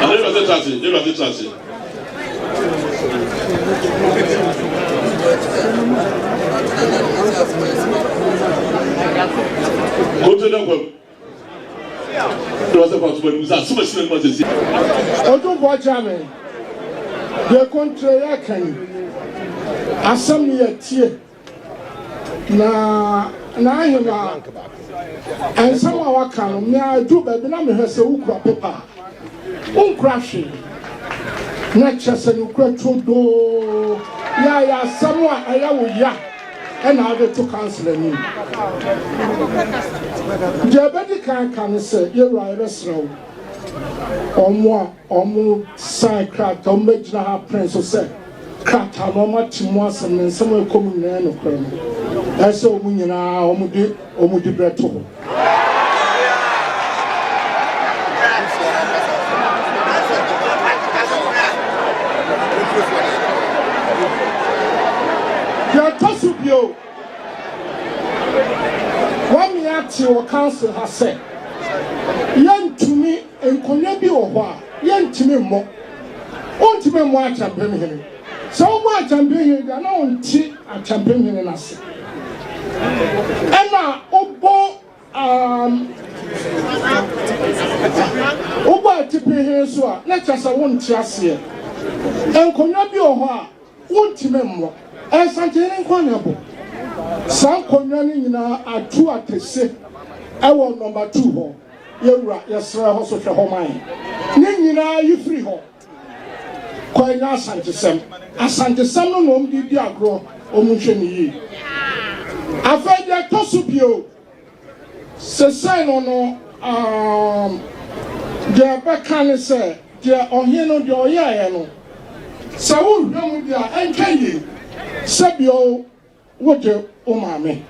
Ana yɛwura sɛ tra ase, yɛwura sɛ tra ase. Koto da kwam. Yɛwura sɛ fa so anim sɛ asɛm asi n'anim asɛsi. Otumfoɔ Kyame, deɛ kontre yɛ ka yi, asɛm no yɛ tie. Na n'ahema nsɛm a waka no, me a ɛduru baabi na mehwɛ sɛ wokura pepa a, wonkura hwee. Na kyerɛ sɛ nokura turodoo yɛ a yɛ asɛm a ɛyɛ wo ya ɛna wode to council anim. Deɛ ɛbɛdi kan ka ne sɛ, yɛwura yɛbɛsrɛ wo, wɔn a wɔn sign krataa, wɔn bɛgyina ha pene so sɛ krataa no wɔn ate mu asɛm ne nsɛm a ɛkɔ mu nyinaa yɛ nokorɛ no, ɛsɛ sɛ wɔn nyinaa wɔn de wɔn diberɛ to hɔ. Deɛ ɛtɔ so bio, wɔamea ate wɔ council ha sɛ yɛntumi, nkonnwa bi wɔ hɔ a yɛntumi mmɔ. Wontumi mmɔ Akyɛmpem hene. Sɛ wobɔ Akyɛmpem hene deɛ a, na wonte Akyɛmpem hene no ase. Ɛna wobɔ um, wobɔ Atipi hene so a, na kyerɛ sɛ wonte aseɛ. Nkonnwa bi wɔ hɔ a, wontumi mmɔ. Ɛnsantehene nko na ɛbɔ. Saa nkonnwa no nyinaa atu atese ɛwɔ nɔmba 2 hɔ. Yɛwura, yɛsrɛ hɔ so hwɛ hɔ ma yɛn. Ne nyinaa yi firi hɔ kɔ ɛnyɛ Asantesɛm. Asantesɛm no na wɔn de di agorɔ, wɔn nhwɛ no yie. Afei deɛ ɛtɔ so bio, sesei no no, um, deɛ ɛbɛka ne sɛ, deɛ ɔhene no deɛ ɔyɛeɛ no, sɛ wohwɛ mu deɛ a, ɛntwa yie. Sɛbio Wogye wo maame,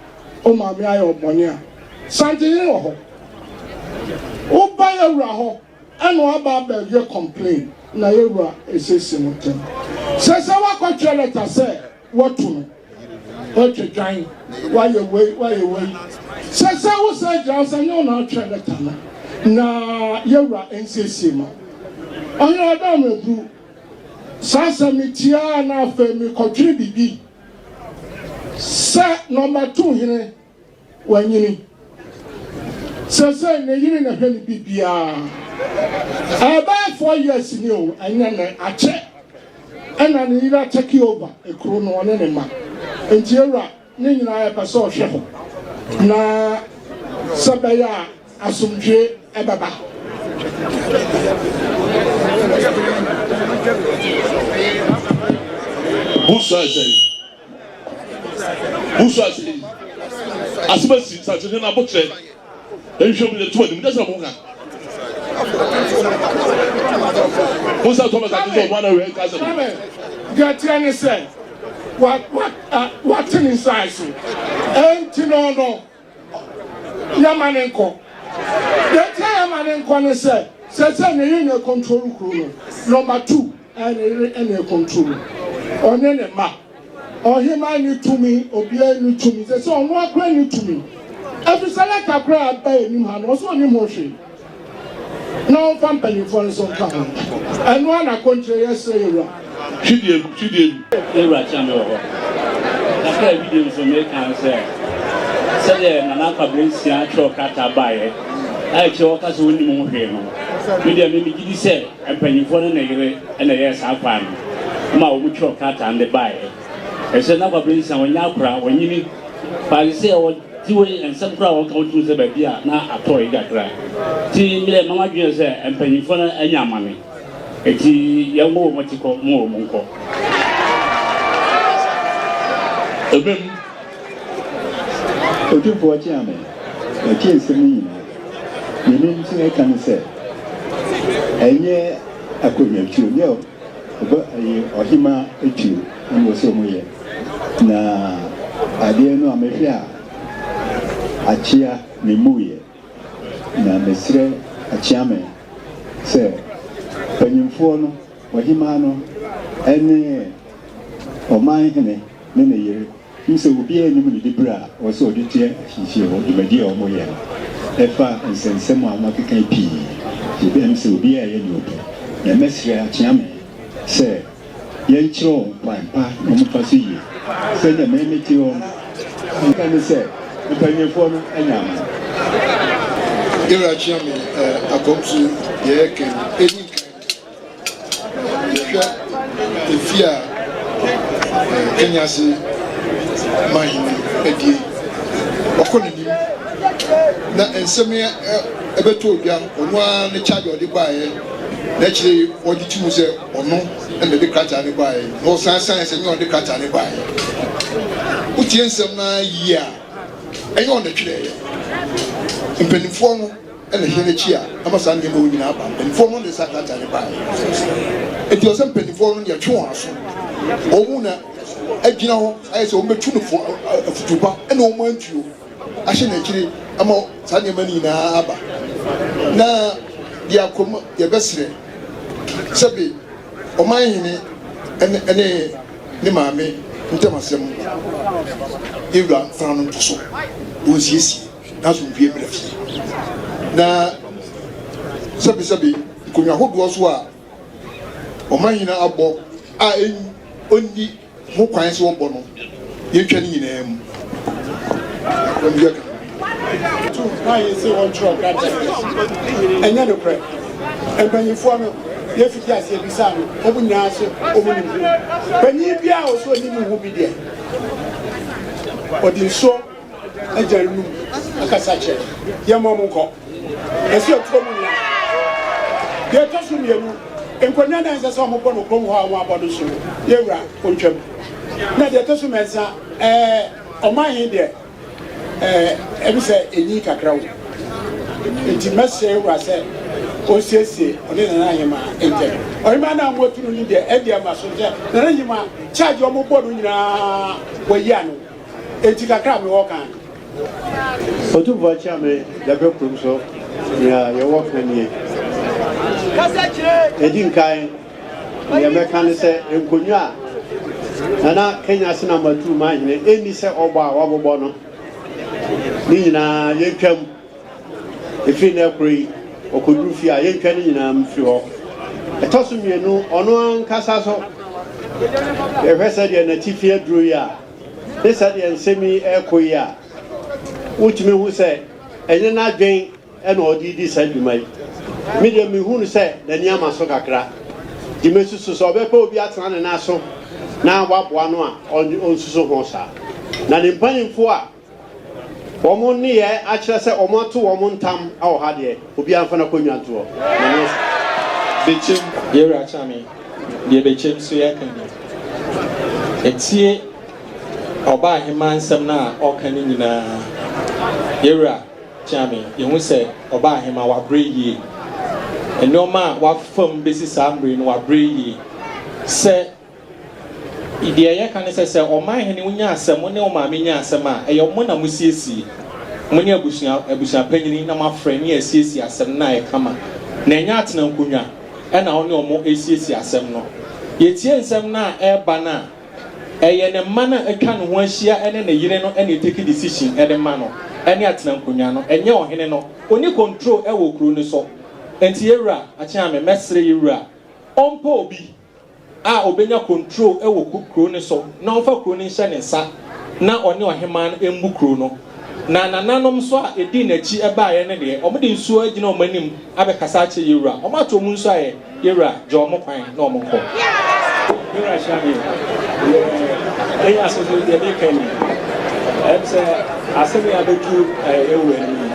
wo maame ayɛ wo bɔne a, Santehene wɔ hɔ. Woba yɛwura hɔ ɛna waba abɛyɛ complain na yɛwura esiesie mo ntɛm. Sɛ sɛ woakɔtwerɛ lɛta sɛ woatu no, woatwa dwan, woayɛ wei, woayɛ wei. Sɛ sɛ wosan gyina hɔ sɛ nyɛ wo na wotwerɛ lɛta no na yɛwura nsiesie ma wo. Ɔhene Adam Aburu, saa asɛm no tiaa na afei mekɔdwene biribi. Sɛ nɔma tu hene wanyini. Sɛsɛi ne yere na hwɛ ne bibiaa. Ɛbɛyɛ 4 years ni o, ɛnyɛ nɛ, akyɛ ɛna ne yere atake over ekuro no ɔne ne mma. Nti ewura ne nyinaa yɛpɛ sɛ ɔhwɛ hɔ na sɛ bɛyɛ a asomdwie ɛbɛba. Wosua sɛn? Wosua sɛn? Asɛm asi nsase no abokyerɛ. Nhwɛ mu yɛto anim. Dɛsɛ na mo ka. Mo nsa tɔ bɛsa sɛ ɔno ana wɛ nka asɛm. Deɛ teɛ ne sɛ wate ne nsa so. Ɛnti no no. Yɛma no nkɔ. Deɛ nti a yɛma no nkɔ ne sɛ, seesei ne yere na ɛkɔntrolu kuro no. Nɔmba tu, ɛyɛ ne yere na ɛkɔntrolu. Ɔne ne mma. Ɔhemaa nni tumi, obiara nni tumi. Seesei ɔno ara koraa nni tumi. Ɛfiri sɛ lɛta koraa a ɛba yɛn anim ha no, ɔse ɔnnim ho hwee. Na ɔmfa mpanimfoɔ no nso nka ho. Ɛno ara na akɔnkyerɛ yɛsrɛ yɛn wura. Hwidiem, hwidiem. Yɛn wura Kyeame wɔ hɔ. Kakra a hwidiem nso meka ne sɛ, sɛdeɛ Nana Kwabena Nsia twerɛɛ krataa baeɛ a akyire ɔka sɛ ɔnnim ho hwee no, me deɛ me megye di sɛ mpanimfoɔ ne ne yere na ɛyɛɛ saa kwan no ma wɔtwerɛɛ krataa no de baeɛ. Ɛsɛ Nana Kwabena Nsia ɔnyɛ akora, wanyini paa sɛ sɛ Ti wei nsɛm koraa a wɔka wotumi sɛ baabi a na atɔ yi kakra. Ti me deɛ mama dwene sɛ mpanyinfoɔ no anya amane. Eti yɛn wɔ wɔn akyi kɔ mo wɔn nkɔ. Amen. Otumfoɔ Kyeame, matie nsɛm yi nyinaa. Deɛ menim sɛ mɛka ne sɛ, ɛnyɛ akonnwatuo, nyɛ ɔba ɛyɛ ɔhemaa atuo na ɛwɔ sɛ wɔyɛ. Na adeɛ no a mehwɛ a akyea me mmuiɛ. Na mesrɛ Akyeame sɛ panyimfoɔ no, ɔhemaa no ne ɔman hene ne ne yere Hu sɛ obiara nnim ne diberɛ a ɔwɔ sɛ ɔde tua ahemfie hɔ dwumadie a wɔyɛ no ɛfa nsɛnsɛm a wɔakeka yi pii. Nti ɛbɛyɛ me sɛ obiara reyɛ deɛ ɔpɛ. Na mɛsrɛ Akyeame sɛ yɛnkyerɛ wɔn kwan pa na wɔmfa so yie. Sɛdeɛ me mete hɔ no, meka ne sɛ mpanyinfoɔ no anya amane. Yɛwura Akyeame eh, Akɔmso deɛ yɛka yi, ɛdi nkan Yɛhwɛ efi a Kenyase manhene adie, wakɔ n'anim na nsɛm yi ɛbɛtɔ dwa, ɔno ara ne charge a ɔde baeɛ na akyire yi ɔgye to mu sɛ ɔno na ɛde krataa no baeɛ na ɔsan san sɛ nyɛ ɔde krataa no baeɛ. Wotie nsɛm no ara yie a, ɛnyɛ ɔno na ɛtwerɛeɛ. Mpanimfoɔ no na ɛhyɛ n'akyi a ama saa nneɛma wɔ nyinaa aba. Mpanimfoɔ no na saa krataa no baeɛ. Enti ɔsɛ mpanimfoɔ no yɛtwe wɔn aso. Wɔn na agyina hɔ ayɛ sɛ wɔbɛtu no fo afutu pa ɛna wɔn antuo ahyɛ n'akyiri ama saa nneɛma no nyinaa aba. Na deɛ akɔm yɛbɛsrɛ sɛbe ɔman hene ɛne ne ne maame ntam asɛm yɛwura mfa no nto so wɔnsiesie. n'asomdwoeɛ mmra fie. Na sɛbesɛbe nkonnwa hodoɔ so a ɔmanhene abɔ a ɔnni ho kwan sɛ ɔbɔ no, yɛntwa ne nyinaa mu. Akwantua ka. Tu kwan yi se wɔntwerɛ krataa bi. Ɛnyɛ nokorɛ. Mpanyinfoɔ no, yɛfiti aseɛ bisaa no, wɔn nyinaa se wɔn nim ho. Panyin biara a ɔse ɔnim ho bi deɛ, ɔde nsuo Agya no mu akasa kyerɛ yɛn ma wɔnkɔ. Ɛsɛ yɛtu wɔn nyinaa. Deɛ ɛtɔ so mmienu, nkonnwa no a ɛnsɛ sɛ wɔbɔ no kurom hɔ a wɔabɔ no nso no, yɛn wura ɔntwam. Na deɛ ɛtɔ so mmiɛnsa, ɛɛ ɔman he deɛ, ɛɛ ɛbi sɛ ɛnyin kakra o. Enti mɛsrɛ yɛn wura sɛ ɔnsiesie ɔne Nana Ahemaa ntam. Ɔhemaa no a moatu no no deɛ, ɛndeɛ ma so sɛ Nana Ahemaa charge a wɔbɔ no nyinaa wayi ano. Enti kakra a mewɔ ka no. Otumfoɔ Kyeame Dabrɛ kurom so nea yɛwɔ ka nie. Ɛdi nkan, nea mɛka ne sɛ nkonnwa a Nana Kenya Asenam Aturuma Hene ɛnni sɛ ɔbɔ a wabobɔ no ne nyinaa yɛntwam. Ɛfiri nnɛ koro yi, ɔkɔduru fie a, yɛntwa ne nyinaa mfiri hɔ. Ɛtɔ so mmienu, ɔno ankasa so, yɛhwɛ sɛdeɛ n'atifi aduro yi a, ne sɛdeɛ nsɛm yi rekɔ yi a, wotumi hu sɛ ɛnyɛ n'adwen na ɔde redi saa dwuma yi. Me deɛ mehu no sɛ n'ani ama so kakra. Nti mesusu sɛ ɔbɛpɛ obi atena ne nan so na waboa no a, ɔnsusu ho saa. Na ne mpanimfoɔ a Wɔn nneyɛɛ akyerɛ sɛ wɔato wɔn ntam wɔ ha deɛ, obiara mfa n'akonnwa nto hɔ. Nyame nsa. Bekyem. Yɛwura Kyame, deɛ Bekyem nso yɛka ni. Ɛtie Ɔbaahemaa nsɛm no a ɔka no nyinaa. Yɛwura Kyame, yɛhu sɛ Ɔbaahemaa wabrɛ yie. Nnoɔma a wafa mu bɛsi saa mmerɛ yi no wabrɛ yie. Sɛ Deɛ yɛka ne sɛ, sɛ ɔmanhene wonya asɛm, wo ne wo maame nya asɛm a, ɛyɛ mo na mosiesie. Mo ne abusua abusuapanyini na moafrɛ ne yɛasiesie asɛm no na ayɛ kama. Na ɛnyɛ atena nkonnwa na wo ne wɔn resiesie asɛm no. Yɛtie nsɛm no a ɛreba no a, ɛyɛ ne mma no a atwa ne ho ahyia ne ne yere no na ɛtake decision de ma no ne atena nkonnwa no, ɛnyɛ ɔhene no. Ɔnni control wɔ kuro no so. Enti yɛwura Akyeame, mɛsrɛ yɛwura ɔmpɛ obi a obenya control wɔ kurow no so na ɔmfa kurow no nhyɛ ne nsa na ɔne ɔhemmaa no mmu kurow no. Na nananom nso a edii n'akyi baeɛ no deɛ, wɔde nsuo agyina wɔn anim abɛkasa akyerɛ yɛn wura. Wɔato wɔn nsu ayɛ, Yɛn wura, gya wɔn kwan na wɔnkɔ. Me wura hyira me. Deɛ ɛyɛ aso so deɛ meka ni. Ɛm sɛ asɛm yi abɛduru yɛn wura anim yi,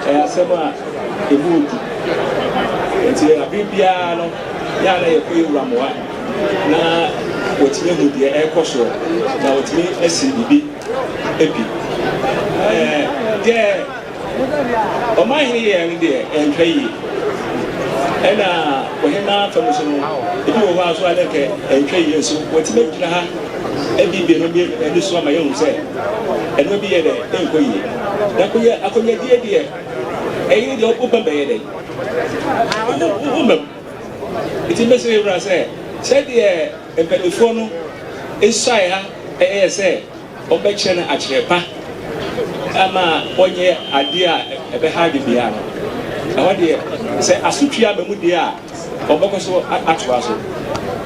ɛyɛ asɛm a ɛmu odu. Nti abere biara no, Yɛ a na yɛkɔ yɛn wura mmoa na wɔtumi ahu deɛ ɛrekɔ soɔ na wɔtumi asi biribi pi. Ɛɛ deɛ ɔmanhene yɛɛ no deɛ ɛntwa yie. Ɛna ɔhemaa fam so no ebi wɔ hɔ a so a na nka ɛntwa yie nso wɔtumi agyina ha abiebie no ani so ama yɛhu sɛ ɛno bi yɛ dɛ ɛnkɔ yie. Na akonnwa akonnwadie deɛ ɛyere deɛ wobɛm bɛyɛ dɛ womam. Enti mɛsrɛ Wura sɛ, sɛdeɛ mpanimfoɔ no suae ha yɛ sɛ wɔbɛkyerɛ no akyerɛ pa ama ɔnyɛ adeɛ a ɛbɛha adwene biara no, Ɛhɔ deɛ, sɛ asotwe aba mu deɛ a, wɔbɛkɔ so atoa so.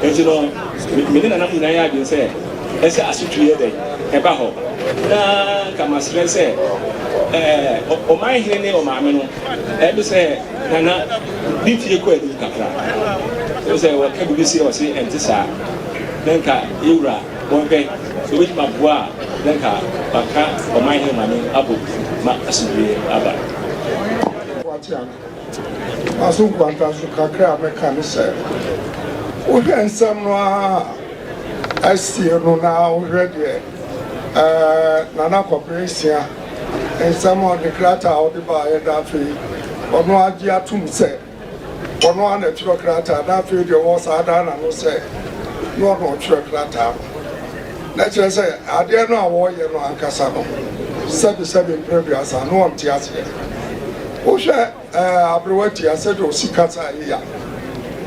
Enti no, me ne nananom nyinaa yɛ adwene sɛ, ɛsɛ asotwe yɛ dɛn? Ɛba hɔ. Na nka masrɛ sɛ, ɛɛ, ɔman hene ne ɔmaame no, ɛbi sɛ nana ne fie kɔ anim kakra. Ɛbi sɛ wɔka biribi sɛ ɔse ɛnte saa. Na nka yɛwura wɔnhwɛ sɛ wɔbɛtumi aboa a, na nka waka ɔman hene maame abom ma asomdwoeɛ aba. Wate ana? Maso nkwanta so kakra a mɛka ne sɛ, wohwɛ nsɛm no ara a asie no na wohwɛ deɛ ɛɛ Nana Kwabena Nsia nsɛm a ɔde krataa a ɔde baeɛ na afei ɔno agye atom sɛ ɔno ara na ɛtwerɛ krataa na afei deɛ ɔwɔ saa daa n'ano sɛ na ɔno ɔtwerɛ krataa no na kyerɛ sɛ adeɛ no a wɔreyɛ no ankasa no sɛbesɛbe mprɛ aduasa na ɔnte aseɛ. Wohwɛ ɛɛ aberewa tia sɛdeɛ ɔsi kasa yi a,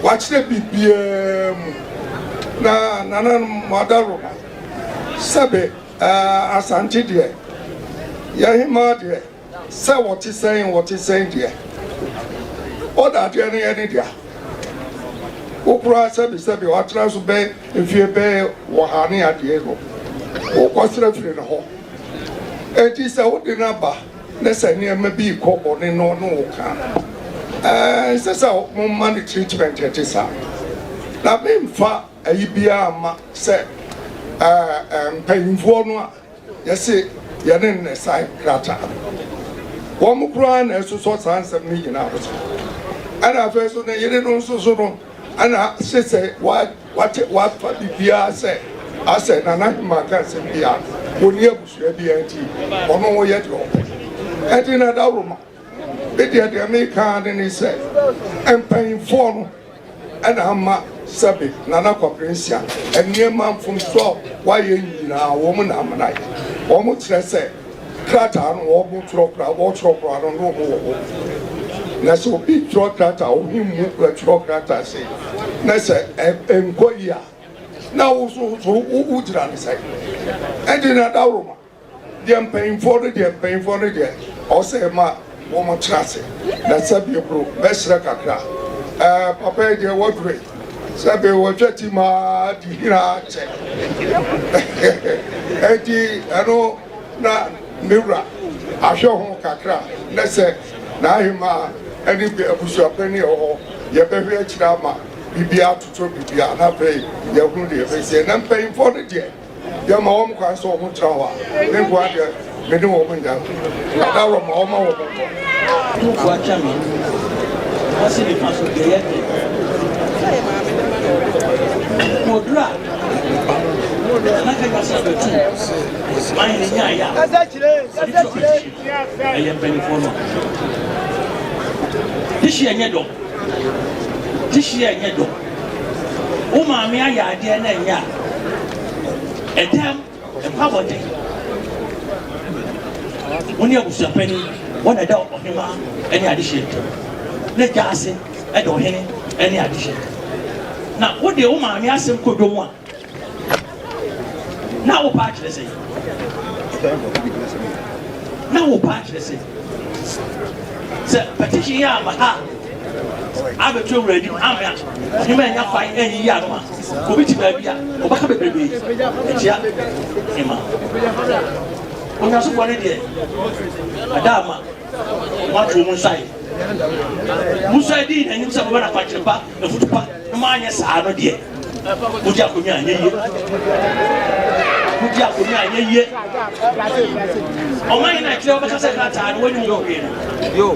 wakyerɛ biribiara mu na nananom mo adaworoma sɛbe ɛɛ Asante deɛ yɛhemaa deɛ Sɛ wɔte sɛn wɔte sɛn deɛ, ɔda adeɛ no yɛ ne dea. Wo koraa sɛbi sɛbi watena so bɛyɛ mfie bɛyɛ wɔha ne adeɛ no, wokɔsrɛ firi ne hɔ. Enti sɛ wode no aba ne sɛ nneɛma bi rekɔ bɔne na ɔne wo ka a, ɛnsɛ sɛ momma no treatment ɛte saa. Na memfa ayi biara mma sɛ mpanyimfoɔ no a Yɛse yɛne no na ɛsan krataa no. Wɔn koraa na ɛsosɔ saa nsɛm no nyinaa so. Ɛna afei nso ne yere no nso so no ɛna se sɛ wate wafa biribiara sɛ asɛ Nana Hemaa ka nsɛm bi a wɔnni abusua biara nti ɔno yɛ deɛ ɔpɛ. Ɛnti na dawuroma me deɛ deɛ meka ara ne ne sɛ mpanyinfoɔ no ɛna ama sɛbe Nana Kwabena Nsia nneɛma mfomso a wayɛ nyinaa wɔn na amena yɛ. Wɔn kyerɛ sɛ krataa no wɔn twerɛ koraa wɔtwerɛ koraa no na wɔn wɔ hɔ. Na sɛ obi twerɛ krataa ohi mu twerɛ krataa sei na sɛ ɛnkɔ yi a na wo so so wogyina ne sɛn? Ɛnti na dawuroma. Deɛ mpanyinfoɔ no deɛ mpanyinfoɔ no deɛ ɔsɛ ɛma wɔn tena ase na sɛbi bro mɛsrɛ kakra ɛɛ papa yi deɛ wɔdure sɛbi wɔtwa ti maa di hina kyɛ ɛnti ɛno na ne wura ahwɛ ho kakra na sɛ n'ahema ɛne abusuapɛni ɛwɔ hɔ yɛbɛhwɛ akyire ama biribiara atotɔ biribiara na afei yɛhunu deɛ yɛbɛsie na mpanyinfoɔ no deɛ. Yɛma wɔn kwan sɛ wɔn tra hɔ a, me nkoa deɛ, me ne wɔn nnya. Adaworɔ ma wɔma wɔn nkɔ. Tumfoɔ akyɛ me, ɔse nifa so deɛ yɛ den. Kɔduru a, Nana Kanya sɛ bɛtu man ne nyaeɛ a, ɔde tu apɛtihye, ɛyɛ mpanimfoɔ no. Dehyeɛ nyɛ dɔ, dehyeɛ nyɛ dɔ. Wo maame ayɛ adeɛ na ɛnyɛ a, ɛdɛm, ɛkɔ abɔnten. Wo ne abusuapanin, wɔn na ɛda ɔhemaa ne adehyeɛ ntam. Na gya ase ɛda ɔhene ne adehyeɛ ntam. Na wode wo maame asɛm kɔ dwom a, Na wo paa kyerɛ sɛn? Na wo paa kyerɛ sɛn? Sɛ petition yi ama ha abɛto awura anim ama ɔhema anya kwan anyiyi ano a, obi te baabi a ɔbɛka bebrebe atia hema. Onyasofoɔ no deɛ ada ama moato mu nsa yɛ. Musa dii n'anim sɛ mobɛna akwankyerɛ pa, afutu pa, na moanyɛ saa no deɛ. Wogye akonnwa a ɛnyɛ yie. Wogye akonnwa a ɛnyɛ yie. Ɔman yi na ɛkyerɛ wɔbɛka sɛ krataa no wɔnyɛ wɔn hwee no.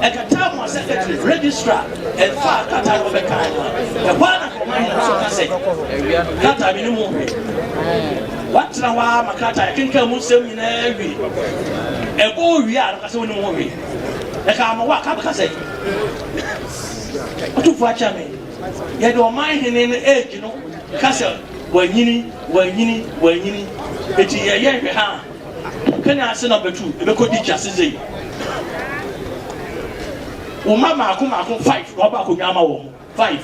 Ɛkataa mu a secretary, registrar, ɛfa krataa no wɔbɛka no a, ɛhɔ ara na ɔman yi nso ka sɛ krataa mi ne mu hwee. Watena hɔ ara ma krataa yɛkenkan mu nsɛm nyinaa wie. Ɛbɔ wie a no ka sɛ wɔnim ho hwee. Ɛka ama wɔ a ka bɛka sɛ ɔtumfoɔ akyɛ me. Yɛde ɔman hene no age no ka sɛ wanyini, wanyini, wanyini. Eti yɛyɛ nhwɛ ha a, Kenya ase na bɛtu, ebɛkɔ ditch ase sei. Wo mma mmaako mmaako five na wɔabɔ akonnwa ama wɔn. Five.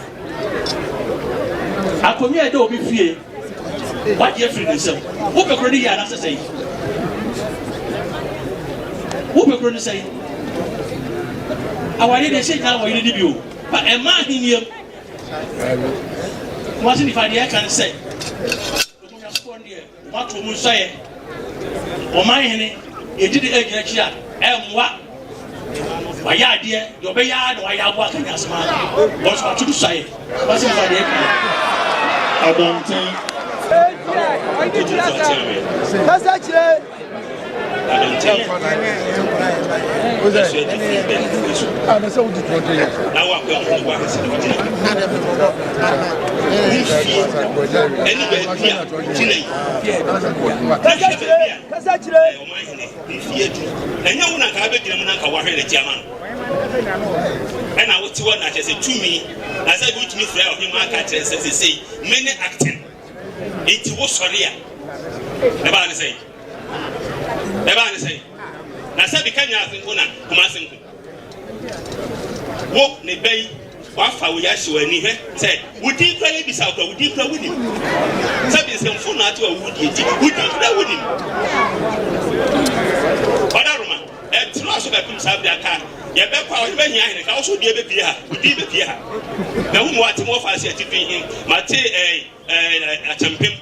Akonnwa a ɛda obi fie, wagye afiri ne nsam. Wopɛ kuro no yie anaasɛ sɛn? Wopɛ kuro no sɛn? Awareɛ deɛ ɛhyɛ nyinaa wɔ yere no bi o, but ɛmma ahennie mu. Kumasi nifa deɛ ɛka ne sɛ, Abusuafoɔ no deɛ wɔato wɔn nsuaeɛ. Ɔman hene yɛgye de agyina akyi a ɛmmoa. Wayɛ adeɛ deɛ ɔbɛyɛ ara na wayɛ aboa Kenya asɛm ara. Wɔn nso wɔato nsuaeɛ. Kumasi nifa deɛ ɛka. Abɔnten. Kasa kyerɛ. Kasa kyerɛ. Ɛnyɛ wo na nka abɛgyina mu na nka woahwɛ n'akyi ama no ɛna wote hɔ na kyerɛ sɛ tumi na sɛ bi wotumi frɛ ɔhema aka kyerɛ sɛ sesei me ne acting nti wosɔre a ɛbaa ne sɛn Ɛbaa ne sɛn? Na sɛ bi Kenya ase nko na Kumasi nko. Wo ne bɛ yi wafa wo yi ahyɛ w'ani hwɛ sɛ wo din kura yɛ bisa kura wo din kura wonim. Sɛ bi nsɛmfo na ate wa wo die ti wo din kura wonim. Ɔda Roma ɛtena so bɛpem saa bere aka yɛbɛkɔ a ɔyɛ bɛhia ahene ka wo so deɛ bɛpie ha wo din bɛpie ha. Na wo mu ate mo ɔfa ase atifi hin mate ɛɛ ɛɛ akyɛmpem.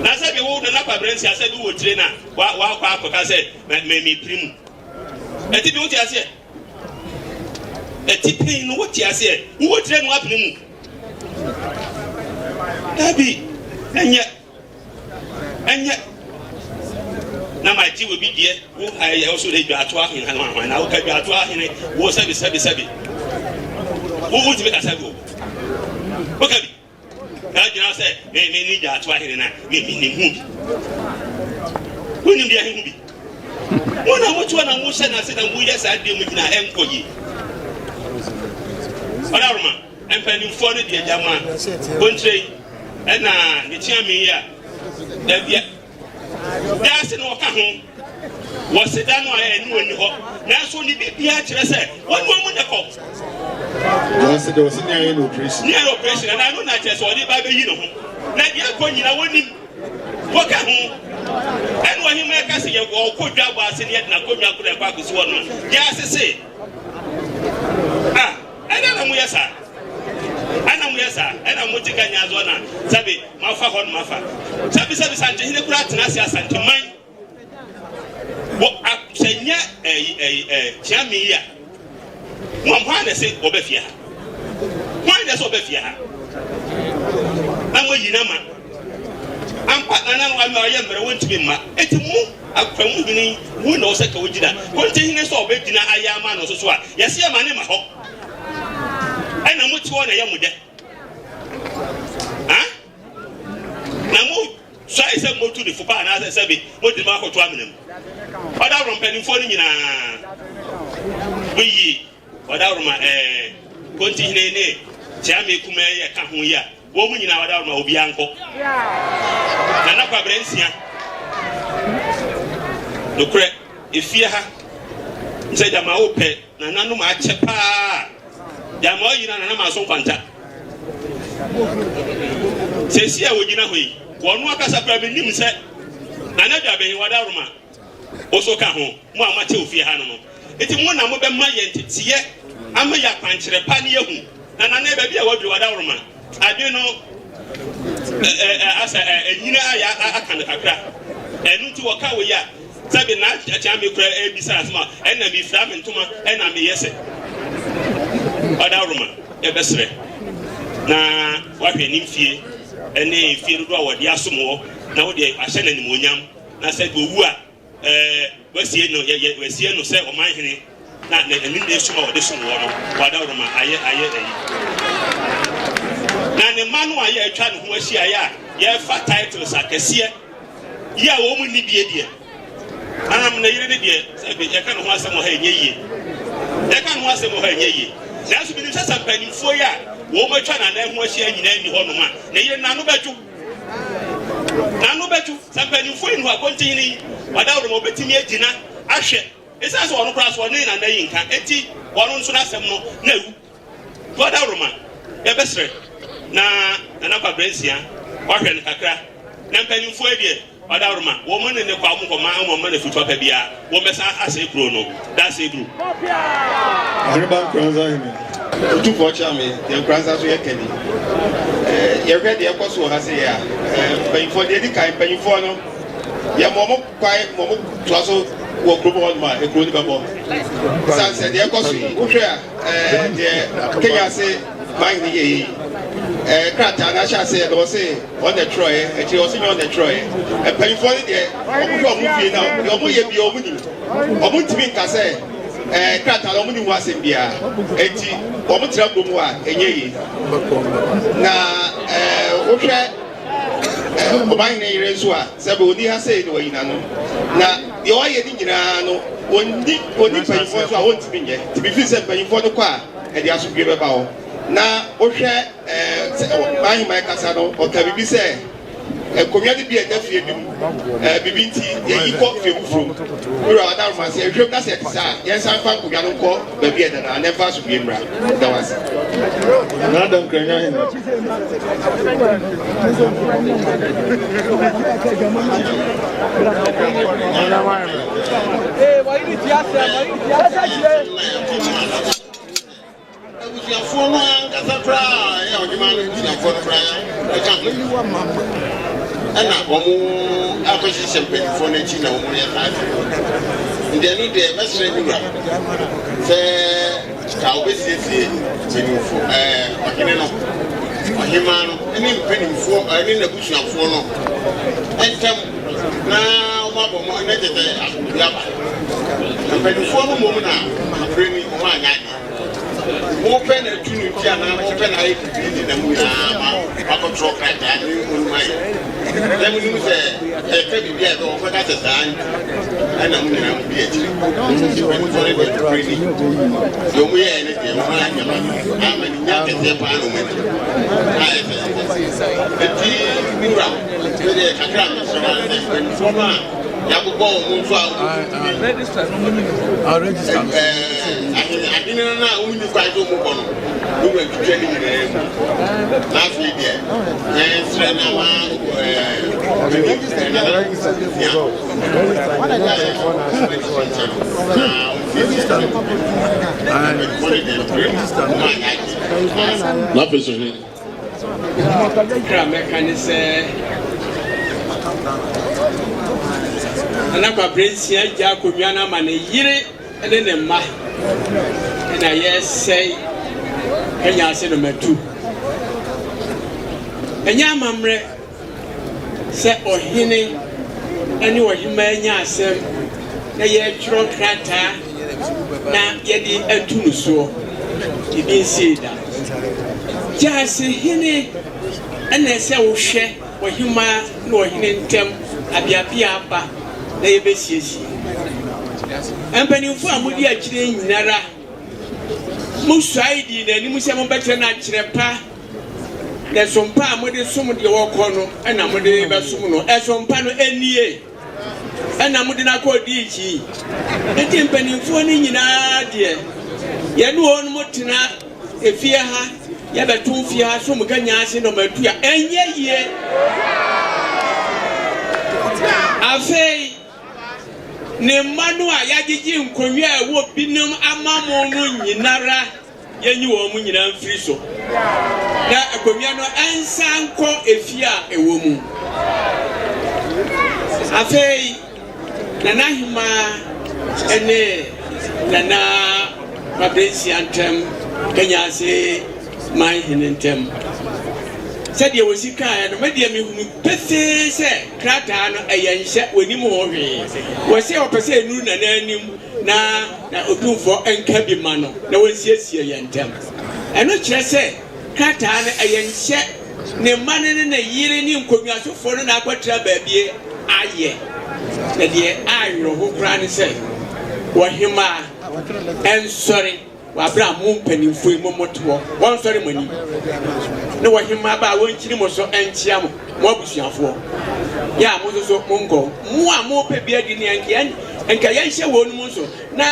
Na sɛ bi wo nana kwabrɛ nsia sɛ bi wɔ tire na wa wakɔ akɔka sɛ mɛ mɛ mepiri mu. Ɛti bi wote aseɛ? Ɛti pɛn no wote aseɛ? Wowɔ tire no apene mu. Dabi, ɛnyɛ, ɛnyɛ. Na ma gye obi deɛ wo ɛyɛ wo so de dwaato ahene hana hana na woka dwaato ahene wo sɛbi sɛbi sɛbi. Wo wotumi kasa bi o. Woka bi. Na gyina sɛ me me ne gya ato ahene na me me nim ho bi. Wonim deɛ ho bi. Mo na mo toa na mo hyɛ n'ase na mo yɛ saa deɛ mo nyinaa ɛnkɔ yie. Ɔdaroma mpanimfoɔ no deɛ gyama bonkyerɛ yi ɛna ne kyea me yi a dabia Daase no ɔka ho. Wɔse da no a ɛne wɔn nni hɔ, nanso ne biribiara kyerɛ sɛ wɔne wɔn na ɛkɔ. Daase deɛ ɔse nea ayɛ no operation. Nea ayɛ operation anaa ɛno na kyerɛ sɛ ɔde ba bɛyi ne ho. Na deɛ ɛkɔ nyina wɔnim. Wɔka ho. Ɛna ɔhemmaa ɛka sɛ yɛ ɔkɔ dwa bɔ ase ne yɛde n'akonnwa koro ɛkɔ akɔsi hɔ no a, yɛase se ah ɛdɛn na moyɛ saa? Ɛna moyɛ saa? Ɛna mote ka nyazoɔ na sɛbe Mafa hɔ no mafa. Sɛbisɛbi Santehene koraa tena ase Asanteman wɔ a sɛ nyɛ ɛyi ɛyi ɛ Kyeame yi a wɔn hwan na ɛsɛ wɔbɛ fie ha hwan na ɛsɛ wɔbɛ fie ha na mo yi na ma ampa nana no ama ɔyɛ mmerɛ wɔntumi mma eti mo akwamu hene wo na ɔsɛ ka wogyina Kontehene sɛ ɔbɛgyina ayɛ ama no soso a yɛsɛ yɛ ma ne ma hɔ ɛna mo te hɔ na ɛyɛ mo dɛ. Ha? Na mo suae sɛ motu ne fo pa anaasɛ sɛbe mode no akɔto amena mu. Ɔdaworo mpanimfoɔ no nyinaa moyi ɔdaworo ma ɛɛ Kontihene ne Kyeame kumaa yi ɛka ho yi a wɔn mu nyinaa ɔdaworo ma obiara nkɔ. Nana Kwabrɛ nsia. Nokorɛ, efie ha sɛ gyama wopɛ nananom akyɛ paa. Gyama ɔyina Nana Manso Nkwanta. Seesei a wɔgyina hɔ yi, wɔn ankasa koraa menim sɛ Nana Dwabenhe Wadaroma wo so ka ho, mo a moakyɛ ofie ha no no. Nti mo na mobɛma yɛn nteteɛ ama yɛ akwankyerɛ pa ne yɛahu. Na Nana baabi a waduru Wadaroma, adwene no asɛ ɛnyina ayɛ aka no kakra. Ɛno nti wɔka wei a, Sɛbe na akyea me koraa ɛrebisa asɛm a ɛna mefira me ntoma ɛna meyɛ sɛ ɔdawroma yɛbɛsrɛ na wahwɛ ne mfie ɛne mfie dodoɔ a wɔde asom hɔ na wode ahyɛ no animuonyam na sɛ owu a ɛɛ wasie no yɛ wasie no sɛ ɔman hene na ne ne ne som a wɔde som wɔ no wadawroma ayɛ ayɛ ayi na ne mma no a yɛatwa ne ho ahyia yɛ a yɛfa titles akɛseɛ Yi a wɔn nni bie deɛ, anam ne yere ne deɛ, sɛ bi yɛka ne ho asɛm wɔ ha ɛnyɛ yie. Yɛka ne ho asɛm wɔ ha ɛnyɛ yie. Nanso menim sɛ sɛ mpanimfoɔ yi a wɔn atwa n'anan ho ahyia nyinaa nni hɔnom a, ne yere n'ano bɛdwo. N'ano bɛdwo. Sɛ mpanimfoɔ yi nni hɔ a, Kontihene yi, Ɔdawuroma, ɔbɛtumi agyina ahwɛ. Ɛsiane sɛ ɔno koraa so ɔne nana yi nka, enti ɔno nso n'asɛm no na awu. Ɔdawuroma, yɛbɛsrɛ na Nana Kwabrɛ Nsia wahwɛ no kakra. Na mpanimfoɔ yi deɛ. Ɔdawroma, wɔn ne ne kɔ a wɔn nkɔma wɔn mma no afutu papa biara, wɔn bɛsan asɛe kuro no. Dasɛ duru. Ɔheneba Nkoranza Hene. Otumfoɔ Kyeame, deɛ Nkoranza nso yɛ ka ni. Yɛhwɛ deɛ ɛkɔ so wɔ ha sei a, mpanyinfoɔ, deɛ ɛdi kan, mpanyinfoɔ no, yɛma wɔn kwan ma wɔn toa so wɔ kurom hɔ nom a, ekuro no bɛbɔ. San sɛ deɛ ɛkɔ so yi, wohwɛ a, ɛɛ deɛ Kenya ase man hene yɛ yi, ɛɛ krataa no ahyɛ aseɛ no, wɔse wɔn na ɛtwerɛeɛ, akyire wɔse nyɛ wɔn na ɛtwerɛeɛ. Mpanyinfoɔ no deɛ, wɔhwɛ wɔn fie na deɛ wɔyɛ biara wɔn nim. Wɔn ntumi nka sɛ ɛɛ krataa no wɔn nim ho asɛm biara. Enti wɔn tena kurom hɔ a, ɛnyɛ yie. Na ɛɛ wohwɛ Ɔmanhene yere nso a, sɛbe ɔnni ha sei na wayi n'ano. Na deɛ ɔyɛ no nyinaa no, ɔnni ɔnni mpanyimfoɔ nso a ɔntumi nyɛ. Nti mefiri sɛ mpanyimfoɔ no kɔ a, ɛde asomdwoeɛ bɛba hɔ. Na wohwɛ ɛɛ sɛ ɔmanheman kasa no, ɔka biribi sɛ nkonnwa no bi a ɛda fie bi mu, ɛɛ biribi nti yɛyi kɔ fie foforɔ mu. Wura Adaroma, sɛ yɛhwɛ mu na sɛ ɛte saa a, yɛnsan mfa nkonnwa no nkɔ baabi a ɛda no ara na ɛmfa asomdwoeɛ mmra. Meda wo ase. Nana Dankranya Hene. Abusuafoɔ no ankasa koraa a ɛyɛ ɔhemaa no abusuafoɔ no koraa ka ho ɛna wɔn akɔhyehyɛ mpanimfoɔ no akyi na wɔn yɛ saa ade no. Nti ɛno deɛ mɛsrɛ me wura sɛ ka wobɛsiesie mpanimfoɔ ɛɛ ɔhene no ɔhemaa no ne mpanimfoɔ ɛne n'abusuafoɔ no ntam na wɔn abɔ mo na kyɛ sɛ asomdwoe aba. Mpanimfoɔ no mmom na nokorɛ ni wɔn anyɛ adeɛ. Mopɛ na atu no nti anaa mopɛ na ayɛ biribi nti na mo nyinaa ma wakɔtwerɛ krataa ne ɔnum ayɛ. Na monim sɛ ɛka biribi a ɛbɛ wɔkɔka sɛ saa nti ɛna mo nyinaa modi akyire. Nti mpanimfoɔ no deɛ nokorɛ ni deɛ wɔn yɛɛ no deɛ wɔn anyɛ ma ama ne nya kɛseɛ paa na wɔn adi a ɛsɛ sɛ nti wura medeɛ kakra a mesrɛ wa sɛ mpanimfoɔ no a yɛabobɔ wɔn nso a wɔtumi ahene no a wɔnni kwan sɛ wɔbɔ no no wura twitwa ne nyinaa mu na afei deɛ yɛnsrɛ no ama na afei so hene Kakra a mɛka ne sɛ Nana Kwabena Nsia agya akonnwa no ama ne yere ne ne mma na yɛresɛe Kenya ase no matu. Ɛnyɛ amammerɛ sɛ ɔhene ne ɔhemmaa nya asɛm na yɛretwerɛ krataa na yɛde atu no soɔ. Ebi nsii da. Gyaasehene na ɛsɛ wohwɛ ɔhemmaa ne ɔhene ntam abeabea aba na yɛbɛsiesie. Mpanimfoɔ a modi akyire nyinara, mosuae dii n'anim sɛ mobɛkyerɛ no akyerɛ pa. Na som pa a mode som deɛ ɔkɔ no na mode bɛsom no. Ɛsom pa no nie, ɛna mode no akɔ diikyi. Nti mpanimfoɔ no nyinaa deɛ, yɛne wɔn mo tena efie ha, yɛbɛto fie ha som Kenya ase nɔmatu a, ɛnyɛ yie. Afei, ne mma no a yɛagyegye nkonnwa a ɛwɔ binom ama mo no nyinara, Yenyi wɔn nyinaa mfiri so, na akonnwa no nsan nkɔ efie a ɛwɔ mu. Afei, Nana Ahemaa ne Nana Kwabena ntam, Kenya ase man hene ntam. Sɛdeɛ wɔsi kaeɛ no, me deɛ mehunu pefee sɛ krataa no ɛyɛ nhyɛ, wɔnim ho hwee. Wɔse wɔpɛ sɛ ɛnuru Nana anim na na Otumfoɔ nka bi ma no na wɔnsiesie yɛn ntam. Ɛno kyerɛ sɛ krataa no ɛyɛ nhyɛ ne mma no ne ne yere ne nkonnwasofoɔ no na akɔtra baabi ayɛ. Na deɛ awerɛho koraa ne sɛ wɔhemaa ɛnsɔre Wɔ abere a mo mpanimfoɔ yi mo mote hɔ, wɔnsɔre mo anim, ne ɔhemmaa ba a wɔnkyini mo so nkyea mo, mo abusuafoɔ, yɛ a mo nso so monkɔ. Mo a mopɛ bi adi ne nka nka yɛnhyɛ wɔn mu nso, na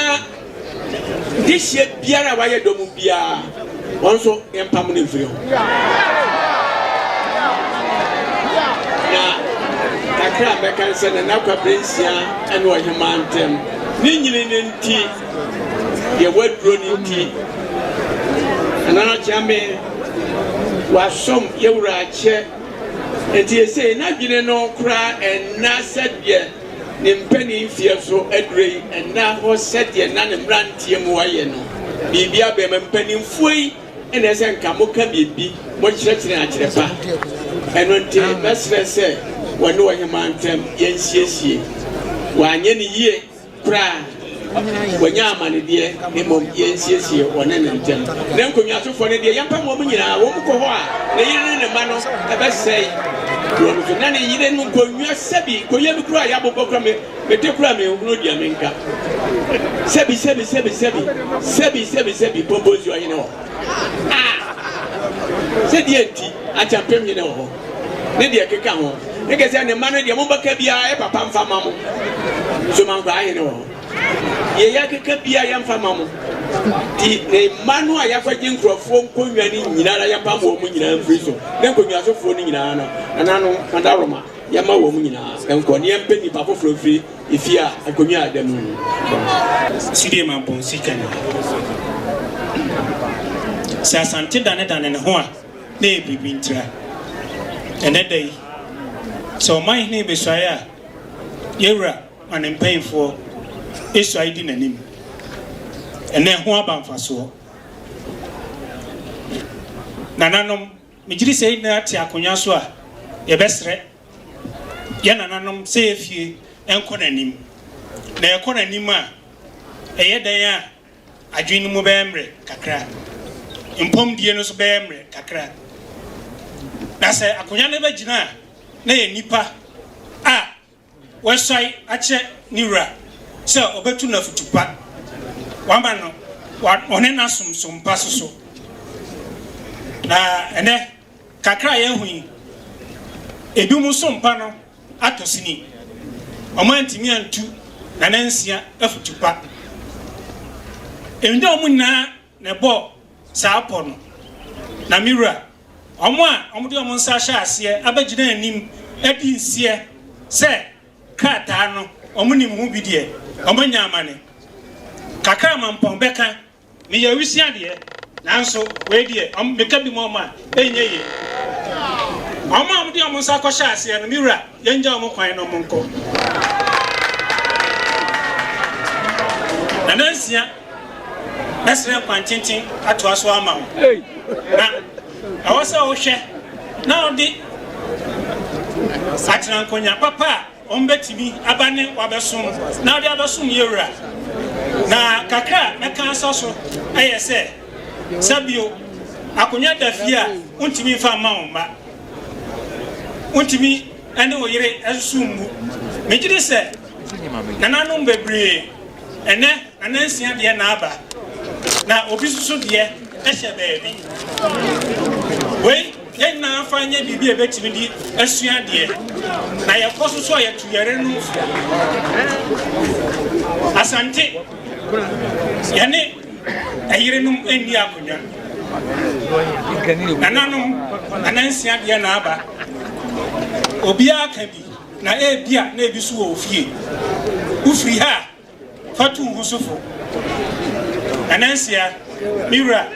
dehyeɛ biara a wayɛ dɔ mu biara, wɔn nso yɛmpam no mfiri ho. Na Kakra a mɛka ne sɛ Nana Kwabena Nsia ne Ɔhemaa ntam ne nyini no nti, deɛ waduro no nti, Nana Kyeame wasom yɛwura akyɛ. Nti esei n'adwene no koraa ɛnna sɛdeɛ ne mpanin mfeɛ so aduro yi, ɛnna hɔ sɛdeɛ na ne mmeranteɛ mu ayɛ no. Biribi abɛn mpanimfoɔ yi na ɛsɛ nka moka biribi, mokyerɛkyerɛ akyerɛ pa. Ɛno nti mɛsrɛ sɛ wɔne ɔhemaa ntam yɛnsiesie. Wanyɛ ne yie koraa, wanya amanedeɛ, na mmom yɛnsiesie wɔne ne ntam. Na nkonnwasofoɔ no deɛ yɛmpam wɔn nyinaa, wɔn kɔ hɔ a ne yere ne ne mma no ɛbɛsɛe kuro no so. Na ne yere no nkonnwa sɛbi nkonnwa bi koraa yɛabobɔ koraa me mete koraa menhunu deɛ menka. Sɛbi sɛbi sɛbi sɛbi sɛbi sɛbi sɛbi pompo nsuo hene wɔ hɔ. Ah! Sɛdeɛ nti akyɛmpem hene wɔ hɔ ne deɛ ɛkeka ho. Ne kɛ sɛ ne mma no deɛ mobɛka biara yɛ papa mfa ma mo. Somankwaa hene wɔ hɔ. Deɛ yɛkeka biara yɛmfa ma mo. Nti ne mma no a yɛakɔgye nkurɔfoɔ nkonnwa no nyinaa yɛmpam wɔn mu nyinaa mfiri so. Ne nkonnwasofoɔ no nyinaa no, nananom, Madaroma, yɛma wɔn nyinaa nkɔ ne yɛmpɛ nnipa foforɔ mfiri efie a akonnwa a ɛda mu no. Sidie Mampong Sikani. Sɛ Asante danedane ne ho a, na ɛyɛ biribi ntira. Ɛnnɛ da yi, sɛ ɔmanhene besuae a, yɛn wura ma ne mpanyimfoɔ suae di n'anim. Ɛnnɛ ɛho aba mfasoɔ. Nananom, megye di sɛ yɛn nyinaa te akonnwa so a, yɛbɛsrɛ yɛn nananom sɛ yɛn fie nkɔ n'anim. Na ɛkɔ n'anim a, ɛyɛ dɛn a adwene no mu bɛyɛ mmerɛ kakra. Mpɔmdie no nso bɛyɛ mmerɛ kakra. Na sɛ akonnwa no bɛgyina a, na yɛ nnipa a wɔasuae akyerɛ ne wura sɛ ɔbɛtu no afutu pa, wama no ɔne no asom som pa so so. Na ɛnɛ, kakra a yɛahu yi, ebinom som pa no atɔ sini. Wɔantumi antu Nana Nsia afutu pa. Ɛnyɛ wɔn nyinaa na ɛbɔɔ saa pɔ no. Na me wura, wɔn a wɔde wɔn nsa ahyɛ aseɛ abɛgyina anim adi nseɛ sɛ krataa no wɔnim ho bi deɛ, wɔanya amane. Kakra a Mampɔn bɛka Meyɛ awisia deɛ, nanso wei deɛ, wɔn, meka bi ma wɔn a, ɛnyɛ yie. Wɔn a wɔde wɔn nsa akɔhyɛ aseɛ no, me wura, yɛngya wɔn kwan na wɔnkɔ. Nana Nsia, mɛsrɛ nkwantenten atoa so ama wo. Na ɛwɔ sɛ wohwɛ na wode atenankonnwa papa a Wɔbɛtumi aba ne wo abɛsom na wode abɛsom yɛn Wura. Na kakra a mɛka asɔ so yɛ sɛ, sɛ bio, akonnwa da fie a, wontumi mfa mma wo mma. Wontumi ne wo yere nso mmu. Megye di sɛ nananom bebree ɛnnɛ Nana Nsia deɛ na aba, na obi nso so deɛ hyɛ baabi. Wei yɛn nyinaa mfa nyɛ biribi a yɛbɛtumi de asua adeɛ, na yɛkɔ so so a yɛtu yɛn yerenom fo. Asante, yɛne ɛyerenom nni akonnwa. Nananom, Nana Nsia deɛ na aba. Obiara ka bi, na ebia na ebi nso wɔ ofie. Wofiri ha a, Fa tu wo ho so fo. Nana Nsia, me wura,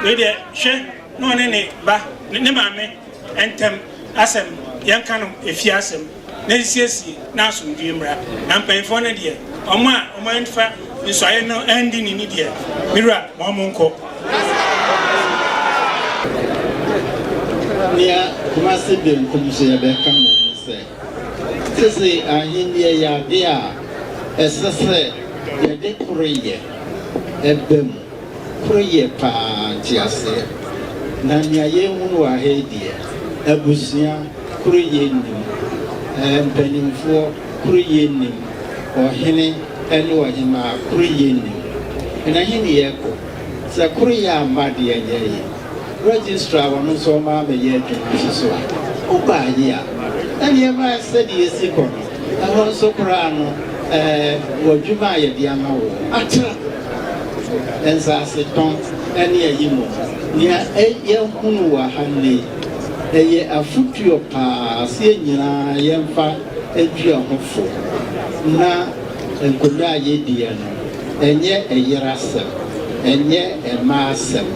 wei deɛ hwɛ na ɔne ne ba, ne maame ntam asɛm, yɛnka no efie asɛm na nsiesie na asomdwoeɛ mmra. Na mpanyinfoɔ no deɛ, wɔn a wɔamfa nsɔeɛ no andi ne ni deɛ, me wura, ma wɔn nkɔ. Nea Kumasi benkum so yɛbɛka mmom ne sɛ, Sese ahenni yɛ ade a ɛsɛ sɛ yɛde koroyɛ ba mu, koroyɛ paa nteaseɛ. Na nea yɛhunu wɔ ha yi deɛ, abusua koroyɛ nnim, mpanimfoɔ koroyɛ nnim, ɔhene ne ɔhemmaa koroyɛ nnim. Na he ne yɛkɔ? Sɛ koroyɛ amma deɛ ɛnyɛ ye. Registrar a ɔno nso ɔma abɛyɛ adwuma nso so a, wobaa yi a, na nneɛma sɛdeɛ ɛsi kɔ no, ɛhɔ nso koraa no, ɛɛ, w'adwuma a yɛde ama wo atra nsasetɔn ne ayi mu no, nea yɛahunu wɔ ha nnɛ yi, ɛyɛ afotuo paa sɛ yɛn nyinaa yɛmfa. dua ho fo na nkonnwa a yɛdiɛ no, ɛnyɛ ɛyere asɛm, ɛnyɛ mmaa asɛm,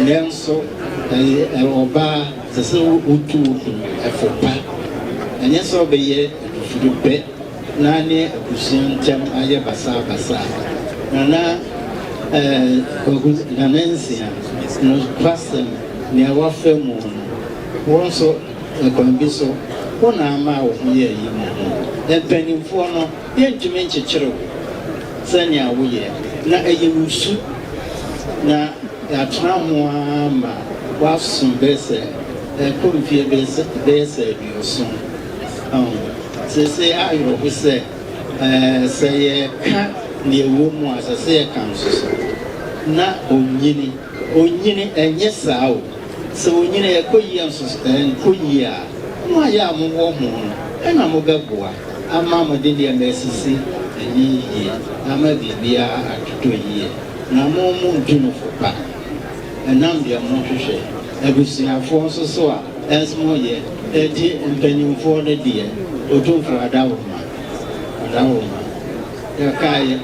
nanso ɛyɛ ɔbaa ɛsɛ sɛ wotu wo kunu fo pa, ɛnyɛ sɛ ɔbɛyɛ adufudepɛ pɛ na ne abusua ntam ayɛ basabasa. Nana eh, Kwaku, Nana Nsia, nokwasɛm, nea wafa mu no, wo nso kwan bi so, wo na ama wo ho yɛɛ yi mmɔho. Mpanimfoɔ no, yɛntumi nkyekyere wo sɛnea woyɛ, na ɛyɛ wo su, na yɛatena ho ara ma woaso bɛyɛ sɛ, ɛkɔ mfeɛ bɛyɛ sɛ aduɔson. Ɔho. Seesei awerɛho sɛ, ɛɛ, sɛ yɛreka nea ɛwɔ mu a, ɛsɛ sɛ yɛka nso so. Na onyini, onyini, ɛnyɛ saa o. Sɛ onyini a ɛkɔ yie nso so, ɛnkɔ yie a, mo a yɛ a mowɔ ho no na mobɛboa ama mode nneɛma asisi ani yie ama biribiara atotɔ yie. Na mo montu no fo pa ɛnam deɛ mohwehwɛ. Abusuafoɔ nso so a, ɛnso moyɛ. Enti mpanimfoɔ no deɛ, Otumfoɔ Adaworoma, Adaworoma, yɛkaeɛ,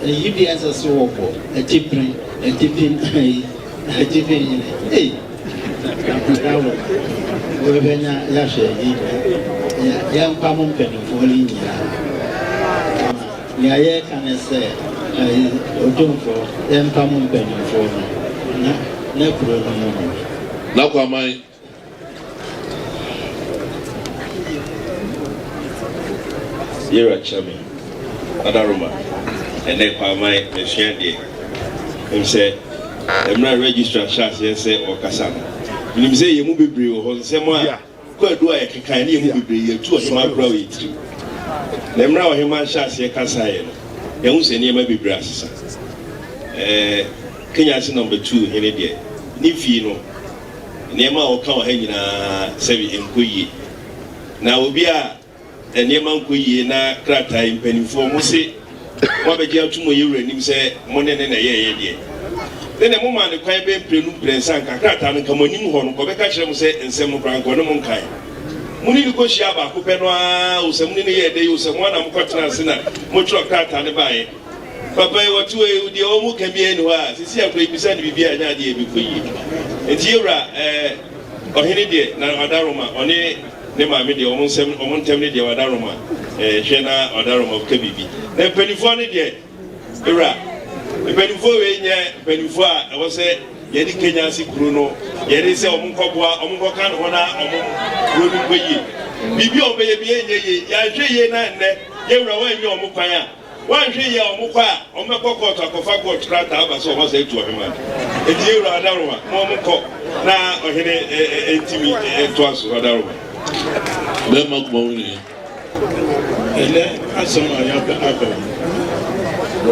ɛyi bi a ɛsɛ sɛ wɔbɔ, atipire, atifi, ayi. Atifi hene, ei, na wo wobɛnya yɛahwɛ yi yɛmpa mo mpanimfoɔ no nyinaa. Nea yɛreka ne sɛ, Otumfoɔ, yɛmpa mo mpanimfoɔ no na na kuro no mu no. N'akwaman. Yera Kyame, Adaroma, ɛnɛ Kwaman masua deɛ. Ɛm sɛ mmerɛ a registrar hyɛ aseɛ sɛ ɔrekasa no, menim sɛ yɛn mu bebree wɔ hɔ nsɛm a kwaadu a yɛkekaeɛ ne yɛn mu bebree yɛatu ɔhemaa koraa wɔ yɛn tirim. Na mmerɛ a ɔhemaa hyɛ aseɛ kasaeɛ no, yɛahu sɛ nneɛma bebree asesa. Ɛɛ Kenya ase number two hene deɛ, ne fie no, Nneɛma a wɔka wɔ ha nyinaa sɛbe ɛnkɔ yie. Na obi a nneɛma nkɔ yie na krataa yi mpanimfoɔ mo se moabɛgye atom wɔ yɛn wura anim sɛ mo ne ne na ɛyɛeɛ deɛ, ne deɛ momaa no kwan bɛyɛ mprenu mprɛnsa nka krataa no nka mo anim hɔ no nka ɔbɛka kyerɛ mo sɛ nsɛm no koraa nka ɔne mo nkae. Mo ne no kɔhyiaa baako pɛ no ara o sɛ mo ne no yɛɛ dɛ yi o sɛ mo ara na mokɔtenaa ase na motwerɛ krataa no baeɛ. Papa yi wɔte hɔ yi deɛ wɔn ka biara nni hɔ a sisi akora yi bisa no biribi a ɛnyɛ adeɛ a ɛbɛkɔ yie. Nti yɛ wura ɛɛ ɔhene deɛ na ɔdaroma ɔne ne maame deɛ wɔn nsɛm wɔn ntɛm ne deɛ ɔdaroma ɛɛ hwɛ na ɔdaroma ka biribi. Na mpanimfoɔ no deɛ ewura mpanimfoɔ wei nyɛ mpanimfoɔ a ɛwɔ sɛ yɛde Kenya ase kuro no yɛde sɛ wɔn nkɔboa wɔn nkɔka ne ho na wɔn kuro no nkɔ yie. Biribi a wɔbɛyɛ bi ɛnyɛ yie yɛanhwɛ yie na nnɛ yɛ wura wɔanyɛ wɔn kwan a Woanhwɛ yie a wɔkɔ a wɔbɛkɔ kɔɔto akɔfa kɔɔto krataa aba sɛ wɔasan atu ɔhemaa no. Enti yɛn wura Adaworoma, ma wɔnkɔ na ɔhene ntumi ntoa so. Adaworoma. Bɛrima kuma wo nua. Ɛnnɛ asɛm a yɛaba aba mu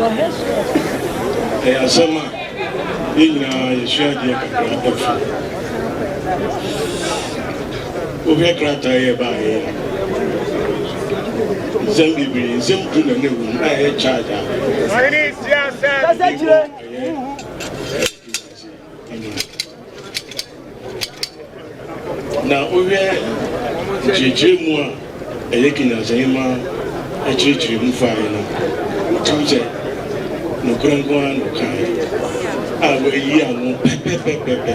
ɛyɛ asɛm a yɛn nyinaa yɛsua adeɛ kakra afi mu. Wohwɛ krataa yi a ɛbaeɛ yi a, nsɛm bebree, nsɛm du na na ɛwɔ mu a ɛyɛ charge a ɛde kɔ ɛyɛ anim. Na wohwɛ nkyerɛkyerɛmu a ɛyɛ Kinyansahema kyerɛkyerɛ mu faeɛ no, wotumi sɛ nokorɛ nko ara na ɔkaeɛ a wayi ano pɛpɛpɛpɛpɛpɛ.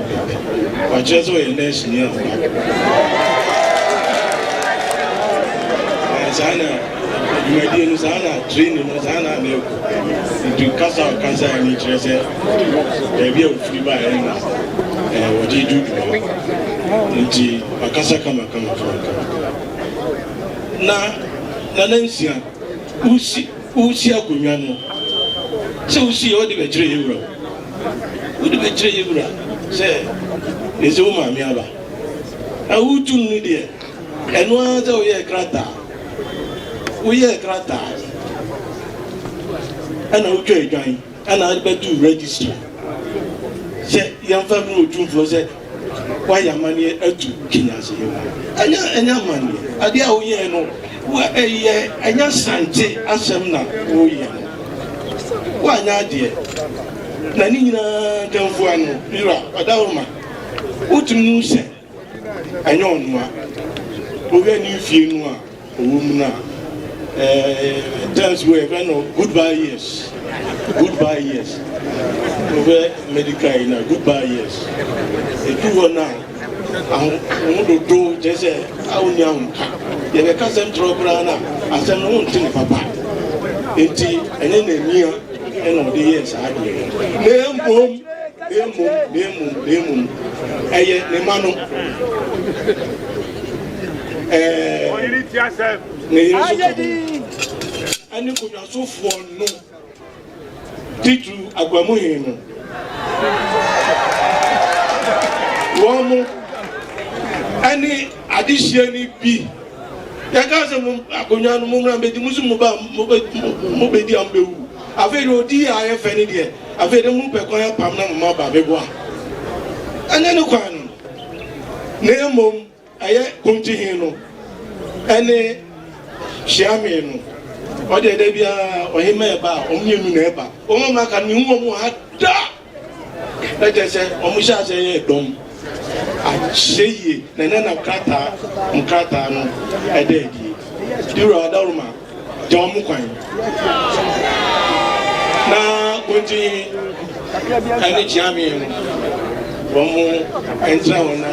Wakyerɛ sɛ ɔyɛ nɛɛseni ampa. Ɛɛ, saa na dwumadie no, saa na training no, saa na na ɛkɔ. Nti kasa a ɔkasaeɛ no kyerɛ sɛ baabi a ɔfiri baeɛ na ɛɛ wɔde di dwuma. Nti wakasa kama kama kama kama. Na Nana Nsia, wosi wosi akonnwa no, sɛ wosi yɛ wode bɛkyerɛ yɛ wura o. Wode bɛkyerɛ yɛ wura sɛ ɛsɛ wo maame aba. Na wotu no deɛ, ɛno ara sɛ woyɛɛ krataa. Woyɛɛ krataa ɛna wotwa adwan ɛna wode bɛtoo registrar sɛ yɛmfa mmrɛ otumfoɔ sɛ Woayɛ amanneɛ atu Kenyase hema. Ɛnyɛ ɛnyɛ amanneɛ. Adeɛ a woyɛɛ no, wo ɛyɛ ɛnyɛ Asante asɛm na woyɛ no. Woanyɛ adeɛ. Na ne nyinaa nkamfua no, Wura Ɔdawuruma, wotumi hu sɛ ɛnyɛ ɔnoa. Wohwɛ ne mfie no a. ɔwɔ mu no a, ɛɛ terms wɔ yɛfrɛ no goodbye years, goodbye years. Wohwɛ medical yi na goodbye years. Ɛdu hɔ no a, aho ho dodo kyerɛ sɛ a wonni ahomka. Yɛbɛka asɛm kyerɛ wo koraa no a, asɛm no wonte ne papa. Enti ɛnyɛ n'ania ɛna ɔde yɛɛ saa adeɛ no. Na mmom, na mmom, na mmom, na mmom, ɛyɛ ne ma no. Ɛɛ, ne yere nso ka ho. Ɛne konwasofoɔ no, titiriw Akwamuhene no. Wɔn mo ɛne adehyeɛ no bi. Yɛka sɛ mo akonnwa no mommra mbɛdi, mo nso mo ba mobɛdi a mobɛwu. Afei deɛ ɔdi a ayɛ fɛ no deɛ, afei deɛ mopɛ kwan apam na mo mma ba bɛboa. Ɛnyɛ ne kwan no, na mmom ɛyɛ Kontihen no ɛne Hyiame no. Ɔdeɛ da biara ɔhemmaa ɛba a, wɔn mmienu na ɛba. Wɔn a wɔaka no, mehu wɔn wɔ ha da. Na kyerɛ sɛ wɔhyɛ aseɛ yɛ dɔm akyɛ yie na ɛnɛ na krataa nkrataa no ɛda adie. Dewura Adaworoma gya wɔn kwan na Kontin ɛne Kyeame no wɔn ntena hɔ na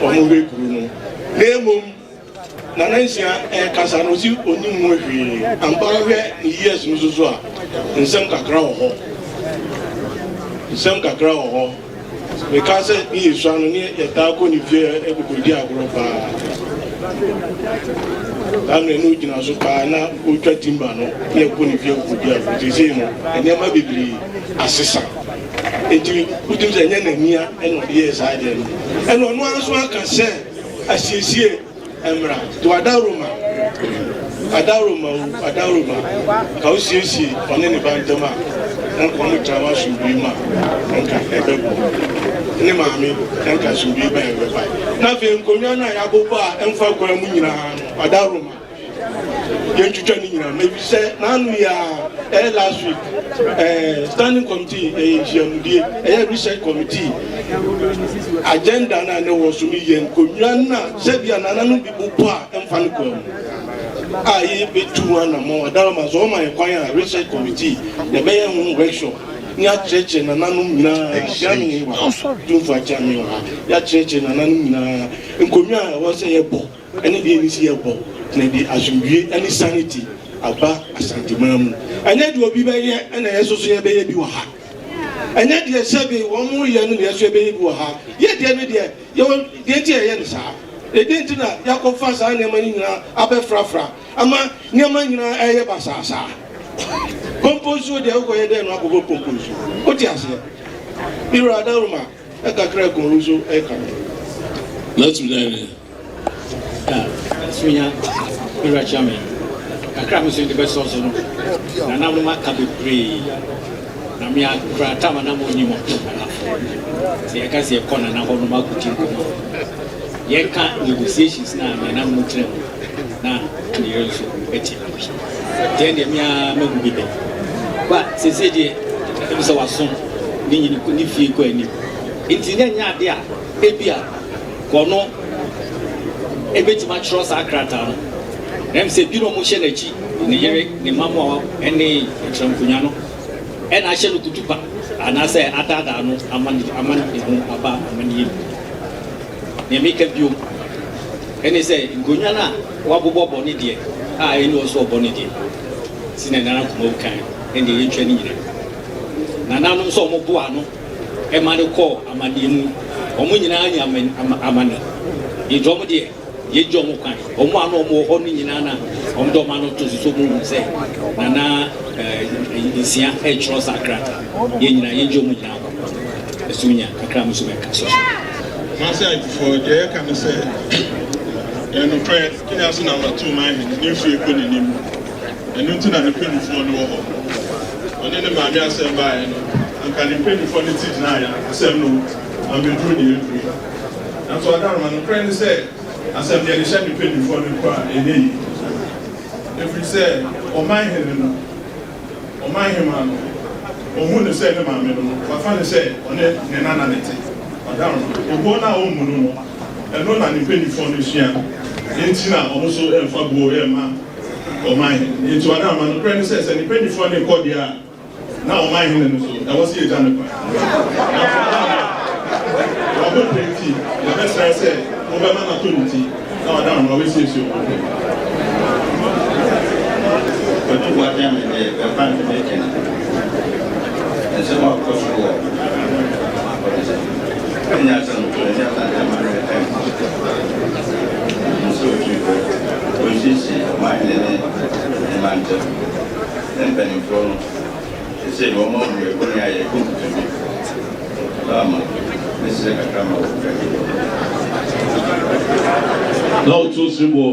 wɔn hwɛ kuro no na mmom Nana Nsia ɛkasa no ɔsi ɔnim ho hwee ampa hwɛ ne years no soso a nsɛm kakra wɔ hɔ nsɛm kakra wɔ hɔ meka sɛ ne yɛ sua no ne yɛtaa kɔ ne fie ɛkɔkɔdi agorɔ paa saa mmerɛ ne ɔgyina so paa na ɔtwa timba no ne yɛkɔ ne fie ɛkɔkɔdi agorɔ seesei no nneɛma bebree asesa nti wotumi sɛ ɛnyɛ n'ania ɛna ɔde yɛɛ saa deɛ no ɛna ɔno ara nso aka sɛ Asiesie mmra to adaworoma adaworoma o adaworoma ka wo siesie ɔne ne ba ntam a na nka ɔmo tra w'asomdwie mu a nka ɛbɛboa ne maame na nka asomdwie bɛn ɛbɛba na afei nkonnwa no a yɛabobɔ a ɛmfa kwan mu nyinaa no adaworoma yɛntwitwa ne nyinaa ma efisɛ n'ano yi a ɛyɛ last week ɛɛ standing committee ɛyɛ nhyiamudie ɛyɛ research committee agenda no a ne wɔ so no yɛ nkonnwa no a sɛbi a nana no bi bobɔ a ɛmfa no kwan mu a yɛbɛtu ho anammɔn adarama so ɔma yɛ kwan a research committee yɛbɛyɛ ho workshop ne akyerɛkyerɛ nananom nyinaa kyerɛ wɔ ha tumfo akyerɛ wɔ ha yɛakyerɛkyerɛ nananom nyinaa nkonnwa a ɛwɔ sɛ yɛbɔ Ɛne deɛ ɛnni sɛ yɛbɔ na ɛde asomdwie ne sanity aba Asanteman mu. Ɛnyɛ deɛ obi bɛyɛ na yɛn nso so yɛbɛyɛ bi wɔ ha. Ɛnyɛ deɛ sɛbe wɔn reyɛ no na yɛn nso yɛbɛyɛ bi wɔ ha. Yɛ deɛ no deɛ, yɛwɔ deɛ nti a yɛyɛ no saa. Ɛdeɛn nti na yɛakɔfa saa nneɛma no nyinaa abɛfrafra ama nneɛma nyinaa ɛreyɛ basaa saa? Pompo nsuo deɛ wokɔyɛ dɛn na woakɔbɔ pompo nsuo? Wote aseɛ? Me wura Adaworoma, kakra ɛkɔn nso ɛka ho. N'atum dan ne. Na Sunya me wura kyia me. Kakra a me nso mede bɛsɔ so no, nananom aka bebree. Na me akora tam a na monnim ɔto anafo. Sɛ yɛka sɛ yɛkɔ nana hɔ nom akɔdi nkɔmmɔ a, yɛka negotiations no a nananom tena mu na ne yere nso te bi. Nti ɛndeɛ me ara mahu bi pɛn. Ba seesei deɛ ɛm sɛ waso ne nyini ne fie kɔ anim. Nti na ɛnyɛ ade a ebia Ɔno ebetumi akyerɛw saa krataa no. Na ɛm sɛ binom hyɛ n'akyi, ne yere, ne mma mmoawa ne nkyerɛnkonwa no na ahyɛ no kutupa anaasɛ adaadaa no ama ne ama ne ho aba amanneɛ mu. Nea meka bio ne sɛ nkonnwa no a wɔabobɔ bɔ ne deɛ a ɛnni hɔ sɛ ɔbɔ ne deɛ si na Nana Kumawu kan no, ɛndeɛ yɛntwa ne nyinaa. Nananom sɛ wɔboa ano ma no kɔɔ amaneɛ mu. Wɔn nyinaa nya amane. Enti wɔn deɛ, yɛgye wɔn kwan. Wɔn a na wɔn wɔ hɔ no nyinaa na wɔn de wɔn ano to so sɛ wɔn hu sɛ Nana Nsia retwerɛ saa krataa. Yɛn nyinaa, yɛgye wɔn nyinaa kwan. Ɛso nya kakra me nso mɛka so so. Kumasi Ayifoɔ, deɛ yɛka ne sɛ, ɛyɛ nokorɛ, Kenya so na wɔtoo man hene, ne mfie kɔ n'anim. Ɛno nti na ne mpanimfoɔ no wɔ hɔ. Ɔne ne maame asɛm baeɛ no, anka ne mpanimfoɔ no ti gyinaeɛ a, asɛm no ammɛduru deɛ aduru yi. Nanso Adaroma, nokorɛ ne sɛ, asɛm deɛ de hyɛ ne mpanimfoɔ no mpo a, ɛnyɛ yie. Ɛfiri sɛ, ɔman hene no, ɔman hemaa no, ɔhu no sɛ ne maame no no, wafa no sɛ ɔne ne nana na ɛte. Adaroma, obuo no a ɔmmu no no, ɛno na ne mpanimfoɔ no sua. Enti na wɔn nso mfa buo mma ɔman hene. Enti wɔada ama. Nokorɛ ne sɛ, sɛ ne mpanimfoɔ no rekɔ deɛ a, na ɔman hene no nso, ɛwɔ sɛ yɛgya no kwan. Nanso wɔada ama. Wɔabɔ pire nti, yɛbɛsrɛ sɛ mobɛma no atɔ ne ti na wɔada ama wasiesie wɔn pɛ. Otumfoɔ Akyame deɛ bɛmfa nto ne nkyɛn. Nsɛm a ɔkɔ so wɔ ɔde sɛ ɛnyɛ asɛm ketewa, ɛnyɛ Asante amammerɛ ɛmfa. Ɛsɛ sɛ Otumfoɔ ɔnsiesie ɔmanhene ne ne mma ntam. Ne mpanimfoɔ no seesei no wɔn ahu yɛ bɔne a yɛkɔ nkotodwe so ama mesrɛ kakra ma wɔ dwumadie. Na ɔto siriboɔ.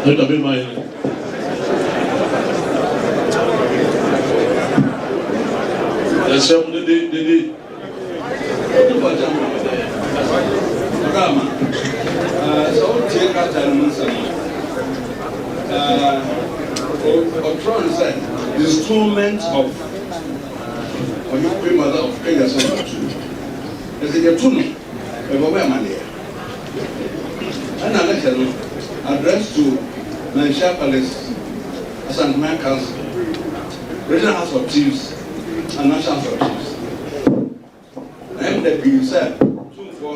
Ɛna me man no. Yɛsrɛ mo dede dede. Ɔdɔ sɛ wotie krataa no mu nsɛm a, ɔtwerɛ no sɛ destoolment of ɔne Queen Mother of Kenya sɛ ɔto. Ɛsɛ yɛto no, ɛbɛbɔ amaneɛ. Ɛna letter no addressed to Manhyia Palace, Asanteman Council, Regional House of Chiefs and National House of Chiefs. Na ɛmu da pii sɛ Tumfoɔ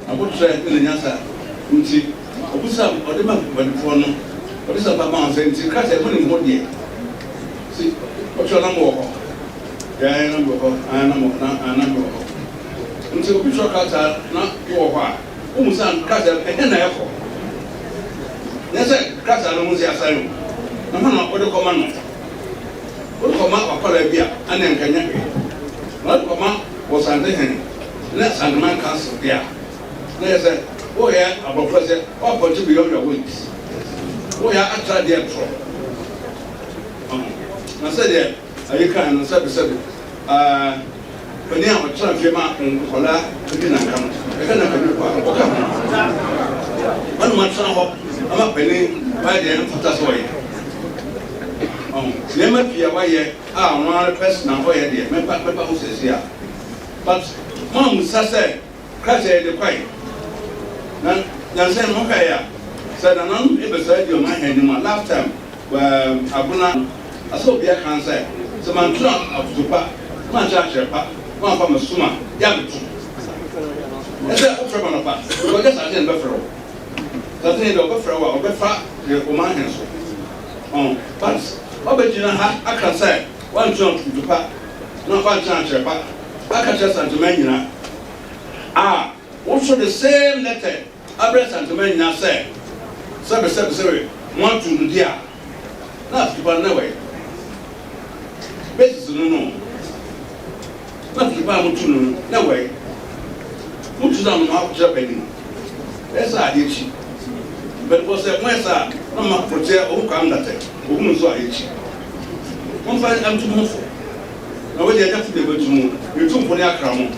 abotrɛ ne ne nyansa nti, ɔbisa ɔde ma mpanimfoɔ no, ɔde sɛ ba ma wɔn sɛ nti krataa mu nim ho deɛ, si ɔtwerɛ na mowɔ hɔ, yɛn na mowɔ hɔ, na mowɔ hɔ, na mowɔ hɔ. Nti obi twerɛ krataa na wowɔ hɔ a, wohu sɛ krataa no ɛhe na ɛkɔ? Nyɛ sɛ krataa no ho nsi asan o, na hwan na wode kɔma no? Wode kɔma w'akwadaa bi a, ɛnneɛ nka ɛnyɛ hwee. Na wode kɔma wɔ Santehene ne Santeman Council deɛ a, na kyerɛ sɛ woreyɛ aborɔfo sɛ woapɔnkye beyond your wings. Woreyɛ atra deɛ torɔ. Na sɛdeɛ ayi kae no, sɛbesɛbe, ɛɛ, Panin a ɔtena fie ma nkwadaa di nanka no, ɛka nanka bi kɔ a, ɔka ho. Wɔn atena hɔ ama panin wayɛ deɛ ɛmfata sɛ ɔyɛ. Ɔho nneɛma pii a wayɛ a ɔno ara personal ɔyɛ deɛ mɛba mɛba ho sɛsi a. But moammisa sɛ Krataa yi de kwae. Na nansa yi mohwɛe a, sɛ nananom ebɛsaa di ɔman ha anim a, last time wɔ Agona, asɛ obia kan sɛ, sɛ mantra afotu pa, mankyerɛ akyerɛ pa, mamfa me som a, yɛ a meto. Ɛsɛ wofrɛ me anɔpa, because nyɛ Santene na bɛfrɛ wo. Santene deɛ ɔbɛfrɛ wo a, ɔbɛfa deɛ ɔman hen so. Ɔn, but wabɛgyina ha aka sɛ wantra afotu pa, na wankyerɛ akyerɛ pa, aka kyerɛ Santeman nyina a woso the same letter abrɛ Santeman nyina sɛ sɛbe sɛbe sɛbe mo ato no di a na afotupa no na wɛn basis no no na afotupa a motu no no na wɛn motu no a mo akɔkyerɛ panin ɛyɛ sɛ adeɛ kyi mpanyinfoɔ sɛ moyɛ saa na mo akɔkyerɛ ɔho kwan datɛ ɔhunu nso adeɛ kyi momfa nto mo ho fo. Na wei deɛ ɛnyɛ fo deɛ bɛtu mu, metu mpo ne akra mo.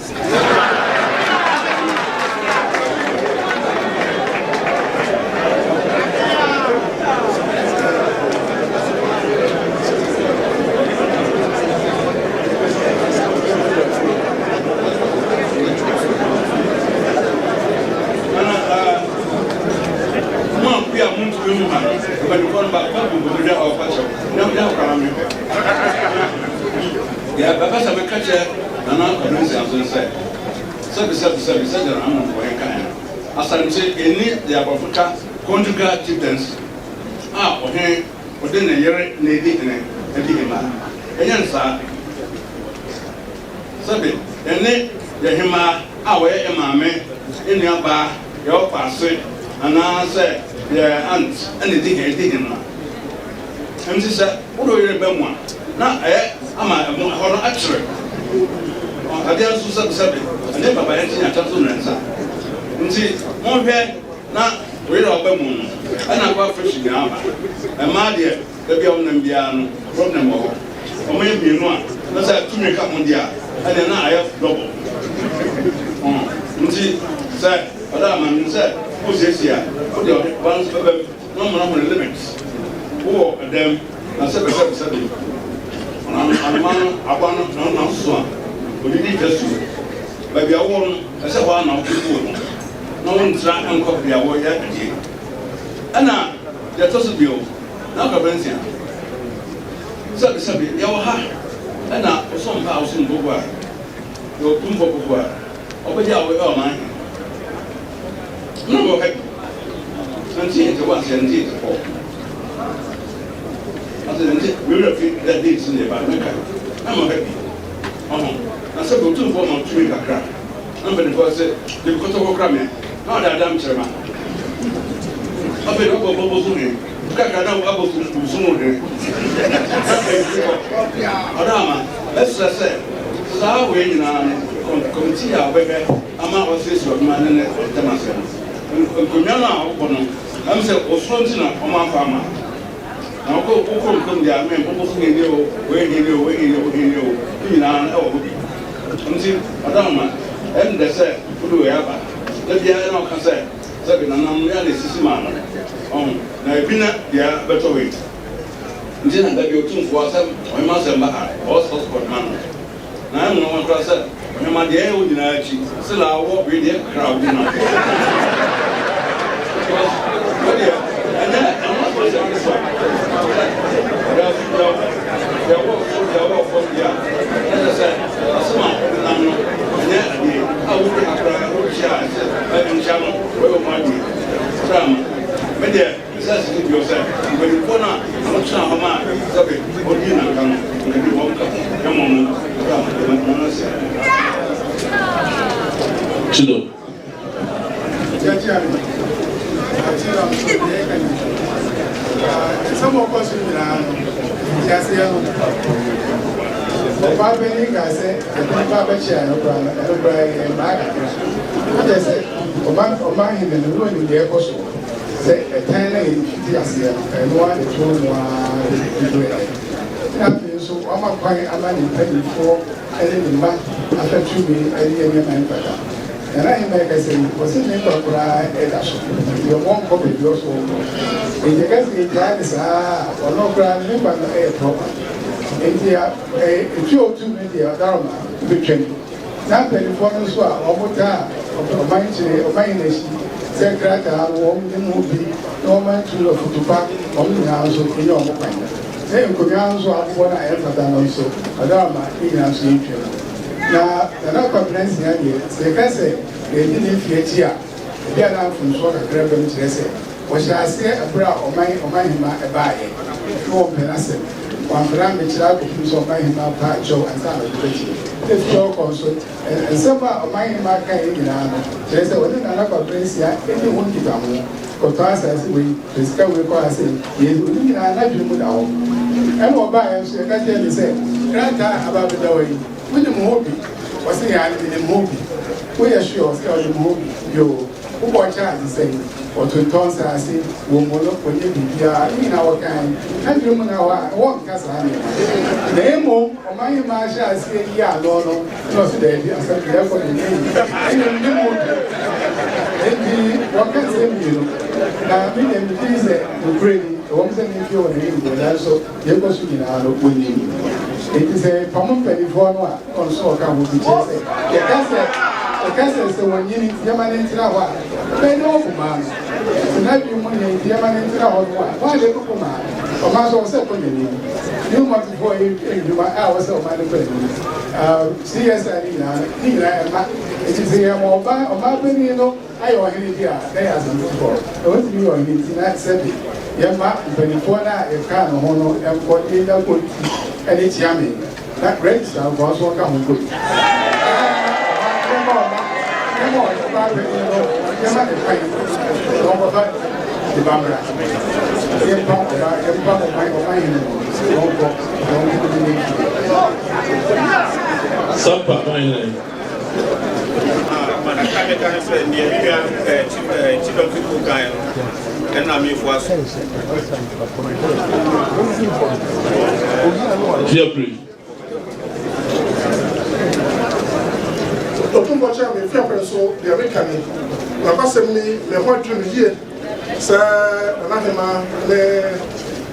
Mo a bi a montumi mu ha no, mpanimfoɔ no baako abu nkotodwe a ɔrepa kyɛw, na mo akora no mehwɛ. Deɛ mɛpɛ sɛ meka kyerɛ Nana Kwabena Nsianso ne sɛ, sɛbi sɛbi sɛbi sɛdeɛ Nana Amoakohene kaeɛ no, Asante nni deɛ aborɔfo ka conjugal chieftaincy a ɔhene ɔde ne yere na ɛdi hene di hemmaa. Ɛnyɛ no saa. Sɛbi yɛne yɛn hemmaa a ɔyɛ yɛn maame, yɛn nuabaa, yɛn ɔfaase anaasɛ yɛn aunt na ɛdi hene di hemmaa. Enti sɛ wode wo yere ba mu a, na ɛyɛ ama ɛmo ɛhɔ no akyere. Adeɛ nso sɛbesɛbe, ɛne babayɛ nti nyansa nso mmiɛnsa. Nti monhwɛ na wo yere a ɔba mu no, ɛna akɔ fresh nyinaa aba. Mmaa deɛ, baabi a wɔnam biara no, problem wɔ hɔ. Wɔyɛ mmienu a, na sɛ tumi ka ho deɛ a, ɛneɛ na ayɛ double. Nti sɛ ɔda ama no sɛ wosiesie a, wode ɔba no nso bɛba mu. Na ɔmana hɔn limit wowɔ dɛm na sɛbɛ sɛbɛ sɛbɛ anoma no aboa no na ɔnam so a odidi twa su baabi a wowɔ no ɛsɛ hɔ ara na wokɔ wo ho na wontra nkɔ baabi a wɔyɛ adeɛ. Ɛna deɛ ɛtɔ so bio, na aka bɛ nsia. Sɛbi sɛbi, yɛwɔ ha, ɛna wosom pa a wosom gogo a, yɛwɔ kumfɔ gogo a, ɔbɛgye a wɔyɛ ɔman he. Na mewɔ ha bi, 1981, 1984. Ɔsɛ nti, me werɛ fi da date no deɛ, but mɛkae. Na mewɔ ha bi. Ɔho, na sɛbi Otumfoɔ ma tumi kakra. Na mpanimfoɔ se, Dabi kɔtɔkɔ kora me, na ɔdaadaa me kyerɛ ma. Afei na ɔbɔ bɔ so he, kakra na abɔ so so mu he. Na mpanyimfoɔ ɔdɔ ama, mɛsrɛ sɛ saa wei nyinaa no, kɔmitii a wɔbɛhwɛ ama wɔasiesie ɔhema ne ne ntam asɛm no, nkonnwa no a wɔbɔ no, ɛm sɛ osuro nti na wɔamfa amma. Na wokɔ wo kurom kurom deɛ a, me bɔ so he ni o, wei he ni o, wei he ni o, wei he ni o, ne nyinaa no ɛwɔ hɔ bi. Ntsi ɔdɔ ma ɛndɛ sɛ wode wei aba. Da biara na ɔka sɛ sɛbe nananom yɛ a na esisi maa no. Ɔho, na ebi na dea bɛtɔ wei. Ntsi na da bi Otumfoɔ asɛm, ɔhema asɛm ba ha, ɔwɔ soft spot ma no. Na ɛyɛ nwanwa koraa sɛ ɔhema deɛ ɛyɛ wo nyinaa akyi, still a wowɔ wei deɛ kakra a wode ma no. Because wo deɛ ɛnyɛ ɛho asɛm ketewa. Sɛ deɛ deɛ wɔ soro deɛ wɔ fam deɛ a, na kyerɛ sɛ asɛm a wode nam no ɛnyɛ adeɛ a wodi ha koraa wokyia a ɛsɛ nkyia no wɔyɛ wɔn adeɛ koraa ma me deɛ mesɛ sisi bio sɛ mpanimfoɔ no a wɔtena hɔ ma sɛbe wɔdi nanka no nkadi wɔn ka ho yɛmmɔ mo koraa ma deɛ ma no sɛ Chido. Kyerɛkyerɛ me. Akyerɛ me nso deɛ ɛka ni. Nsɛm a ɔkɔ so nyinaa no, nteaseɛ no, ɔbaa panyin kaa sɛ ɛbi ba bɛkyɛ no koraa no, ɛno koraa yɛ mmaa kakra. Wokyɛ sɛ ɔma ɔma hene no, na ɔnim deɛ ɛkɔ so. Sɛ ɛtan na yɛfiti aseɛ no, ɛno ara de to no ara de brɛ. Na afei nso, wama kwan ama ne mpanimfoɔ ne ne mma afa tumi de yɛ nneɛma a ɛmfata. Nana Ahemmaa kasa yi, ɔse ne nkwa koraa da so, nti ɔmɔ nkɔ baabi ɔso ɔnkɔ. Nti ɛka sɛ yɛgyaa no saa a, ɔno koraa no ne nkwa no yɛ prɔpa. Nti ɛtu a ɔtu no deɛ ɔdaroma bɛtwam. Na mpanimfoɔ no nso a wɔn taa ɔman kyerɛ ɔman hene akyi sɛ krataa no wɔn nim ho bi na wɔn antu afutu pa, wɔn nyinaa nso ɛnya wɔn kwan. Ne nkonnwa nso a abobɔ no a ɛmfata no nso, ɔdaroma ne nyinaa nso yɛntwam. Na Nana Kwabena Nsia deɛ, sɛ yɛka sɛ yɛdi ne mfeɛ akyi a, ebi a na mfomsoɔ kakra ba mu kyerɛ sɛ wɔhyɛɛ aseɛ ɛberɛ a ɔman ɔmanhemmaa baeɛ na wɔmpɛ n'asɛm. Wamfrɛ ammɛkyerɛ akɔpem sɛ ɔmanhemmaa paa kyɛw ansa na ɔde bɛkyerɛ. Ɛfiri hɔ kɔ nso, nsɛm a ɔmanhemmaa kaeɛ nyinaa no, kyerɛ sɛ ɔne Nana Kwabena Nsia nni ho nkitaho. Kɔtɔ asase wei, fa sika wei kɔ ha sei, yei, ne nyinaa n'adwene mu da hɔ. Ɛna ɔbaeɛ nso, yɛka kyerɛɛ no sɛ, krataa a aba abɛda hɔ yi, wonim ho bi? Ɔse, aane, menim ho bi. Woyɛ sure? Ɔse, ɔnim ho bi. Yoo, wobɔ charge sɛn? Wɔtontɔn nsase, wɔmmu no, wɔnyɛ biribiara, ne nyinaa wɔkae. N'adwene mu na hɔ a, wɔnka saa nneɛma no. Na mmom, ɔmanhemmaa hyɛɛ aseɛ yii ano no, Ɛna ɔse daabi asɛm deɛ ɛkɔ deɛ ɛnyɛ yie ɛna menim mu bi enti wɔka nsɛm mmienu na me deɛ megye di sɛ nokorɛ ni ɛwɔ mu sɛ ne mfie wɔ n'anim deɛ nanso deɛ ɛkɔ so nyinaa no wɔnim enti sɛ pamo mpanimfoɔ no a ɔnso ɔka ho bi kyerɛ sɛ yɛka sɛ yɛka sɛ sɛ wɔnyini nti yɛma no ntena hɔ a ɛbɛyɛ dɛ wɔpo maa no sɛ n'adwene mu nyɛ nti yɛma no ntena hɔ no a wɔn a yɛbɛpo maa no ɔma nso ɔwɔ sɛ ɛkɔ n'anim ne mmɔtefoɔ yɛ adwuma a ɛwɔ sɛ ɔma no kɔ anim CSI ne nyinaa no, ne nyinaa ɛma. Enti sɛ yɛma ɔba, ɔbaa panin no ayɛ ɔhene bi a, na ɛyɛ asɛm foforɔ. Na ɔntumi nyɛ ɔhene nti na sɛbe yɛmma mpanimfoɔ no a yɛkaa ne ho no nkɔ na yɛnya Konti ne Kyeame na Registrar nkoa nso ɔka ho nkɔ bi. Na yɛma ɔma, yɛma ɔbaa panin no, yɛma ne kwan na ɔnkɔfa ne ba mmra. Yɛmpa ɔba, yɛmpa ɔman, ɔman hene no na ɔnkɔ na ɔnkɔdi ne mfie. Sampa man hene. Kakra meka ne sɛ deɛ me nua Chief Amfiko kaeɛ no ɛna mefoa so. Fiapre. Otumfoɔ kyerɛ me Fiapre nso deɛ meka ni n'abasɛm ni me ho adwiri me yie sɛ Nana Hema ne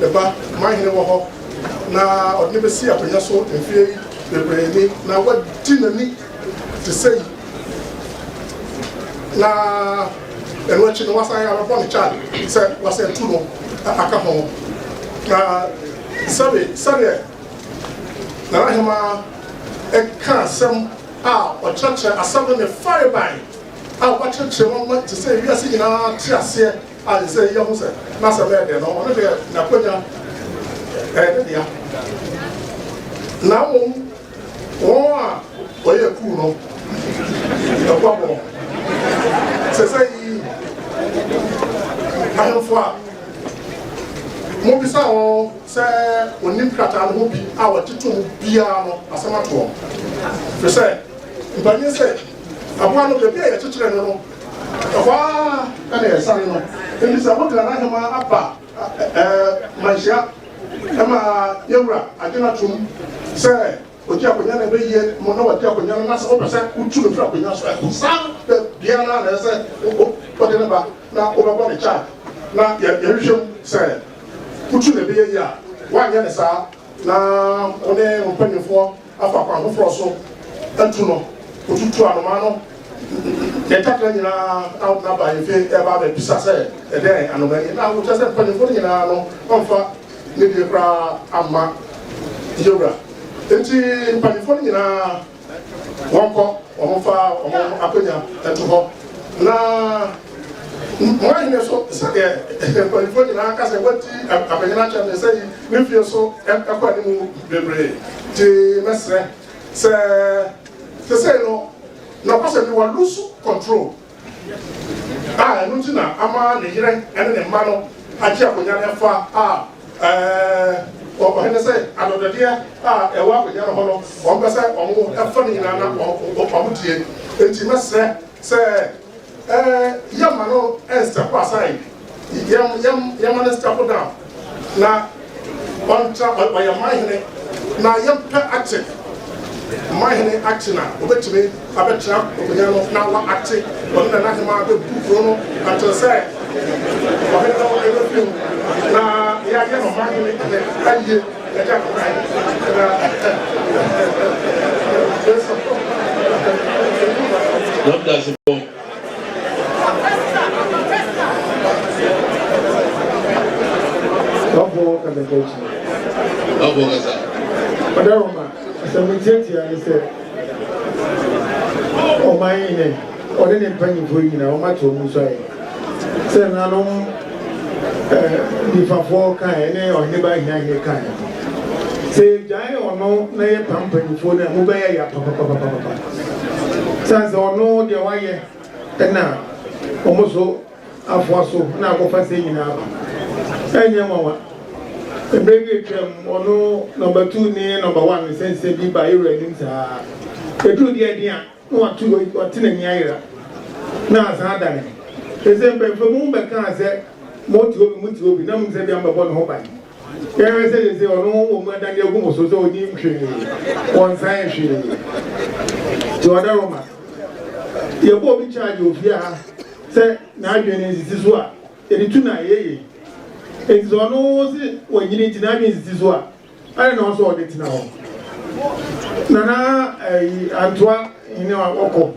ne ba Manhene wɔ hɔ na ɔde no bɛsi akonnwa so mfeɛ yi bebree ni na wadi n'ani te sɛ yi na Ɛno akyi no wasan abɛbɔ ne charge sɛ wasan atu no aka ho. Na sɛbe sɛdeɛ Nana Hemaa ka asɛm a ɔkyerɛkyerɛ asɛm no ne farebae a wakyerɛkyerɛ mu ama te sɛ wiase nyinaa te aseɛ a te sɛ yɛhu sɛ n'asɛm yɛ dɛ no, ɔno deɛ n'akwanya ɛyɛ ne dea. Na mmom wɔn a wɔyɛ kuw no ɛkɔ abɔ sɛ sɛ yi ahemfo a mobisa wɔn sɛ wɔnim krataa no ho bi a wɔgye tom biara no asɛm ato wɔn, firi sɛ mpanyin sɛ aboa no baabi a yɛkyekyere no no ɛhɔ ara na yɛsane no. Enti sɛ wode Nana Ahemaa aba manhyia ma yɛwura agye no atom sɛ ɔgye akonnwa na ɛbɛyie mo na wagye akonnwa no, na sɛ wopɛ sɛ wotu no firi akonnwa so a, saa bia no ara na ɛsɛ sɛ wode no ba na wobɛbɔ ne charge na yɛhwehwɛ mu sɛ wotu no ɛbɛyɛ yie a. Woanyɛ no saa na wo ne wo mpanimfoɔ afa kwan foforɔ so atu no, wotutu anomaa no ne ntakra nyinaa na wode no aba ahemfie reba abɛbisa sɛ ɛdɛn anomaa ni, na wokyerɛ sɛ mpanimfoɔ no nyinaa no wɔmfa ne die koraa amma yɛwura. Enti mpanimfoɔ no nyinaa wɔnkɔ, wɔmfa wɔn akonnwa nto hɔ, na mo ahene so sɛdeɛ mpanimfoɔ nyinaa ka sɛ wɔadi apanyin akyɛm ne sɛ yi ne mfie so ɛkɔ anim bebree. Nti mɛsrɛ sɛ sesei no nɔkwasɛm ni wa lose control a ɛno nti na ama ne yere ne ne mma no agye akonnwa no afa a ɔhene sɛ adɔdɔdeɛ a ɛwɔ akonnwa no hɔ no wɔn pɛ sɛ wɔn ɛfa no nyinaa na wɔn die. Nti mɛsrɛ sɛ yɛmma no step aside, yɛmma no step down na ɔntra ɔyɛ man hene na yɛmpɛ ate man hene ate na obetumi abɛtena akonnwa no na wa ate ɔne nana ahema bɛbu kuro no until sɛ ɔhene no ɛbɛfi mu na yɛayɛ no man hene ne ayie ɛgya kwan na Ɔbɔfoɔ kasa ka akyi. Ɔbɔfoɔ kasa. Ɔdaroma, asɛm tiatia ne sɛ ɔman hene ɔne ne mpanyinfoɔ yi nyinaa wɔn ato wɔn nso ayɛ sɛ nanom nifafoɔ kaeɛ ne ɔhene ba ahiahene kaeɛ sɛ yɛgyae ɔno na yɛpam mpanyinfoɔ no a mobɛyɛ ya papapapapapa sane sɛ ɔno deɛ wayɛ ɛna wɔn so afoa so na akɔfa sɛ nyinaa aba. Ɛnyɛ nwanwa. Mmerɛ bi atwam, ɔno nɔmba tuu ne nɔmba wan nsɛnsɛm bi baa yɛwura anim saa. Ɛduru deɛ ɛden a, na watu, wate n'ani ayera, na asan adane. Ɛsɛ mpanyinfoɔ mu bɛkaa sɛ, mote hɔ bi, mote hɔ bi, na monim sɛ bia mobɛbɔ ne ho ban. Yɛhwɛ sɛ sese ɔno wɔ mu adane agu mo so sɛ ɔnim hwee, ɔnsan hwee. Nti ɔdaroma, yɛbɔ obi charge wɔ fie ha sɛ n'adwene no nsisi so a, yɛde tu no a ɛyɛ yie. Enti sɛ ɔno se wanyini nti n'adwene nsisi so a, adɛn na ɔsɛ ɔde tena hɔ? Nana ayi Antoa hene a ɔkɔ,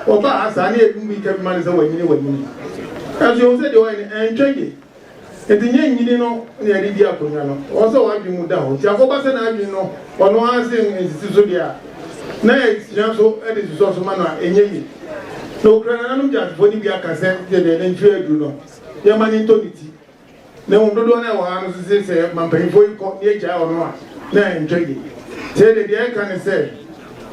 ɔbaa ha saa ne yɛde mu bi ka bi ma no sɛ wanyini wanyini. Nanso yɛhu sɛ deɛ ɔyɛ no ɛntwa yie. Enti nyɛ nyini no na yɛde di akonnwa no. Ɔwɔ sɛ w'adwene mu da hɔ. Nti akɔba sɛ n'adwene no ɔno ara se nsisi so deɛ a, na yɛgyina so de sosɔ so ma no a, ɛnyɛ yie. Na okura nananom gyasefoɔ no bi aka sɛ deɛ ne mfeɛ aduru no, yɛmma no ntɔ ne ti. Na mmom dodoɔ no a ɛwɔ ha no nso se sɛ ma mpanyimfoɔ yi kɔ na yɛgyae ɔno a, na ɛntwa yie. Nti yɛdeɛ deɛ yɛka ne sɛ,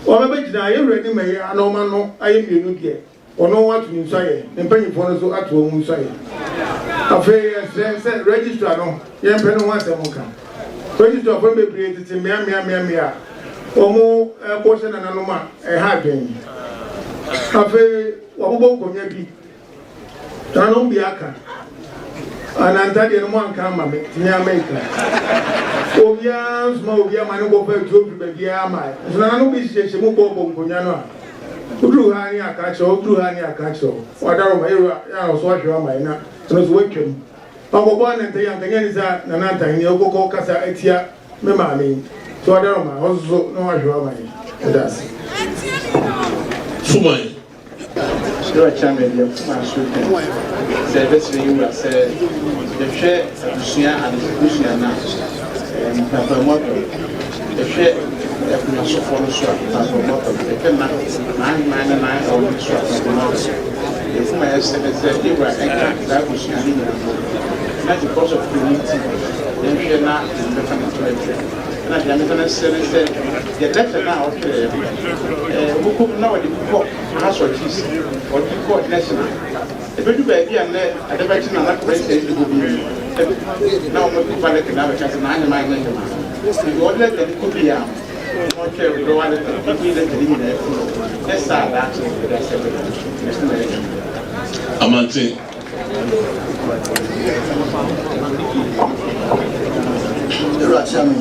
wɔbɛbɛgyina yɛn wura anim ɛyɛ a na wɔn ano ayɛ mmienu deɛ, Ɔno ato ne nsuayɛ, ne mpanyimfoɔ no nso ato wɔn nsuayɛ. Afei yɛsrɛ sɛ registrar no yɛmpɛ ne ho asɛm nka. Registrarfoɔ no bebree tete mmea mmea mmea mmea a wɔbɔ hyɛ nananom a ɛha adwene. Afei wɔabobɔ nkonnwa bi, nananom bi aka. Ananta deɛ no mo anka ama me, nti me ara meka. Obiara nsoma obiara ma ne nkɔfa atuo mfiri baabiara ma. Nso nananom bi hyehyɛ mu bɔɔbɔ nkonnwa no a. Woduru ha ne aka akyerɛ wo, woduru ha ne aka akyerɛ wo. Wadaroma, yɛwura, yɛ a ɔso ahwɛ ama yɛ na ɛno nso woatwam. Wankɔbɔ ananta yi anka nyɛ ne sɛ Nana Antahene wokɔkɔ kasa atia me maame yi. So wadaroma, ɔso so na wahwɛ ama yɛ. Ɛda ase. Fuman. Yɛwura Chairman, deɛ mfom aso pɛn sɛ yɛbɛsrɛ yɛwura sɛ yɛhwɛ abusua abusua no a mpapamu aba mu. Yɛhwɛ akunasofoɔ no so a mpapamu aba mu. Yɛhwɛ na n'aheman ne n'ahɛw no so a mpapamu aba mu. Deɛ mfom a yɛsrɛ ne sɛ yɛwura ɛnka saa abusua no nyinaa ho na because of kuro no nti yɛnhwɛ na yɛbɛfa no to akyire. Ɛna deɛ mesane srɛ ne sɛ yɛ lɛtɛ no a ɔtwerɛeɛ no ɛɛ wokɔ mu na wɔde bi kɔ House of Chiefs, wɔde bi kɔ National. Ɛbɛdu baabi a nnɛ ade bɛkye na na president nni hɔ bio no, na wɔde fa lɛtɛ no abɛka sɛ n'aheman nyɛ hemaa. Nti wɔde lɛtɛ no kɔ biara no, na wɔtwerɛ withdrawal lɛtɛ, wɔyi lɛtɛ no nyinaa firi hɔ. Nyɛ saa a daakye yɛde asɛm bɛba. Ɛno na ɛyɛ. Amanten. Ewura kyia me,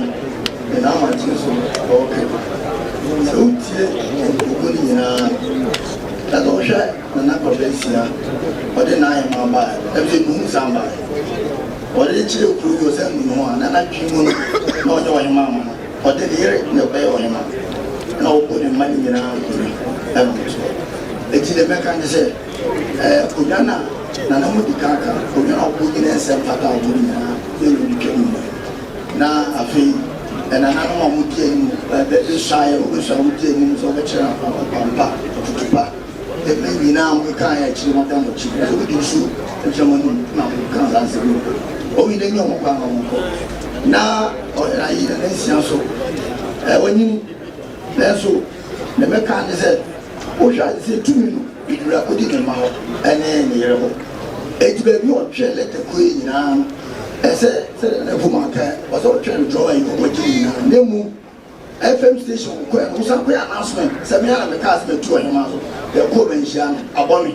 me na amanten so ɔɔkɛ. Sɛ wotie nkurɔfoɔ no nyinaa, na sɛ wohwɛ Nana Kwabena Nsia, ɔde n'ahemmaa baeɛ, ɛfiri sɛ mehu san baeɛ. Ɔde kyerɛ kuro yi ɔsan nu ne ho a, na n'adwene mu no, na ɔnyɛ ɔhemmaa ma no. Ɔde ne yere na ɛbɛyɛ ɔhemmaa, na ɔbɔ ne mma no nyinaa nkonnwa ɛna ɔte hɔ. Enti deɛ mɛka ne sɛ, Ɛɛ akonnwa no a Nana mo di kan ka, akonnwa no a ɔbɔ gyina nsɛm fata a ɔbɔ no nyinaa yɛ wɔ ne twam mu. Na afei ɛnananom a wɔdi anim bɛsuaeɛ, wɔbɛsua wɔdi anim sɛ wɔbɛkyerɛ no akwan pa, afutu pa. Ɛmɛ nyinaa wɔkekaeɛ akyire wɔda mo akyi. Sɛ wodi nsu kyerɛ mo anim na wɔka saa nsɛm yi. Wɔn nyinaa nyi wɔn kwan na wɔnkɔ. Na ayi Nana Nsia so, wɔnyini nanso deɛ mɛka ne sɛ Wohwɛ a, sɛ tumi no bebree akodi ne mma hɔ ne ne yere hɔ. Enti baabi a ɔtwerɛ lɛtɛ kɔeɛ nyinaa no, ɛsɛ sɛdeɛ Nana Afuom aka ɛ, ɔsɛ ɔtwerɛ no drɔwa yi ɔkɔgye ne nyinaa. Na mmom FM station kɔɛ no, wosan kɔyɛ announcement sɛ me ara na mekaa sɛ matu ɔhemaa so, yɛkɔɔ manhyia no, abɔ me.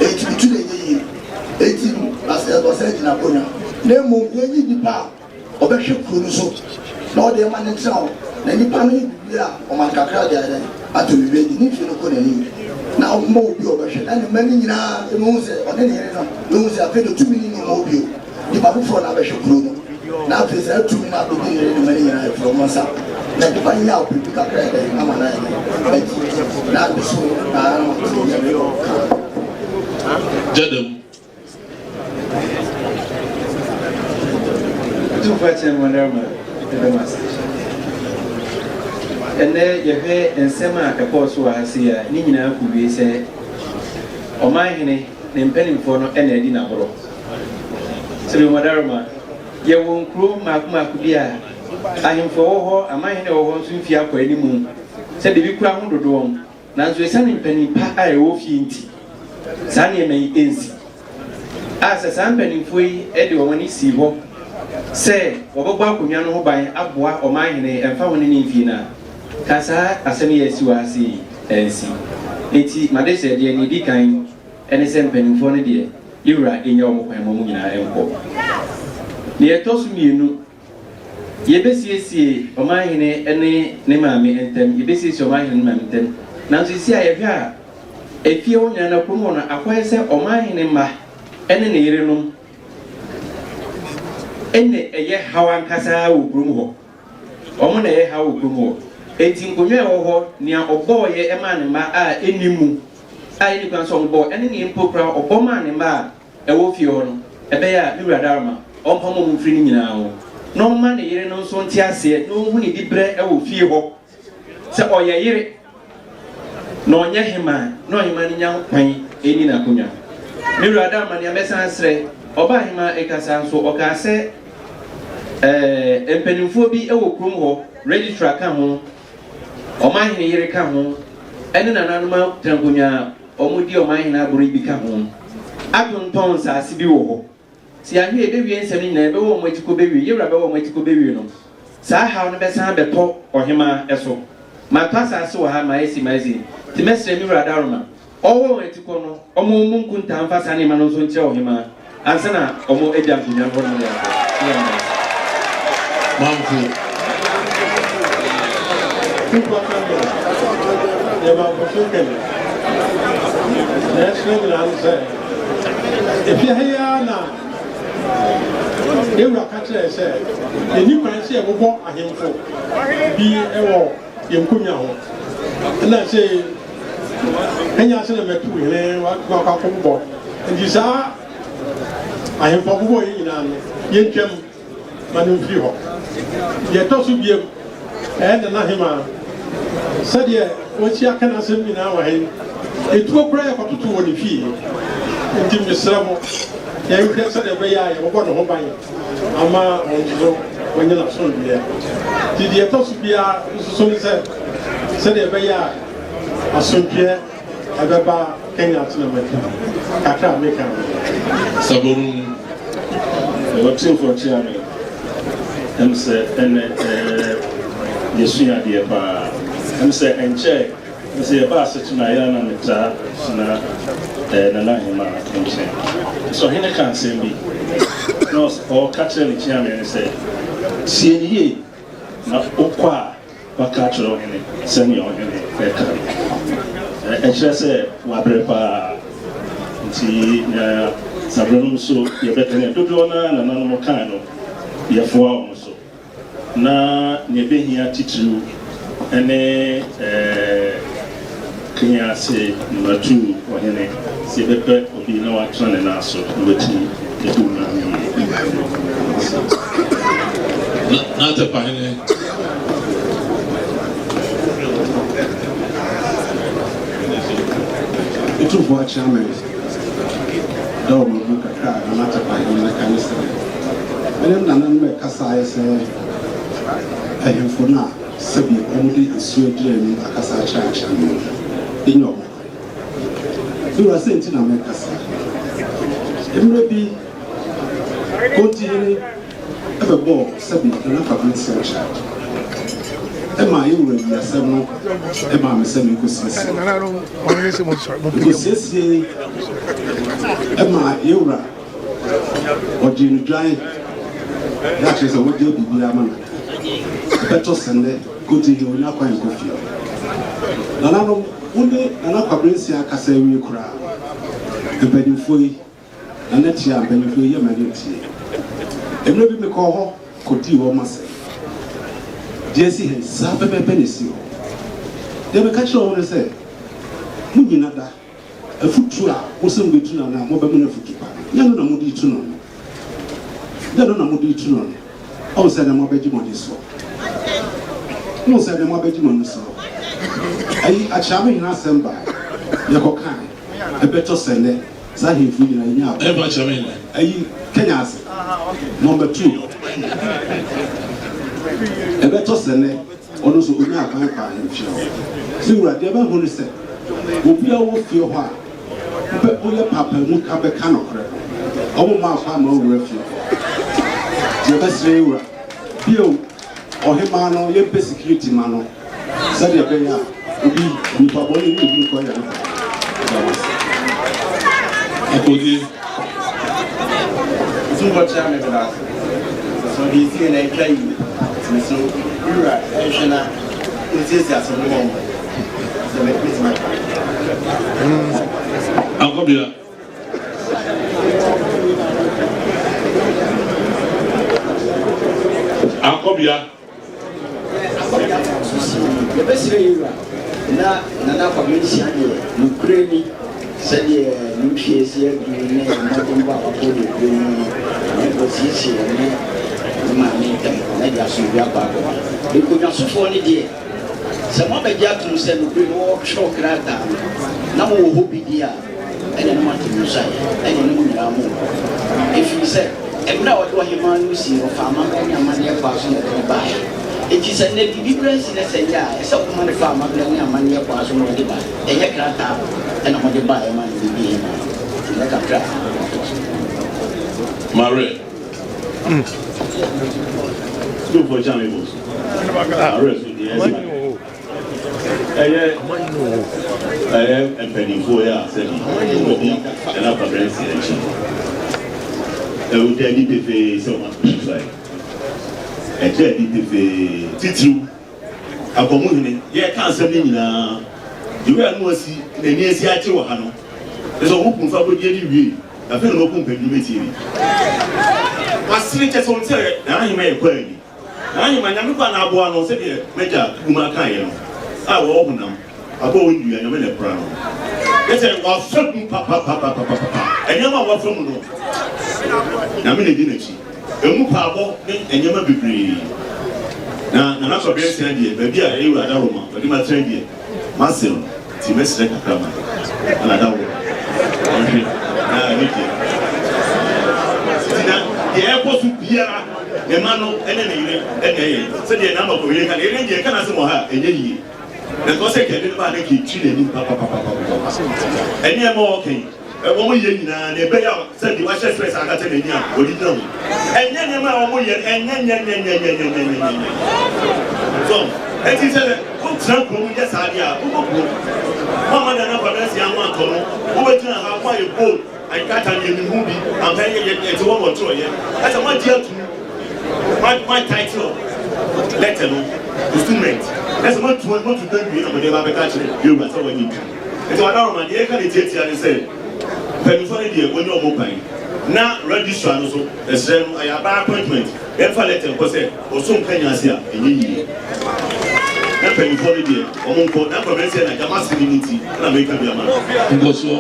Enti metu no ɛnyɛ yie. Enti no, ɔsan gyina akonnwa. Na mmom yɛnyi nnipa a Ɔbɛhwɛ kuro no so na ɔde ama no ntena hɔ, na nnipa no yɛ biribi a, ɔma no kakra de ayɛ dɛn? Atɔ biribi adi. Ne mfie no kɔ n'anim, na ɔma obi a ɔbɛhwɛ, na ne mma no nyinaa bɛhu sɛ ɔne ne yere no bɛhu sɛ afei deɛ tumi no nni wɔn hɔ bio. Nnipa foforɔ na abɛhwɛ kuro no, na afei saa tumi no abɛdi ne yere ne mma no nyinaa afiri wɔn nsa, na nnipa no nya biribi kakra yɛ dɛn ama no ayɛ dɛn adi, na ade so na ano te Nyame ka. Gyadam. Otumfoɔ Akyerɛma Ɔdarima yɛda mo ase. Ɛnnɛ yɛhwɛ nsɛm a ɛkɔɔ so wɔ ha sei a, ne nyinaa kɔwie sɛ ɔmanhene ne mpanimfoɔ no na adi n'aborɔ. Sɛbi Ɔdarima, yɛwɔ nkuro mmaako mmaako bi a ahemfo a ɛwɔ hɔ, amanhene a ɛwɔ hɔ nso mfie akɔ anim sɛ biribi kura ho dodoɔ. Nanso esiane mpanin pa a ɛwɔ fie nti, saa nneɛma yi nsi. A Sɛ saa mpanimfoɔ yi de wɔn ani sii hɔ sɛ wɔbɛbɔ akonnwa no ho ban aboa ɔmanhene ɛmfa ho ne ne mfie no a, ka saa asɛm yi a asi wɔ ha sei yi ansi. Enti m'adesrɛdeɛ, nea ɛdi kan ne sɛ mpanimfoɔ no deɛ, yɛn wura nnya wɔn kwan ma wɔn nyinaa nkɔ. Nea ɛtɔ so mmienu, Yɛbɛsiesie ɔmanhene ne ne maame ntam, yɛbɛsiesie ɔmanhene ne maame ntam. Nanso seesei a yɛhwɛ a, efie hɔ nyinaa na kurom hɔ no, akɔyɛ sɛ ɔmanhene mma ne ne yerenom na ɛyɛ haw ankasa wɔ kurom hɔ. Wɔn na ɛyɛ haw wɔ kurom hɔ. Enti nkonnwa a ɛwɔ hɔ, nea ɔbɔeɛ maa ne mma a ɛnni mu, a ɛnni kwan sɛ wɔbɔ, ɛne nea mpo koraa ɔbɔ maa ne mma a ɛwɔ fie hɔ no, ɛbɛyɛ a me wura Darma ɔmpam wɔn mfiri ne nyinaa ho, na ɔmma ne yere no nso nte aseɛ na ɔnhu ne diberɛ wɔ fie hɔ, sɛ ɔyɛ yere na ɔnyɛ hemaa, na ɔhemaa no nya kwan nni n'akonnwa. Me wura Darma, nea mɛsan asrɛ, ɔbaa hemaa rekasa nso, ɔkaa sɛ ɛɛ mpanimfoɔ bi wɔ kurom hɔ, registrar ka ho, ɔmanhene yere ka ho, ɛne nananom atenankonnwa Wɔdi ɔmanhene agorɔ yi bi ka ho. Atontɔn nsaase bi wɔ hɔ. Sɛ yɛanhwɛ a, yɛbɛwie nsɛm no nyinaa, yɛbɛwɔ wɔn atikɔ bɛwie, yɛn wura bɛwɔ wɔn atikɔ bɛwie no, saa haw no bɛsan abɛtɔ ɔhemaa so. Matɔ asaase wɔ ha, mayɛ sei, mayɛ sei. Nti mɛsrɛ me wura Daroma, ɔwɔ wɔn atikɔ no, wɔmmu nkontaa mfa saa nneɛma no nso nkyerɛ ɔhemaa ansa na wɔagya nkonnwa no hɔ nom de akɔ. Meda mo ase. Manfo. Deɛ manfo so kɛn na ɛsrɛ nyinaa ne sɛ ɛfie ha yi ara na yɛwura ka kyerɛɛ sɛ yɛnni kwan sɛ yɛbobɔ ahemfo bi wɔ yɛn nkonnwa ho ɛna sɛ. Kenya ase na matu hene wakɔ akɔbobɔ. Nti saa ahemfo abobɔ yi nyinaa no, yɛntwam ma no mfiri hɔ. Deɛ ɛtɔ so biam, ɛyɛ Nana Hemaa. Sɛdeɛ wasi aka n'asɛm nyinaa wɔ ha yi, etuo koraa yɛkɔtoto wɔ ne fie. Nti mesrɛ mo, yɛnhwɛ sɛdeɛ ɛbɛyɛ a yɛbɛbɔ ne ho ban ama ɔno nso so wanya n'asomdwoeɛ. Nti deɛ ɛtɔ so biara nso so ne sɛ, sɛdeɛ ɛbɛyɛ a asomdwoeɛ ɛbɛba Kenya atena matu kakra a meka no. Sabon ɔtumfoɔ kyea me ɛm sɛ ɛnɛ ɛɛ yɛsua adeɛ paa ɛm sɛ ɛnkyɛɛ ɛm sɛ yɛba asetena yɛ na metaa tena ɛɛ Nana Ahema nkyɛn sɛ ɔhene ka nsɛm bi na ɔka kyerɛ ne kyea me ne sɛ tie ne yie na wokɔ a Waka akyerɛ ɔhene sɛnea ɔhene reka no. Ɛkyerɛ sɛ wabrɛ paa. Nti nea saa berɛ no nso yɛbɛka ne dodoɔ no ara nananom kae no, yɛfoa wɔn so. Na nea ɛbɛhia titiriw ne Kenya ase mmaratuu ɔhene, sɛ yɛbɛpɛ obi na watena ne nan so na watumi adi mmara no yie. N'Atɛpahene. Otumfoɔ Akyea-Mɛ da wɔ mabu kakra a Nana Atɛpahene bɛka ne sɛ, Me ne nananom rekasa ayɛ sɛ ahemfo no a sɛbi wɔde nsuo agyina anim akasa akyerɛ Akyea-Mɛ no, yɛnyɛ wɔn kwan. Me wura, sɛn nti na meka saa? Mmerɛ bi, Kontihene bɛbɔɔ sɛbi Nana Kwabena Nsiakyɛ ɛmaa yɛn wura yii asɛm no maa me sɛ menkɔsiesie. Mekɔsiesie ɛmaa yɛn wura ɔgyee no dwan yɛ akyerɛ sɛ wɔgye biribiara ma no. Ɛbɛtɔ sɛ nnɛ Kontihene ɔnya kwan nkɔ fie. Nananom, wo ne Nana Kwabena Nsia akasa awie koraa. Mpanimfoɔ yi Nana tia mpanyimfo yi yɛ ma ani nteɛ. Mmerɛ bi mekɔɔ hɔ kɔdii wɔn asɛm. Deɛ asi ha yi, saa pɛpɛɛpɛ na ɛsii hɔ. Deɛ meka kyerɛɛ wɔn ne sɛ, Monnyina da, afutuo a mose mobɛtu no anaa mobɛma no afutu pa no, nyɛ ɛno na mode retu no no. Nyɛ ɛno na mode retu no no. Ɔhu sɛ ɛnnɛ moabɛgye mo ani soɔ. Wohu sɛ ɛnnɛ moabɛgye mo ani soɔ. Ayi, Akyeamehene asɛm baeɛ, yɛkɔkaeɛ. Ɛbɛtɔ sɛ nnɛ saa ahemfo yi nyinaa yɛnya Ɛmfa nkyerɛ me nnɛ. Ayi Kenya ase number 2. Ɛbɛtɔ sɛ nnɛ ɔno nso ɔnya akwan kɔ ahemfie hɔ. Me wura, deɛ mahu ne sɛ obi a ɔwɔ fie hɔ a wobɛ woyɛ paapaemu ka bɛka nokorɛ no, wɔn mma akwan ma wowura fie hɔ. Nti yɛbɛsrɛ yɛn wura bio, ɔhemaa no yɛmpɛ security ma no. Sɛdeɛ ɛbɛyɛ a obi, onipa bɔne ne obi nkɔ yɛ no kwa. Meda mo ase. Akodie. Otumfoɔ kyea me meda ase. Sɛ ɔde esi yɛn na atwa yi me so me wura ɛnhwɛ na onsiesie asɛm no ma ɔmo sɛ mɛtumi aka. Ankɔbea. Ankɔbea. Yɛbɛsrɛ yɛn wura na Nana Kwame Nsia deɛ nokorɛ ni sɛdeɛ ne mfeɛ asi aduru ne mmɔdenbɔ a wabɔ wɔ kuro mu no na wasiesie ɔne ne maame ntam na de asomdwoeɛ akɔ akɔda. Nkonnwasofoɔ no deɛ sɛ moabɛgye atom sɛ nokorɛ ni wɔretwerɛ krataa no na mowɔ hɔ bi deɛ a ɛnneɛ na moate mo nsa ɛ, ɛnneɛ na mo nyinaa mowɔ hɔ ɛfiri sɛ Mmerɛ a wɔde ɔhemmaa no resii no, ɔfaa amammerɛ ne amanneɛ kwan so na ɛde no baeɛ. Enti sɛ nnɛ biribi koraa si na sɛ ɛnyɛ a, ɛsɛ sɛ wɔma no fa amammerɛ ne amanneɛ kwan so na wɔde ba, ɛnyɛ krataa na mode baeɛ ma no bɛdi hemmaa no. Ɛnyɛ kakra a na ɛtɔ so. Mawerɛ. Sukuufoɔ kyɛn me bɔ so. Mawerɛ so deɛ ɛsɛ. Ɛyɛ ɛyɛ mpanimfoɔ yi a sɛbi wɔdi Nana Kwabena Nsia akyi no, ɛda adi pefee sɛ wɔn afa yi. Ɛda adi pefee titiriw Akwamuhene yɛreka asɛm no nyinaa the way a na wasi n'ani asi agye wɔ ha no, ɛsɛ sɛ wɔn kumfa abɔdeɛ no wie afei na wɔakum mpanyin bɛtie bi. Wasere kyɛ sɛ wɔn sɛ Nana Ahemma yɛ kwaa ni. Na ahema Nyame kwan na aboa no sɛdeɛ m'agya Kumaa kaeɛ no, a wɔwɔ honam, aboa wɔn dua, Nyame na ɛkora no. Yɛ sɛ wafa mu papapapapapa. Nneɛma a wafa mu no, Nyame na edi n'akyi. Emu paabɔ ne nneɛma bebree. Na Nana Kwabena Nsia deɛ, baabi a ɛyɛ Wura Adaworoma, ɔde matena deɛ, M'ase no nti mɛsrɛ kakra ma no na daworo ɔnhwɛ na ɛno deɛ nti na deɛ ɛkɔ so biara ne mma no ne ne yere na ɛyɛ sɛdeɛ Naama kɔwie ka ne yere deɛ ɛka n'asɛm wɔ ha a ɛnyɛ yie na nka ɔsɛ kɛde no baa na kɛtwi n'anim papapapapapa ɛne ɛma ɔka yi Wɔn yɛ nyinaa nea ɛbɛyɛ a sɛdeɛ wahyɛ stress akata n'ani a ɔde gyina ho. Ɛnyɛ nneɛma a wɔn yɛ no ɛnyɛ nyɛ nyɛ nyɛ nyɛ nyɛ nyɛ nyɛ nyɛ. So ɛti sɛ wotena kurom yɛ saa deɛ a wobɔ kurom. Mo ama Nana Kwabena Nsia ho atɔ no wobɛgyina ha mo ayɛ bold nkrataa no yɛnim ho bi ampa yɛ yɛ ɛte hɔ na ɔtwerɛeɛ ɛsɛ moagye atum mo title letter no instrument ɛsɛ moatu moatu dan wie na mode ba bɛka akyerɛ yɛwura sɛ wɔnyɛ ntu. Nti Ɔdaroma, deɛ yɛka no tiatia ne sɛ, mpaninfoɔ no deɛ wɔnni wɔn kwan, na registrar no nso, yɛsrɛ no, ɛyɛ aban appointment, yɛmfa letter nkɔ sɛ ɔso nka nya ase a, ɛnyɛ yie. Na mpaninfoɔ no deɛ, wɔn nkɔ, na Kwabena sɛ na gyama asɛm yi nti na meka bi ama no. Nkɔsoɔ.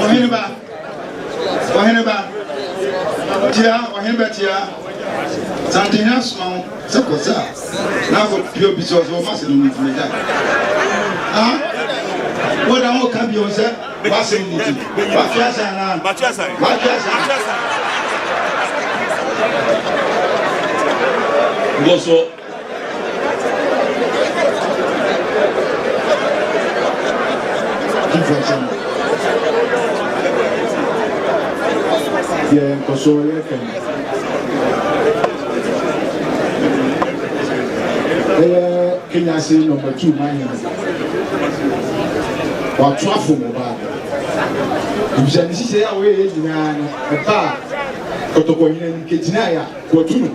Ɔhene ba, ɔhene ba, tia, ɔhene ba tia. Santehene asoma wo sɛ kɔ sa na akɔ pie obi sɛ ɔsɛ ɔma sɛ no nti megya. Ah, wo da ho ka bio sɛ w'asɛm no nti. Watwe asan anaa? Watwe asan. Nkɔsoɔ. Deɛ nkɔsoɔ yɛ fɛ no ɛyɛ Kenyasi nɔmba 2 man hene wato afom ɔbaa no ebisa ne hyehyɛ a wɔyɛ yɛ nyinaa no ɛbaa kɔtɔkɔhene anim kegyinaeɛ a wɔatu no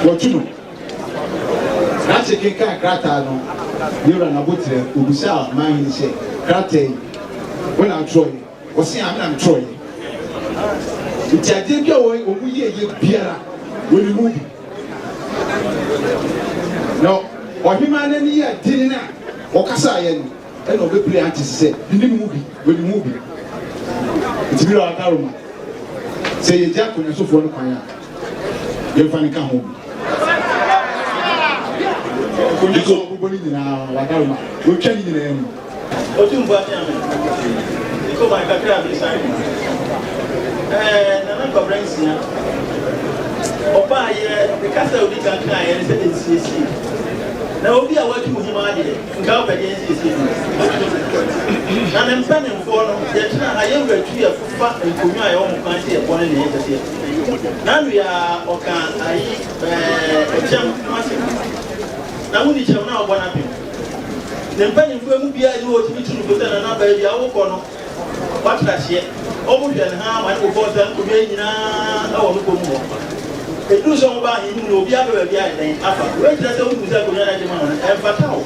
Wɔtu no. Krakye kenkan krataa no, ne wura Naboterɛ, obisaa ɔmanhene sɛ, Krataa yi, wo na wotwerɛeɛ? Ɔse, Aane, me na metwerɛeɛ. Nti adeɛ bi a wɔn yɛeɛ biara, wɔnim mu bi. Na ɔhemaa no ani yɛɛ den a ɔkasaeɛ no, Ɛna ɔbɛpire ante sɛ menim mu bi, wɔnim mu bi. Nti me wura Daroma, sɛ yɛgya akonnwasofoɔ no kwan a, yɛmfa no nka ho bi. Akonnwa so a wɔbobɔ no nyinaa, wadaroma, wɔtwa ne nyinaa mu. Otumfoɔ Akyea me, Nkoman kakra a mesan mu. Ɛɛ, Nana Kwabena Nsia, ɔbaayɛ, ne kasa a odi kan kaeɛ ne sɛ nsiesie. Na obi a watu wo hemaa deɛ, Nka wopɛ deɛ nsiesie bi Na ne mpanimfoɔ no, yɛtena ha, yɛn wura tu yɛ fo fa nkonnwa a yɛwɔ ho kwan sɛ yɛbɔ ne nea yɛmpɛ sɛ yɛbɔ. N'ano yi ara, ɔka ayi ɛɛ ɛkyɛm ho asɛm. Na wonni kyɛm na wɔbɔ no apem. Ne mpanimfoɔ mu biara nni hɔ a ɔtumi tu no fo sɛ, Nana, baabi a wokɔ no, Watra hyeɛ. Wɔn hwɛ no haa ma ne bobɔɔ saa nkonnwa yi nyinaa wɔ no kɔn mu hɔ. Ɛduruu sɛ wɔn baa ahenni mu no, obiara pɛ baabi ayɛ dɛn afa. Wei kyerɛ sɛ wohunu sɛ akonnwa no a ɛde ma no no, ɛmfata wo.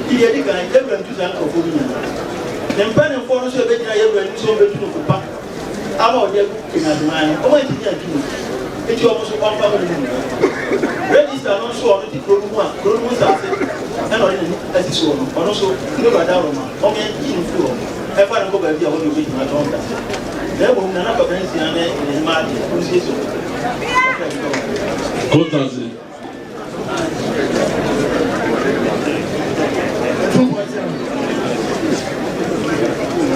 Nti deɛ ɛdi kan, yɛn wura ntu saa nkurɔfoɔ no nyinaa. Ne mpanimfoɔ no nso a ɛbɛgyina yɛn wura anim sɛ wɔbɛtu no fo pa ama ɔde agu Kenyaseman no, wɔn antumi antu no. Nti wɔn nso wɔmfa mo no mu. Register no nso a ɔno te kuro no mu a kuro no mu nsase na ɔde n'ani asi soɔ no, ɔno nso ne wura dawuroma. Wɔn yɛn yi no mfiri hɔ mfa no nkɔ baabi a hɔ deɛ ɔbɛtumi atɔn nsase. Na mmom Nana Kwabena Nsia ne ne mma deɛ, wɔnsiesie wɔn. Kakra bi ka wɔn. Kontase.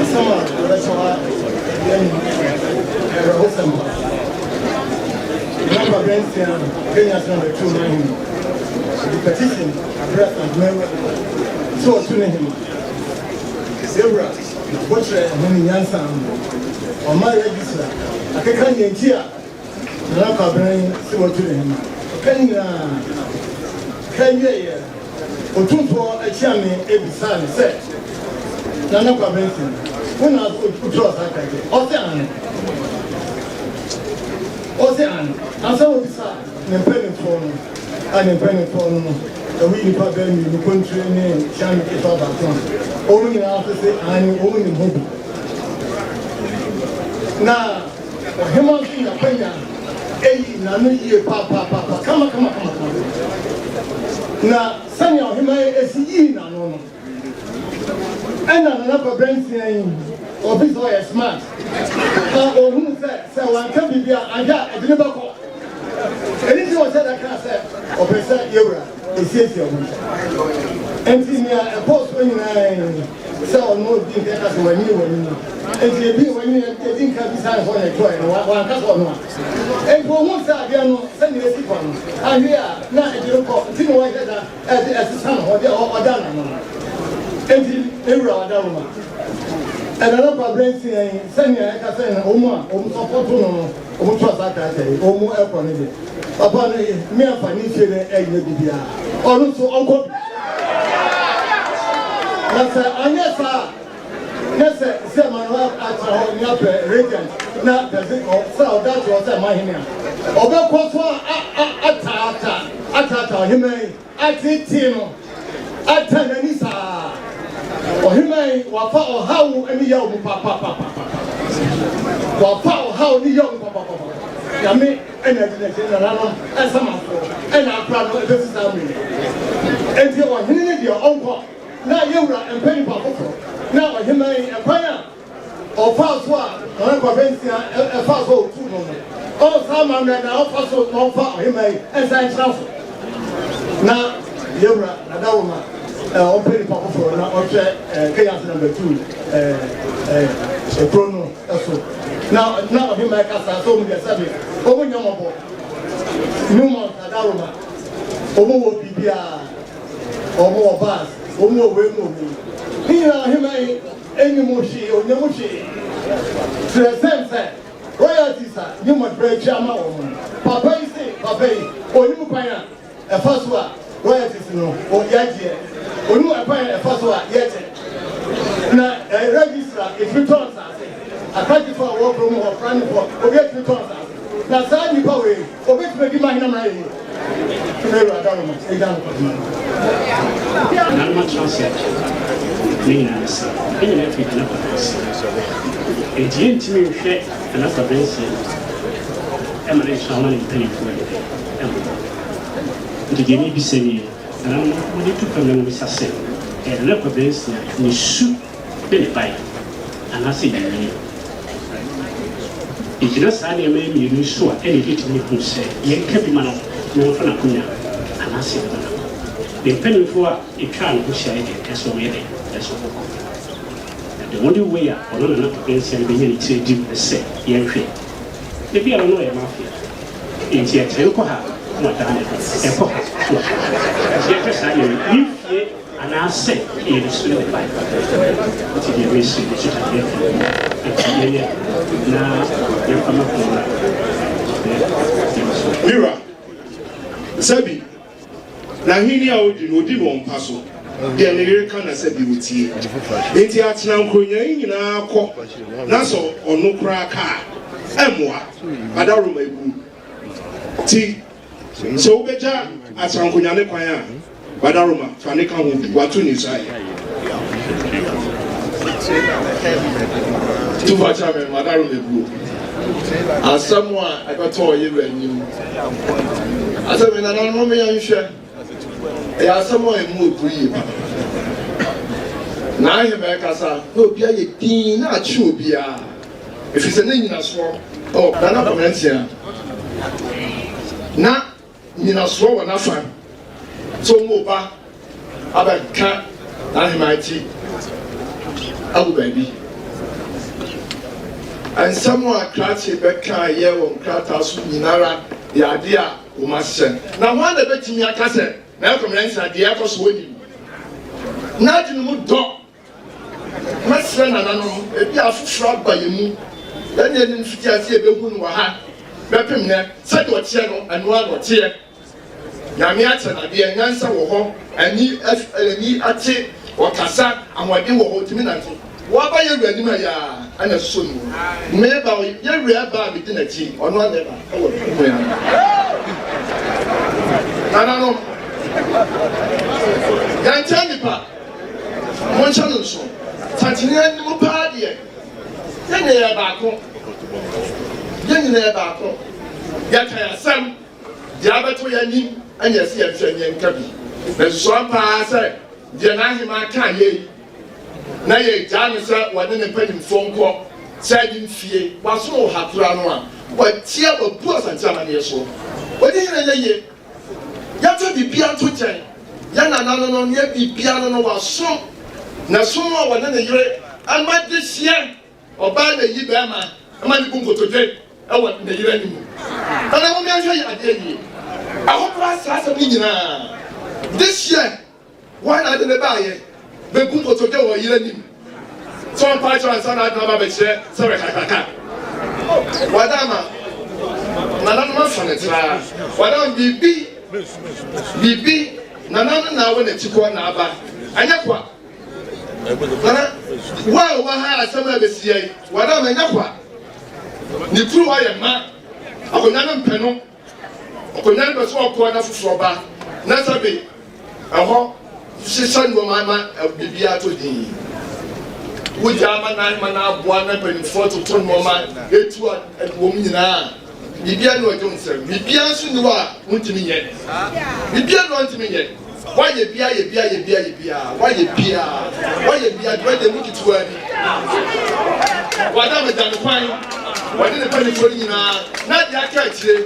Asɛm a yɛbɛkyɛ wa yɛn awerɛhosɛm. Nana Kwabena Nsia Kenya sena bɛtu ɔman hene. Ɔde petition abrɛ Asanteman sɛ ɔtu ne hene. Yɛwura n'abokyerɛ ho ne nyansa ano. Ɔma registra akeka nea nti a Nana Kwabena yi sɛ watu ne hene. Ɔka ne nyinaa. Ka wieeɛ no, Otumfoɔ Akyiame bisaa no sɛ, Nana Kwabena Nsia, wo na wotwerɛɛ saa krataa yi? Ɔse aane. Ɔse aane. Ansa na ɔbisaa ne mpanimfoɔ no, a ne mpanimfoɔ no no, ɛho nnipa bɛɛ mmienu, Kontire ne Kyeame ketewa baako a, wɔn nyinaa nso se aane, wɔn nim ho bi. Na ɔhemmaa nso nya kwanya. ayi n'ano yie papaapapa kama kama kama kama. Na sɛnea ɔhemaa yi esi yii n'ano no, ɛna Nana Kwabena Nsia yi, obi sɛ ɔyɛ smart, na ohuu sɛ sɛ wanka biribi a, anhwɛ a ɛde no bɛkɔ. Ɛno nti na ɔhyɛ da kaa sɛ ɔpɛ sɛ yɛwura esiesie ɔmo ntam. Enti nea ɛkɔɔ soɔ nyinaa yi, sɛ ɔno odi nka ka sɛ wanyini wanyini. Enti ebi wanyini edi nka bisa ne sɛ ɔna ɛtɔɛ no, wanka sɛ ɔno a. Enti ohuu sɛ adeɛ no sɛnea esi kɔ no, anhwɛ a na ɛde no kɔ, nti na wahyɛ da ɛde ɛsesa ne ho, ɔde ɔda n'ano no. Enti ne wura ɔda Roma. Ɛna no kwabrɛ nsia yi, sɛnea ɛka sɛ na wɔn a wɔn sɔpɔto no no, wɔn to asa krataa yi, wɔn ɛkɔ no deɛ, papa no mmea fa ne fie no ɛnyɛ bibiara, ɔno nso ɔnkɔ bi. Na sɛ anyɛ saa a, na sɛ sɛ ma no atena hɔ ne apɛ regent na pɛse sɛ ɔda to hɔ sɛ mahene a, ɔbɛkɔ so a ataata ataata ɔheman yi, atetee no, ata n'ani saa. Ɔheman yi wafa ɔhaw ne yaw mu papapapapa. Wafa ɔhaw ne yaw mu papapapa. Nyame ɛna adi n'akyi, nananom ɛnsamanfoɔ ɛna akora no ɛbɛsi saa mmere yi. Enti ɔhene no deɛ ɔnkɔ na yɛwura mpɛ nipa foforɔ na ɔheman yi ɛkwan a ɔfaa so a Nana Kwabena Nsia ɛfaa so a ɔtuu no no, ɔnsan amammerɛ na ɔfa so na ɔmfa ɔheman yi nsan ntena so na yɛwura Nadawoma ɔmpɛ nipa foforɔ na ɔhwɛ Kenyase number 2 kuro no so na na ɔheman kasa sɛ ɔmu deɛ sɛbe ɔmu nyɛ mmɔbɔ Newmont Nadawoma ɔmu wɔ biribiara, ɔmu wɔ bus, ɔmu wɔ wei mu wɔ wei ne nyinaa ɔheman yi ɛnni mu hwee, ɔnyɛ mu hwee. Kyerɛ sɛn sɛ royalties a Newmont berɛ atwa ama wɔn no, papa yi se papa yi ɔnim kwan a ɛfa so a royalties no yɛgyeɛ, ɔnim ɛkwan a ɛfa so a yɛgye, na registrar ɛtumi tɔn nsase, akragyefoɔ a wɔwɔ kurom hɔ, pranefoɔ, obi atumi tɔn nsase, na saa nnipa wei Obetumi adi m'ahene mmara yiye. Na Awurade aroma agya no kɔdii. Nananom atena ase akyɛ. Ne nyinaa ne sɛ, ne nyinaa firi Nana Kwabena Nsia. Enti yɛntumi nhwɛ Nana Kwabena Nsia ma ne nhyira ma ne mpanimfoɔ nyɛ dɛn mmɔ. Nti deɛ mebisa nie, Nananom mode to fam na mobisa sɛ, ɛyɛ Nana Kwabena Nsia ne su ne ne bae anaasɛ yɛnyini. Egyina saa nneɛma yi mmienu yi so a ɛna ebetumi ahu sɛ yɛnka bi ma no na ɔmfa n'akonnwa anaasɛ yɛbɛma no akɔ. Ne mpanyimfo a etwaa ne ho hyiae de, ɛsɛ wɔyɛ dɛn? Ɛsɛ wɔkɔ. Na the only way a ɔno Nana Kɔbɛnsia no benya ne tiri adi mu ne sɛ yɛnhwɛ. Ebia no na ɔyɛ mafia. Enti ɛkyerɛ nkɔ ha na wadan ne ho, ɛkɔ ha na wadan ne ho. Enti yɛnhwɛ saa nneɛma yi. Ne mfie Anaasɛ ɛyɛ ne su ne ne ban nti deɛ mesi no so dadeɛ fam nti yɛnyɛ na yɛmfa ma kuro no na yɛn so. Me wura, sɛbi n'ahenni a odi no, odi no wɔ mpa so, deɛ ne yere ka na sɛbi otie. Enti atena nkoronyaa yi nyinaa kɔ na sɛ ɔno koraa ka a, ɛmmoa. Adaworoma ebu ti. Sɛ wobɛgya Asankonya ne kwan a, Badaroma, fa ne ka ho bi. Wato ne nsa ɛ. Tufa kyerɛ me, Badaroma ebuo. Asɛm a ɛbɛtɔ ɔyere anim. Asɛm yi, nananom yɛnhwɛ. Ɛyɛ asɛm a emu oduru yie papa. Na ahema ɛkasa na obi ayɛ din na akye obiara. Ɛfiri sɛ ne nyinasoɔ wɔ Nana Kwabena Nsia. Na nyinasoɔ wɔ n'afa sɛ wɔn ba abɛka n'aheman ti agu baabi. Nsɛm a krakye bɛkaeɛ wɔ nkrataa so nyinara yɛ adeɛ a wɔn ahyehyɛ. Na hwan na ɛbɛtumi aka sɛ Nana Kwabena Nsia deɛ ɛkɔ so ɔnim? N'adwene mu dɔ. Mɛsrɛ nananom, ebia afoforɔ aba yɛn mu, yɛn deɛ ne mfitiaseɛ yɛbɛhu no wɔ ha bɛpem nnɛ, sɛdeɛ ɔteɛ no, ɛno ara na ɔteɛ. Nyame akyɛ no adeɛ, nyansa wɔ hɔ, ani ani ate, ɔkasa, ahoɔden wɔ hɔ, ɔtumi nante. Waba yɛn wura anim ha yi ara, ɛna ɛsosɔ ne mu. Meba, yɛn wura ɛba a medi n'akyi, ɔno ara na ɛba ɛwɔ ne mu. Nananom, yɛnkyɛn nnipa. Monhyɛ no nsow, Santene anim paa deɛ, yɛn nyinaa yɛ baako. Yɛn nyinaa yɛ baako. Yɛka yɛn asɛm, deɛ abɛto yɛn anim ɛna yɛse yɛnhwɛ ne yɛnka bi. Na nsusuo ampa ara sɛ deɛ n'ahemaa kaa yɛ yi, na yɛgyaa no sɛ wɔne ne mpanimfoɔ nkɔ sɛ ne mfie waso wɔ ha koraa no a, watia wabu Asante amanneɛ soɔ. Ɔdi hene nyɛ yie. Yɛmfa biribiara nto nkyɛn. Yɛn nana no no, nea biribiara no no, wasom na som a wɔne ne yere ma dehyeɛ. Ɔbaa na yi bɛrima ma ne bu nkotodwe wɔ ne yere anim. Nana mom yɛnhwɛ yɛ adeɛ yie. Ɛhɔ koraa saa asɛm no nyinaa dehyeɛ. Hwan na ade no baeɛ? Bɛbu nkotodwe wɔ ɔyere anim sɛ ɔmpa akyɛw ansa na ade no aba abɛkyerɛ sɛ ɔyɛ kakraka. Wada ama nananom afa no traa. Wada ama biribi, biribi, nananom na awɔ n'akyi kɔ na aba. Ɛnyɛ kwa. Nana, wo a wowɔ ha asɛm a ɛbɛsi yi, wada ama ɛnyɛ kwa. Ne kuruwa yɛ ma, akonnwa no mpɛ no. Ɔkɔnya no pɛ sɛ ɔkɔ na foforɔ ba na sɛbe ɛhɔ hyehyɛ nnoɔma ma biribiara tɔ din. Wogyaa ma na ma no aboa na mpanimfoɔ toto nnoɔma ɛtu wɔm nyinaa biribiara ne ɔgye wo nsam. Biribiara nso nni hɔ a wontumi nyɛ. Biribiara nni hɔ a wontumi nyɛ. Woayɛ bia yɛ bia yɛ bia yɛ bia woayɛ bia woayɛ bia dwuma deɛ mu ketewa bi wada me da no kwan wɔde ne panifoɔ no nyinaa na deɛ aka akyire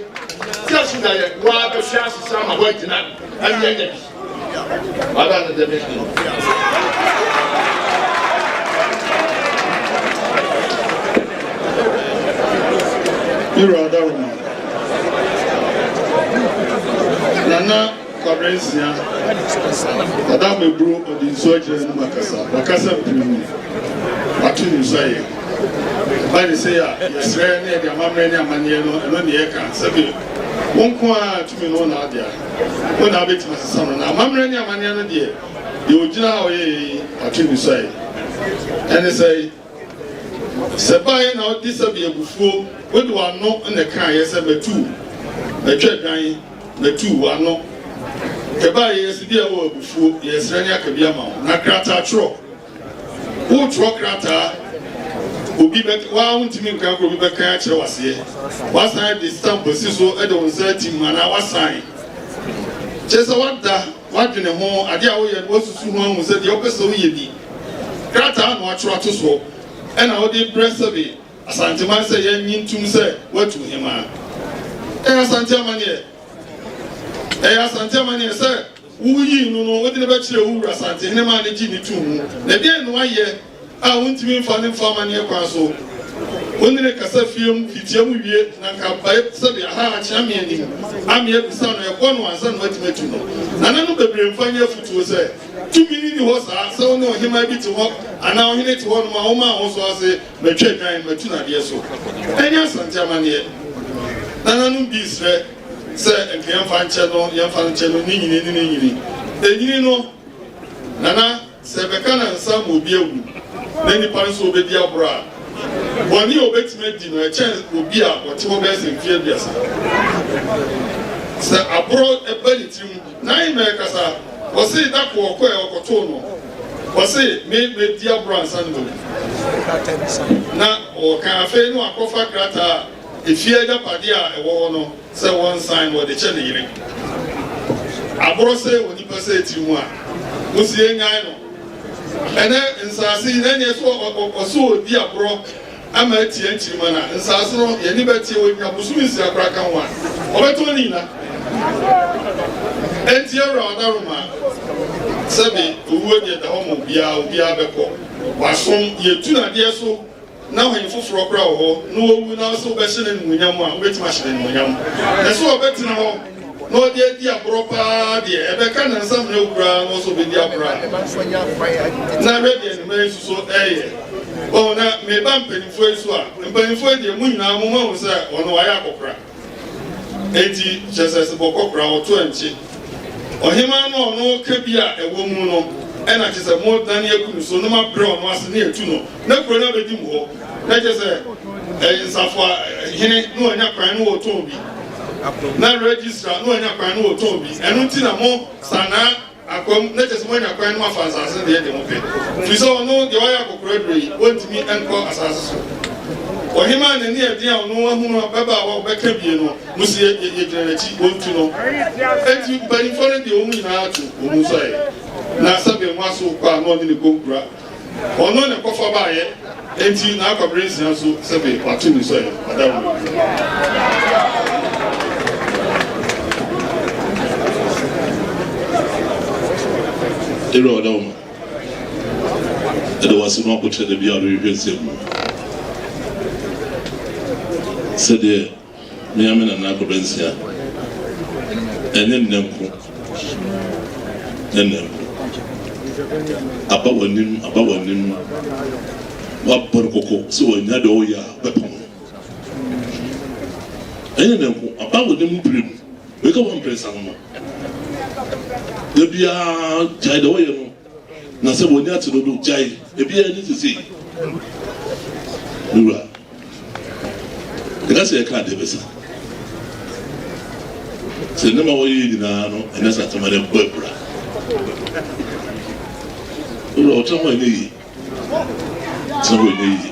tí ɛso da yɛ waa bɛhwɛ ahyehyɛ ama woagyina ɛne anya bi wada no dɛ me Ira Adaroma Nana Kwabre Nsia, Dada Meburo ɔde nsuo agyina n'anim akasa. Wakasa mprenu. Wato ne nsu ayɛ. Ɛba ne sei a, yɛsrɛ na yɛde amammerɛ ne amanneɛ no, ɛno ne yɛka. Sɛbe wo nko ara tumi no wo na adea. Wo na wobɛtumi asesa no. Na amammerɛ ne amanneɛ no deɛ, deɛ ɔgyina ha a ɔyɛeɛ yi, wato ne nsu ayɛ. Ɛne sɛe, sɛ baeɛ na wode sɛbe abufuo, wode w'ano na ɛkaeɛ sɛ matu wo, matwa dwan, Matu w'ano. Ɛbaa yɛ yɛse bi a wɔ abufuo yɛsrɛ ne aka bi ama wo. Na krataa twerɛ. Wo twerɛ krataa obi bɛ waa wontumi nkan koro obi bɛkan akyerɛ waseɛ. Wasan de stamp asi so de wo nsa atim anaa wasan. Kyerɛ sɛ wada wadwene ho adeɛ a woyɛ no wasusu ho ahu sɛ deɛ wopɛ sɛ woyɛ ni. Krataa na watwerɛ ato soɔ ɛna wode brɛ sɛbe Asanteman sɛ yɛnnye ntum sɛ watu hemaa. Ɛyɛ Asante amanneɛ. Ɛyɛ Asante amanneɛ sɛ woyii no no wode no bɛkyerɛɛ wo wura Asantehene maa no gyee no too mu. Na ɛdeɛn na wayɛ a wontumi mfa no mfa amanneɛ kwan so? Wo ne no kasa fie mu fitia mu wie na nka bae sɛbe aha akyea me anim ame abisa no ɛbɔ no ansa na watumi atu no. Nananom bebree mfa nyɛ afotuo sɛ tumi no nni hɔ saa sɛ wo ne ɔhemaa bi te hɔ anaa ɔhene te hɔnom a womaa wo so ase Matwa adwan, matu no adeɛ so. Ɛnyɛ Asante amanneɛ. Nananom bi srɛ sɛ nka yɛmfa nkyɛ no, yɛmfa no nkyɛ no, ne nyini ne ne nyini. Ɛnyini no, Nana, sɛ ɛbɛka nansa ma obi awu na nipa no nso ɔbɛdi aborɔ a, bɔne a ɔbɛtumi adi no, ɛkyɛn obi a ɔte hɔ bɛyɛ sɛ mfeɛ aduasa. Sɛ aborɔ ba ne tirim, Nightmare kasa, ɔse da ko ɔkɔɛ ɔkɔtoo no, ɔse me mɛdi aborɔ ansa na mawu. Na ɔka afei na wakɔfa krataa a efie agyapadeɛ a ɛwɔ hɔ no sɛ wɔnsan na ɔde kyɛ ne yere. Aborɔ sɛ wɔ nipa sɛ tiri mu a, mo se yɛnyae no. Ɛnɛ nsaase yi na ɛneɛ so ɔse ɔdi aborɔ ama atia nkyirimma no a, nsaase no yɛn ani bɛteɛ, wɔnya bosome nsia koraa ka ho a, wɔbɛtɔn ne nyina. Enti awura Ɔdaroma, sɛbe owuo deɛ da hɔ ma obiara, obiara bɛkɔ. Wasom, yɛtu no adeɛ so na ɔhene foforɔ koraa wɔ hɔ na wawu na sɛ wobɛhyɛ no animuonyam a, wobɛtumi ahyɛ no animuonyam. Na sɛ ɔbɛtena hɔ na ɔde adi aborɔ paa deɛ, ɛbɛka nansa mmerɛ wo koraa na ɔsɛ ɔbɛdi aborɔ a, na hwɛ deɛ ne mma yi nso so ɛreyɛ. Wahu, na meba mpanimfoɔ yi so a, mpanimfoɔ yi deɛ, mo nyinaa mo moahu sɛ ɔno wayɛ akɔkora. Enti, kyerɛ sɛ, sɛ bɔkɔkora, ɔto ɛnkye. Ɔhemaa no a ɔno ka bi a ɛwɔ mu no, ɛna kyerɛ sɛ modane agu ne so na moabrɛ ɔno ase na yɛatu no, na kuro no abɛdi mo hɔ. Na kyerɛ sɛ, ɛyɛ nsafo a hene na wanya kwan na wɔtɔn bi, na registrar na wanya kwan na wɔtɔn bi. Ɛno nti na mo Sanaa Akwam, na kyerɛ sɛ moanya kwan na moafa asase no deɛ deɛ mopɛ, firi sɛ ɔno deɛ wayɛ akɔkora aduro yi, ɔntumi nkɔ asase so. Ɔhemaa n'ani yɛ den a ɔno ahunu ababaawa a ɔbɛka bie no, mo se yɛgyina n'akyi, wɔntu no. Enti mpanimfoɔ no deɛ wɔn nyinaa ato wɔn mu nsɔeɛ. Na sɛbe mo aso kɔ a na ɔne ne kɔnkura. Ɔno na ɛkɔfa baeɛ, enti n'akwabere nsia nso sɛbe wato ne nsɔeɛ, wada wɔn anim. Ewura ɔda wo ma. Ɛda wase no abokyerɛ da biara ɔde hwehwɛ nsɛm mu. Sɛdeɛ me ara me nana akɔbɛnsia, ɛnyɛ nnɛ nko, ɛnyɛ nnɛ nko. Aba w'anim, aba w'anim, wabɔ no kɔkɔ sɛ wanya deɛ ɔyɛ a bɛpam no. Ɛnyɛ nnɛ nko, aba w'anim mpire mu, wei ka wɔn mprɛnsa no no. Da biara gyae deɛ ɔyɛ no. Na sɛ wɔn ani ate dodo, gyae. Ebiara ni sesei. Me wura, yɛka sɛ yɛka adeɛ bɛsa. Sɛ nneɛma wɔyɛ yi nyinaa no, ɛnyɛ sɛ atɛm de bɔ abira. Me wura, ɔtena hɔ ɛnyɛ yie. Tena hɔ ɛnyɛ yie.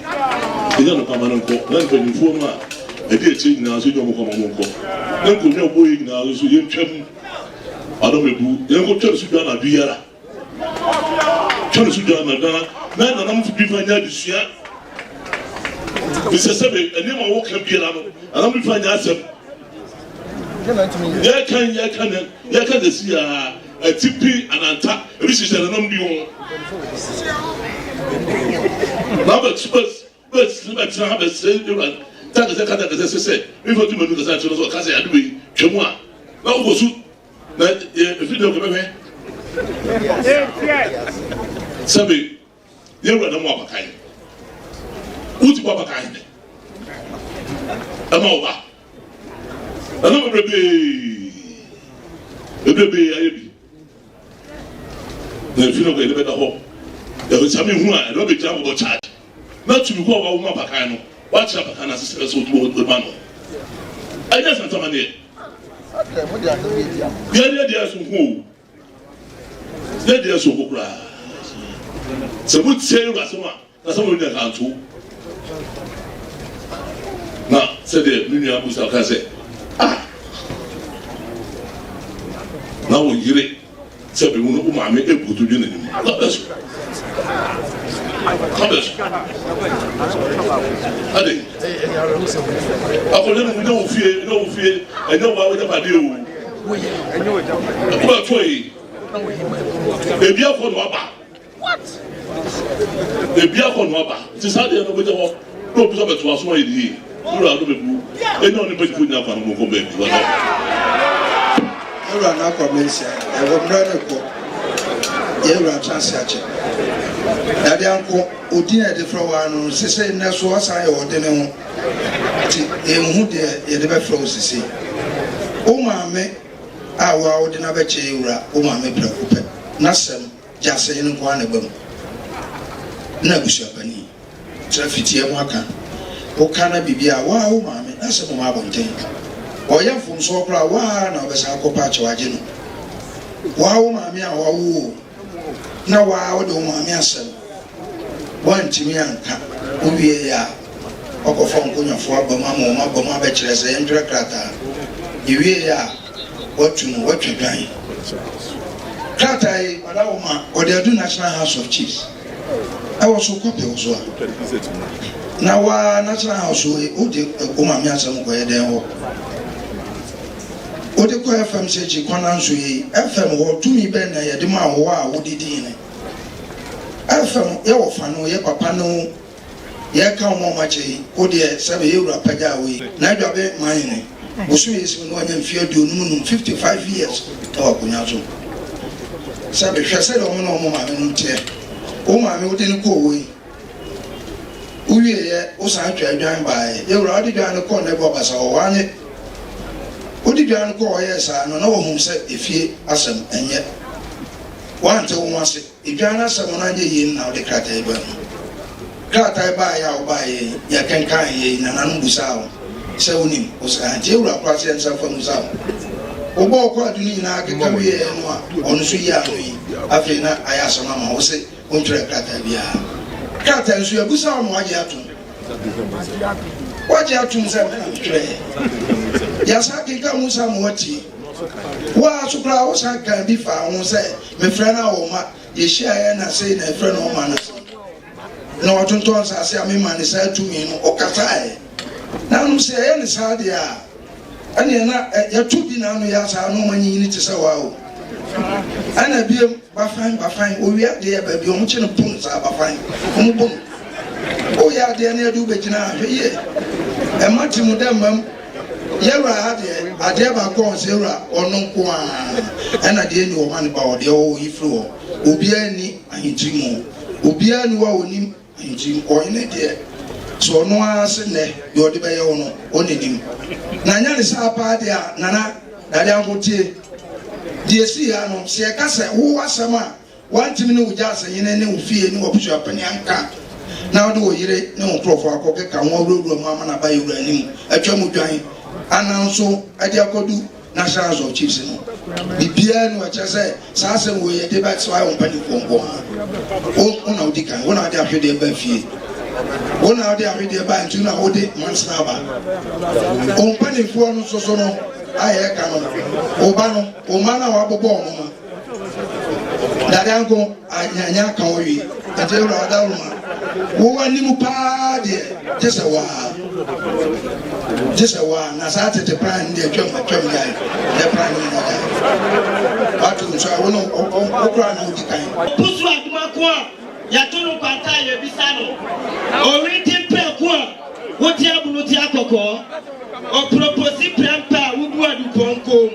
Ɛnya no kwama no nkɔ. Na mpanyinfoɔ no a ɛdi akyire nyinaa nso ɛnya wɔn kwama wɔn nkɔ. Na nkonnwa a wɔbɔ yɛ nyinaa nso yɛntwam. Adɔm ebu. Yɛnkɔtwa nsu dwa anadwo yi ara. Twa nsu dwa anadwo ara na nananom bi fa nyɛ adesua. Bisɛ sɛ me nneɛma a wɔka biara no, nananom bi fa nyɛ asɛm. Yɛka yɛka nɛ yɛka sɛ si a atipi ananta ebi hyehyɛ nananom bi ho. Na bɛ bɛ bɛtena ha bɛsrɛ Awurade ta kɛsɛ kata kɛsɛ sɛ sɛ mefa tu manu kasa kyerɛ no sɛ ɔka sɛ ade wei twam a na wokɔ so Na yɛ efi dɛ ɔkɛbɛhwɛ sɛbe yɛ wura na mu abakan woti bɔ abakan hene ɛma wo ba ɛna bebrebe bebrebe ayɛ bi na efi no kɔ yɛde bɛda hɔ yɛbɛ sami hu a ɛde bɛgyina bɔbɔ charge na tumi kɔ a wawo mu abakan no wakyerɛ abakan no ase sɛ ɛsɛ otu wɔ ma no ɛnyɛ santamaneɛ. Yɛn yɛ deɛ so nko o. Yɛ deɛ so nko koraa. Sɛ mo tie ewura asɛm a, na sɛ mo nya kanto. Na sɛdeɛ me nua Musa ka sɛ, ah, na wo yere Sɛ bi wo maame ebu to dwe n'anim. God bless you. God bless you. Ade. Akɔnyɛ no nyɛ wo fie, nyɛ wo fie, ɛnyɛ wo awogya pade o. Ɛkɔ ɛtɔ yi. Ebi akɔ no aba. Ebi akɔ no aba. Nti saa deɛ no bɛgya hɔ na obi sɛ ɔbɛtoa so ayɛ ne yie. Wura no bɛbu. Ɛnyɛ ɔne mpanyinfoɔ nyinaa kwan no mu nkɔ baabi. Wada. Yɛwura no akɔ Manhyia. Ɛwɔ mmerɛ no kɔ. Yɛwura atena ase akyɛ. Dade anko odin a yɛde frɛ wo ara no sesei nnɛ so wasan yɛ ɔde ne ho. Nti yɛnhu deɛ yɛde bɛfrɛ wo sesei. Wo maame a wo ara wode no abɛkyɛ yɛwura wo maame prɛko pɛ. N'asɛm. Gyasɛe no nko ara na ɛba mu. Nna abusuapanin tra fitia mu aka. Woka na biribi a, wo ara wo maame n'asɛm wɔ abɔnten. Ɔyɛ mfomsoɔ koraa a, wo ara na wobɛsan akɔpa akyɛw agye no. Wo ara wo maame a wawo wo na wo ara wode wo maame asɛm woantumi anka. Wowieeɛ a, woakɔfa nkonyɔfoɔ aba mu ama wɔn aba mu abɛkyerɛ sɛ yɛntwerɛ krataa. Yɛwieeɛ a, Watu no, watwa dwan. Krataa yi, Ɔdawoma, wɔde adu National House of Chiefs. Ɛwɔ so kɔpɛ wo so a. Na waa National House wei, wode wo maame asɛm kɔyɛ dɛn hɔ? Wode kɔ FM sɛ akyi kwan anso yi, FM hɔ tumi bɛn na yɛde maa wo a wode di hene? FM yɛwɔ fa no, yɛ papa no Yɛreka wɔn a wɔakyɛ yi, wo deɛ sɛbe yɛ wura pagyaa wo yi, N'Adwabe Manhene, bosome yi so no wanya mfeɛ 55, 55 years, wɔ akonwa so. Sɛbe hwɛ sɛdeɛ wɔn ne wɔn maame nom teɛ. Wo maame wode no kɔɔ woi, wo wieɛ wo san twaa dwan baeɛ. Yɛ wura wode dwan no kɔɔ Nɛboa Basa hɔ, wanye. Wode dwan no kɔɔ hɔ yɛɛ saa no na wahunu sɛ efie asɛm ɛnyɛ. Woante wo ho ase. Edwan no asɛm no anyɛ yie no na wode krataa yi baa mu. Krataa yi baeɛ a wobaeɛ yi, yɛkenkaneeɛ yi, nananom busaa wo sɛ wonim? Wo se aane. Nti yɛwura koraa sɛ yɛnsan mfa mmusa wo. Wobɔɔ kwaadu no nyinaa keka wieeɛ no a, ɔno nso yii ano yi, afei na ayɛ asɛm ama wo. Wo se wontwerɛɛ krataa biara. Krataa yi nso yɛabusa wo ma woagye atom. Woagye atom sɛ me na metwerɛeɛ. Yɛasan akenkan mu sa ma woatie. Wo ara so koraa wosan kaa bi faa ho sɛ mefrɛ no a ɔmma. Yɛhyiaeɛ na sei na ɛfrɛ no ɔma no sei. Na watontɔn nsase a mema no saa tumi no, wokasaeɛ. Nanom sɛ yɛyɛ no saa deɛ a, ɛneɛ na yɛto bi na ano yɛ asaa na ɔma nyinyini te sɛ waa o. Ɛna biem, bafan, bafan, owia adeɛ baabi ɔmo kye no pon saa bafan, ɔmo bom. Woyɛ adeɛ na yɛde wo bɛgyina a, hwɛ yie. Ɛma te mu dɛ mmam. Yɛwura ha deɛ, adeɛ baako a ɔsɛ wura ɔno nko ara ɛna deɛ ni wɔ ma ne ba wɔ deɛ ɔwɔ yi firi hɔ. Obiara nni ahentiri mu. Obiara nni hɔ a ɔnim Nti ɔhene deɛ, sɛ ɔno ara se nnɛ deɛ ɔde bɛyɛ wo no, ɔna nim. Na anyɛ ne saa paa deɛ a, Nana Dadeanko tie, deɛ ɛsii ha no, sɛ yɛka sɛ wo asɛm a woantumi ne wo gyaasehene ne wo fie ne w'abusuapanin anka na wode wo yere ne wo nkurɔfoɔ akɔkeka ho awurawura mu ama no aba yɛn wura anim atwa mu dwan anan so de akɔdu National House of Chiefs no, biribiara ni ɔkyerɛ sɛ saa asɛm wei yɛde ba sɛ wayɛ wo mpanimfoɔ nko ara. Wo wo na wodi kan, wo na wode ahwedeɛ ba fie. Wo na wode ahwedeɛ ba nti na wode mansena aba. Wo mpanimfoɔ no nso so no a yɛreka no, wo ba no, wo mma no a wabobɔ wɔn no, Dade anko anyanya aka wo wie. Nti ewura ɔdawuruma, wo anim paa deɛ gye sɛ waa. Gye sɛ waa na saa tete plan no deɛ atwam atwam gyae. Nɛ plan no nyina gyae. Wato nso a wo no wo koraa na wodi kan. Opusu adoma ko a yɛto no nkwanta a yɛbisa no. Owinti mprɛko a wote abunu te akɔkɔɔ. Oproposi prɛmpɛ a wobu adupɔn koom.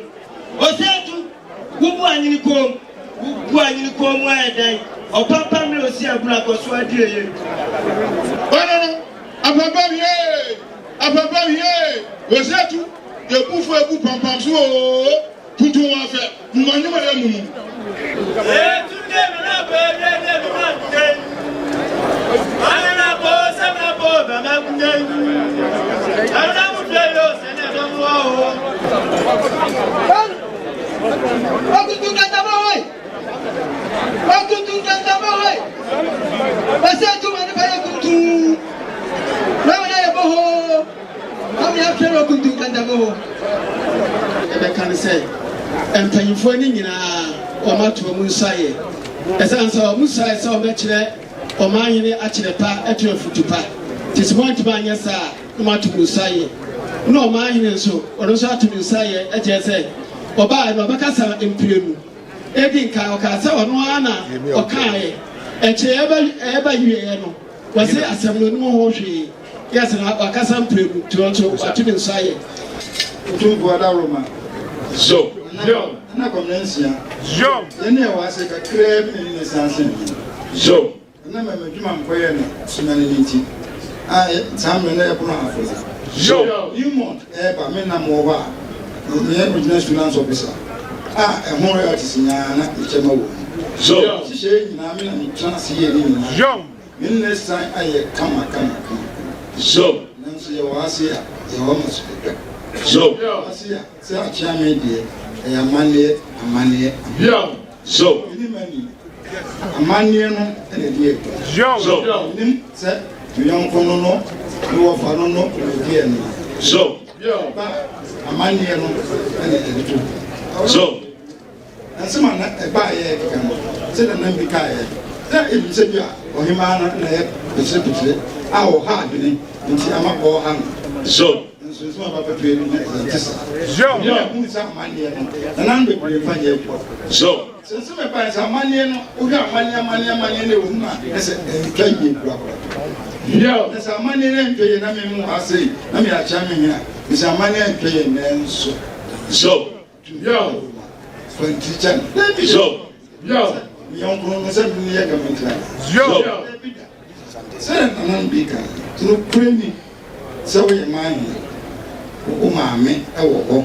Osetu Wo bu anyini koom, wo bu anyini koom mu ayɛ dɛn? Ɔpapa mmerɛ osi abura kɔ so adue yɛ. Bana no, apampam yee, apampam yee, Osetu, yɛ bu fo ebu pampam so oo, tuntum wɔ afɛ, muma nnwuma yɛ mumu. Etu de mi na bo de de mi na kunde. Ana na bo se na bo ba ma kunde. Ana mu de yo se na bo mu o. Okutu nkantama hoi! Okutu nkantama hoi! Bɛsɛ adwuma no bɛyɛ kuntuu. Na wɔn ayɛ bɔhoo. Na wɔn afɛ no okutu nkantama hɔ. Ɛbɛka ne sɛ mpanyinfoɔ no nyinaa wɔn ato wɔn nsa yɛ. Ɛsan sɛ wɔn suae sɛ wɔbɛkyerɛ ɔmanhene akyerɛ pa atu afutu pa. Te sɛ wɔantumi anyɛ saa a, na moato mo nsa ayɛ. Na ɔman hene nso, ɔno nso ato ne nsa ayɛ, kyerɛ sɛ, ɔbaeɛ no, ɔbɛkasa mprenu. Edi nkan, ɔkaa sɛ ɔno ara na ɔkaeɛ. Akyire ɛreba ɛreba wieeɛ no, wɔse asɛm no ɔnim ho hwee. Yes, na wakasa mprenu, nti ɔno nso wato ne nsa ayɛ. Otumfoɔ Adaworoma. Zo. Nana Nana Kwamina Nsia. Zo. Yɛne ɛwɔ ase kakraa bi na ne ne san sen hene. Zo. Ɛnam a m'adwuma nkɔyɛɛ no sunyani no nti, a saa mmerɛ no ɛpono afo Yo! Newmont ɛreba, me nam wɔ hɔ a, meyɛ Regional Finance Officer a ɛho royalties nyinaa na mekyɛ ma wɔ mu. Yo! Nhyehyɛeɛ nyinaa me na metena ase yɛɛ ne nyinaa. Yo! Me ne san ayɛ kama kama kama. Yo! Nanso yɛwɔ ha sei a, yɛwɔ ma so atwa. Yo! Yɛwɔ ha sei a, sɛ akyea me deɛ, ɛyɛ amanneɛ, amanneɛ, amanneɛ. Yo! So. Menim ani. Amanneɛ no na ɛdi adwuma. So. Menim sɛ me yɔnko no no, me wɔfa no no na ɔdi ɛno. So. Ba amanneɛ no na ɛde to. So. Nsɛm a na ɛbaeɛ keka no, sɛ nanam bi kaeɛ, na ebi sɛ bi a ɔhemaa no na ɛyɛ pekyerɛpekyerɛ a ɔha adwene nti ama ɔreha no. So. Nanso nsɛm a aba bɛto yɛn no ɛnte saa. Obi a hu sɛ amanneɛ no, nananom bebree mfa nyɛ adwuma. Sɛ nsɛm a ɛbae sɛ amanneɛ no, wohwɛ amanneɛ amanneɛ amanneɛ na ɛwɔ mu a, na sɛ ɛntwa yie korakora. Na sɛ amanneɛ no antwa yie na me mu ha sei na meyɛ akyea me hene a, mesɛ amanneɛ antwa yie nanso. Fa ntiri kyɛ no. Dabi. Sɛ me yɔnko no sɛ me ne yɛ ka me ntira. Dabi da. Sɛ nananom bi ka, nokorɛ ni sɛ woyɛ man hene, wo maame wɔ hɔ,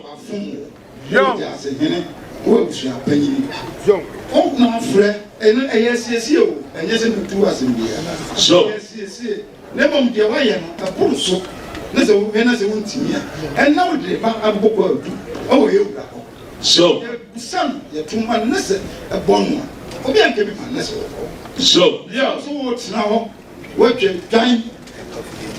wafom wo, wo gyasehene, wo abusua panyini, wo na afrɛ, ɛno ɛyɛ asiesie o, ɛnyɛ sɛ metu wo asɛm biara, ɛyɛ asiesie, na mmom deɛ woayɛ no ɛboro so, na sɛ wohwɛ na sɛ wontumi a, ɛnna wode ba abobɔ kwaadu wɔ yɛn wura hɔ. So. Yɛbisa no, yɛto ma no, na sɛ ɛbɔ no a, obi anka bi ma no, na sɛ ɔkɔ. So. So wotena hɔ, woatwa dwan.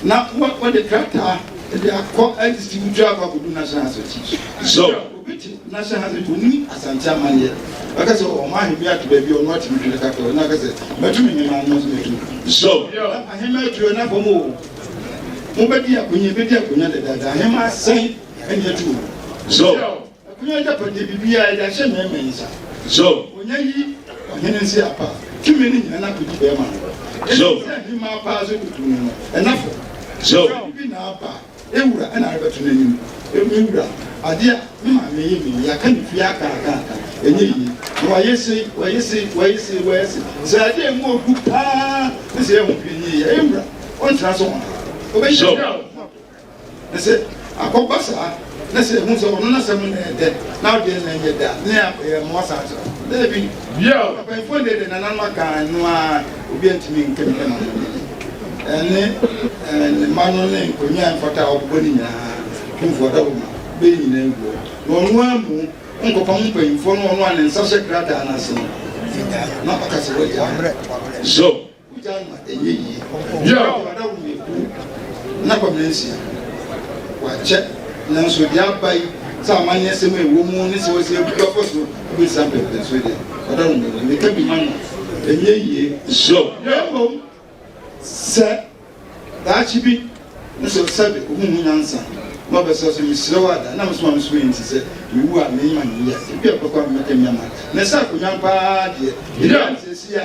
Na wɔde krataa de akɔ adistributu akɔ akɔdu National House of Chiefs. So. Obi te National House of Chiefs, onim Asante amanneɛ. Ɔka sɛ ɔma ahemma ato baabi a ɔno atumi twere kakra, ɔno aka sɛ mɛto me hemmaa no nso mɛto. So. Na ahemmaa atuo na fam o. Mobɛdi akonya, bɛdi akonya dadaada. Ahemmaa sɛn ɛne atu o. So. Akonnwa agyapadeɛ biribiara yɛde ahyɛ mmarima yi nsa. So. Wɔnya yi ɔhene nse apa a, tumi no nyina no akɔdi barima no. So. Ɛnti sɛ ahemmaa paa sɛ kɔtu no no, ɛna fam. So. Sɛ biribi na aba a, ewura ɛna arebɛto n'anim. Me wura, adeɛ a me maame yɛ me yi, yɛaka no fie aka aka aka, ɛnyɛ yie. Na wayɛ sei, wayɛ sei, wayɛ sei, wayɛ sei. Sɛ adeɛ a ɛmu ɔdu paa ne sɛ yɛho hwee nyɛ yie a, ewura, ɔntena so hɔ. Ɔbɛyi So. Na sɛ akɔba saa, na sɛ ehu sɛ ɔno n'asɛm na ɛyɛ dɛ, na wo deɛ na ɛnyɛ dɛ a, na yɛ mmoa saa kyerɛ wo. Dabi. Mpanyinfoɔ deɛ deɛ nananom aka no ara, obi antumi nka bi ma no nyɛ yie. Ɛne ne mma no ne nkonnwa a ɛmfata a wɔbobɔ no nyinaa, Tumfoɔ Dawoma bɛyi nyinaa agu hɔ. Na ɔno ara mu nkɔpam mpanyinfoɔ no, ɔno a ne nsa hyɛ krataa no ase no, na ɔka sɛ wagyaa. So. Wogyaa no a, ɛnyɛ yie. Yaw adaworo yɛ kuw na Kwabena Nsia. Wakyɛ, nanso deɛ aba yi sɛ amanneɛsɛm a ɛwɔ mu ne sɛ wɔsi abu akɔ so abɛsi mpɛmpɛnsoɔ deɛ, ɔdaworo yɛ kuw. Meka bi ma no a, ɛnyɛ yie. Na mmom sɛ daakye bi ne sɛ sɛbe ohu ho nyansa na ɔbɛsrɛ sɛ, Mesrɛ wo ada, na me so ma me so yɛ nti sɛ mewu a me ma nyɛ yie a, ebia ɔbɛkɔ a mɛka mi ama no. Na sɛ akonnwa paa deɛ, ɛnam seesei a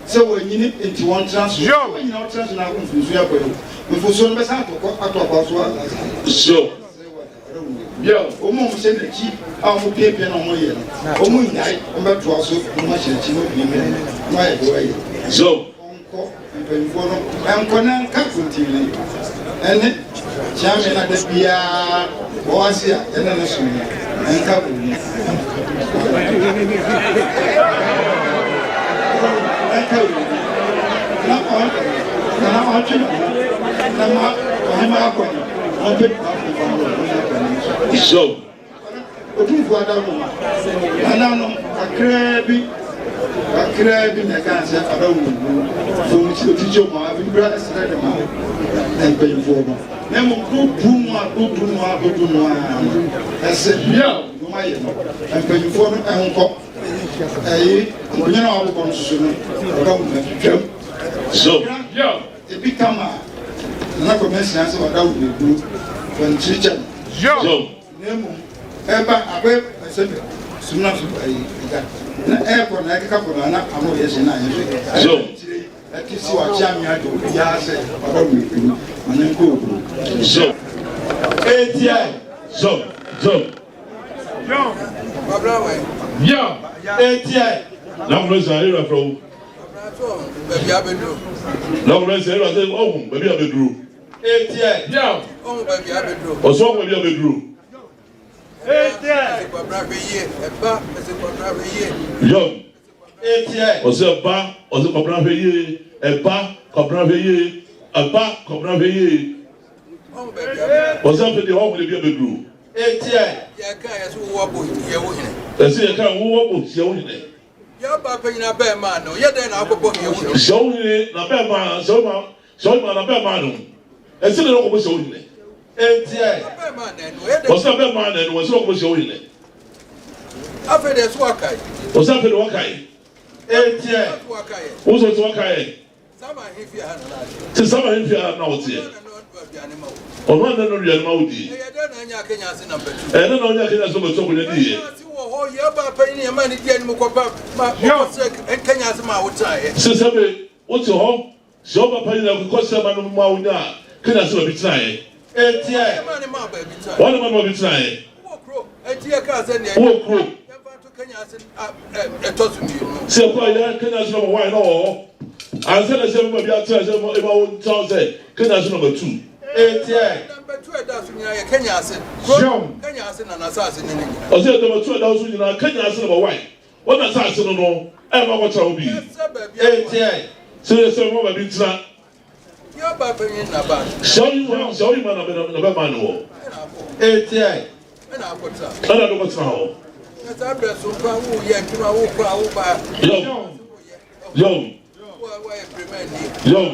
Sɛ wɔanyini nti wɔntena so. Sɛ wɔanyini a wɔtena so na mfomsoɔ akɔ yi, mfomsoɔ no bɛsan atɔ kɔ ato akɔ so asa. So. Wɔn a wɔhyɛ n'akyi a wɔpiapia na wɔyɛ no, wɔn nnyae, wɔbɛtoa so na wɔahyɛ n'akyi na wɔapiapia no na wɔayɛ deɛ wɔyɛ. So. Wɔnkɔ mpanyinfoɔ no nkɔ na nka kontini ɛne kyeame na da biara wɔn ase a yɛne no som no nka wɔ mu. Nka wɔ mu na ɔn na ɔntwe ne ho na ma ɔhema akɔ no ɔmpɛ nipa afomfa no wɔ ɔhema akɔ no So. Otumfoɔ Adawoma, nananom kakraa bi, kakraa bi na ɛkaa sɛ abɛwuwu fam nti otikyi mu a bibira ɛsrɛ de ma mpanyinfoɔ no. Na mmom dodu no a dodu no a dodu no a no ɛsɛ bia wɔn ayɛ no mpanyinfoɔ no ɛnkɔ ɛyi nkonnwa no a wɔabobɔ no soso no ɔdawoma twam. So. Ebi ka ma Nana Kwame Asia sɛ ɔdawoma eburo wɔn kyirikyɛ no. So. Na mmom ɛba abɛ sɛ sumina so ayi ɛgya na ɛkɔ na ɛkeka kɔ na na ano yɛ hyɛ na ayɛ hwɛ. So. Ɛte si wakye ame agye obiara sɛ ɔba mu ekuru ma ne nkɔ okuru. So. Etia. So. So. Yo. Etia. Na wɔn sɛ ayɛ afra wo. Na wɔn sɛ ayɛ sɛ ɔhun baabi abɛduru. Etia. Yo. Ɔsɔ ɔhun baabi abɛduru. Yo. Ɔsɛ ɛba ɔsɛ kɔbena hwɛ yie ɛba kɔbena hwɛ yie ɛba kɔbena hwɛ yie. Ɔsɛ afei deɛ ɔhun baabi abɛduru. Ɛsɛ yɛ ka wowɔ bɔ hyia wo hene. Hyia wo hene na bɛɛ ma sɛ wo ma sɛ wo ma na bɛɛ ma no. Ɛsɛ na ɔkɔbɔ hyia wo hene. Ɔsɛ bɛɛ ma na ɛno ɔsɛ ɔkɔbɔ hyia wo hene. Ɔsɛ afei deɛ wakae. Wosɔ sɛ wakae. Te sama ahemfie ha na woteɛ. Ɔno a na no aduane ma wodie. Ɛyɛ dɛn na ɔnya Kenya ase namba tu akonnwa diiɛ. Sɛ sɛbe wote hɔ sɛ ɔba panyin na kɔkɔ sɛ ma no ma wonya Kenya ase baabi tenaeɛ. Wɔn ma no baabi tenaeɛ. Wowɔ kurom. Sɛ ɛkɔ a yɛ Kenya so nɔma wan na wɔ hɔ ansa na sɛ ɛma bi atena sɛ ɛma wo ntaw sɛ Kenya so nɔma tu. Ɔsɛ nɔma tu ɛda so nyinaa Kenya ase nɔma wan wɔn na asase no no ɛma kɔtena hɔ bi. Sɛ yɛ sɛ ɛma baabi ntena. Sɛ ɔyi ma na bɛma no wɔ. Ɛna de kɔtena hɔ. Yom. Yom. Yom.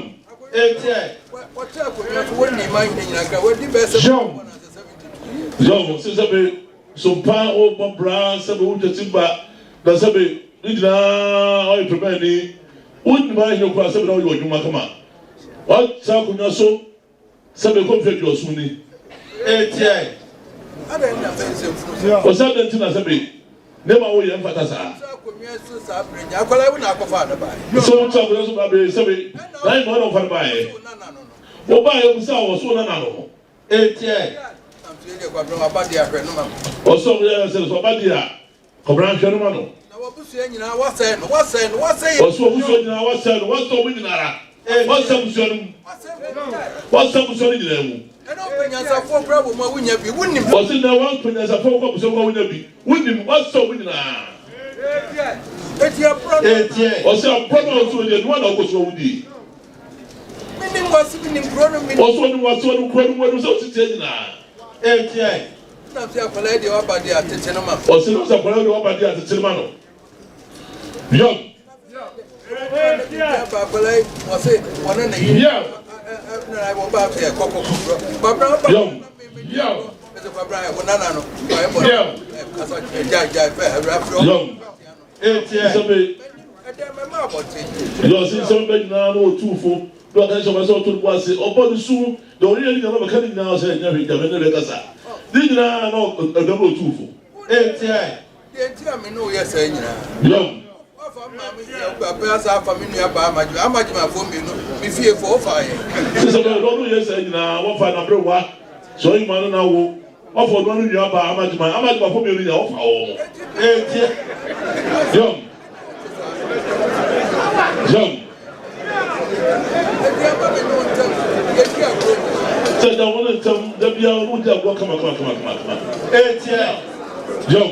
Yɔm. Yɔm sɛ sɛbe sompa wo bɔ bra sɛbe wo twɛ simba na sɛbe ne nyinaa ɔyɛ pɛmɛni wo nim ahene kora sɛbe na ɔyɛ ɔdwuma kama ɔtra akonnwa so Sɛ mekɔ mfe aduɔson ni. Etiɛn. Ɔsɛ adɛn nti na sɛ me nneɛma a woyɛ mfata saa? Sɛ wote akonnwa so bra bere sɛ me na ayɛ ma ɔna ɔfa no baeɛ. Wobaeɛ obisaa wɔ so wo nana no ho. Etiɛn. Ɔsɛ ɔmo yɛ sɛ sɛ ɔba deɛ a Kɔbena nhwɛ no ma no. Na w'abusua nyinaa wɔasɛe no, wɔasɛe no, wɔasɛe. Ɔsɛ w'abusua nyinaa wɔasɛe no, wɔasɛe wɔn nyinara, wɔasɛe abusua no mu, wɔasɛe abusua no nyinaa mu. Ɛna ɔpɛ nyansafoɔ koraa wɔ mu a wonya bi, wonim. Ɔsɛ na wɔapɛ nyansafoɔ kɔ abusua mu a wonya bi, wonim, wɔasɛe wɔn nyinaa. Eti aporɔ no. Ɔsɛ aporɔ no a ɔsɛ ɔdi ɛnoa na ɔkɔ so awudie. Menim w'ase, menim kuro no, menim. Ɔsɛ ɔnim w'ase, ɔnim kuro no mu, ɔnim sɛ ɔsi teɛ nyinaa. Nam sɛ akwadaa yi deɛ waba deɛ atete no ma. Ɔsi nam sɛ akwadaa yi deɛ waba deɛ atete no ma no. Yɔm. Yɔm. Yɔm. Sɛbe yɛ ɔse nsɛm bɛ nyinaa na ɔtuu fo na ɔka kyerɛ sɛ ɔto ne bo ase ɔbɔ ne su na ɔyɛ ne nyinaa bɛka ne nyinaa sɛ ɛnyɛ hwee gyame ne bɛkasa ne nyinaa na ɔdɔm na ɔtuu fo. Deɛ nti a me ne wo yɛ saa nyinaa. Yɔm. Wafa me maame yɛ wopɛ asa afa me nua baa amagye amagyemafoɔ mmienu me fiefoɔ wofa yɛn. Sɛ sɛ ɔno yɛ saa nyinaa wɔfa n'aberewa sɛ ɔyi ma no na wo Ɔfa ɔno ara ne nua baa Amagyema, Amagyemafo mmienu nyinaa ɔfa wɔn. Enti. Yɔm. Yɔm. Sɛ da wɔn ntam da biara wɔn di agorɔ kama kama kama kama kama. Enti. Yɔm.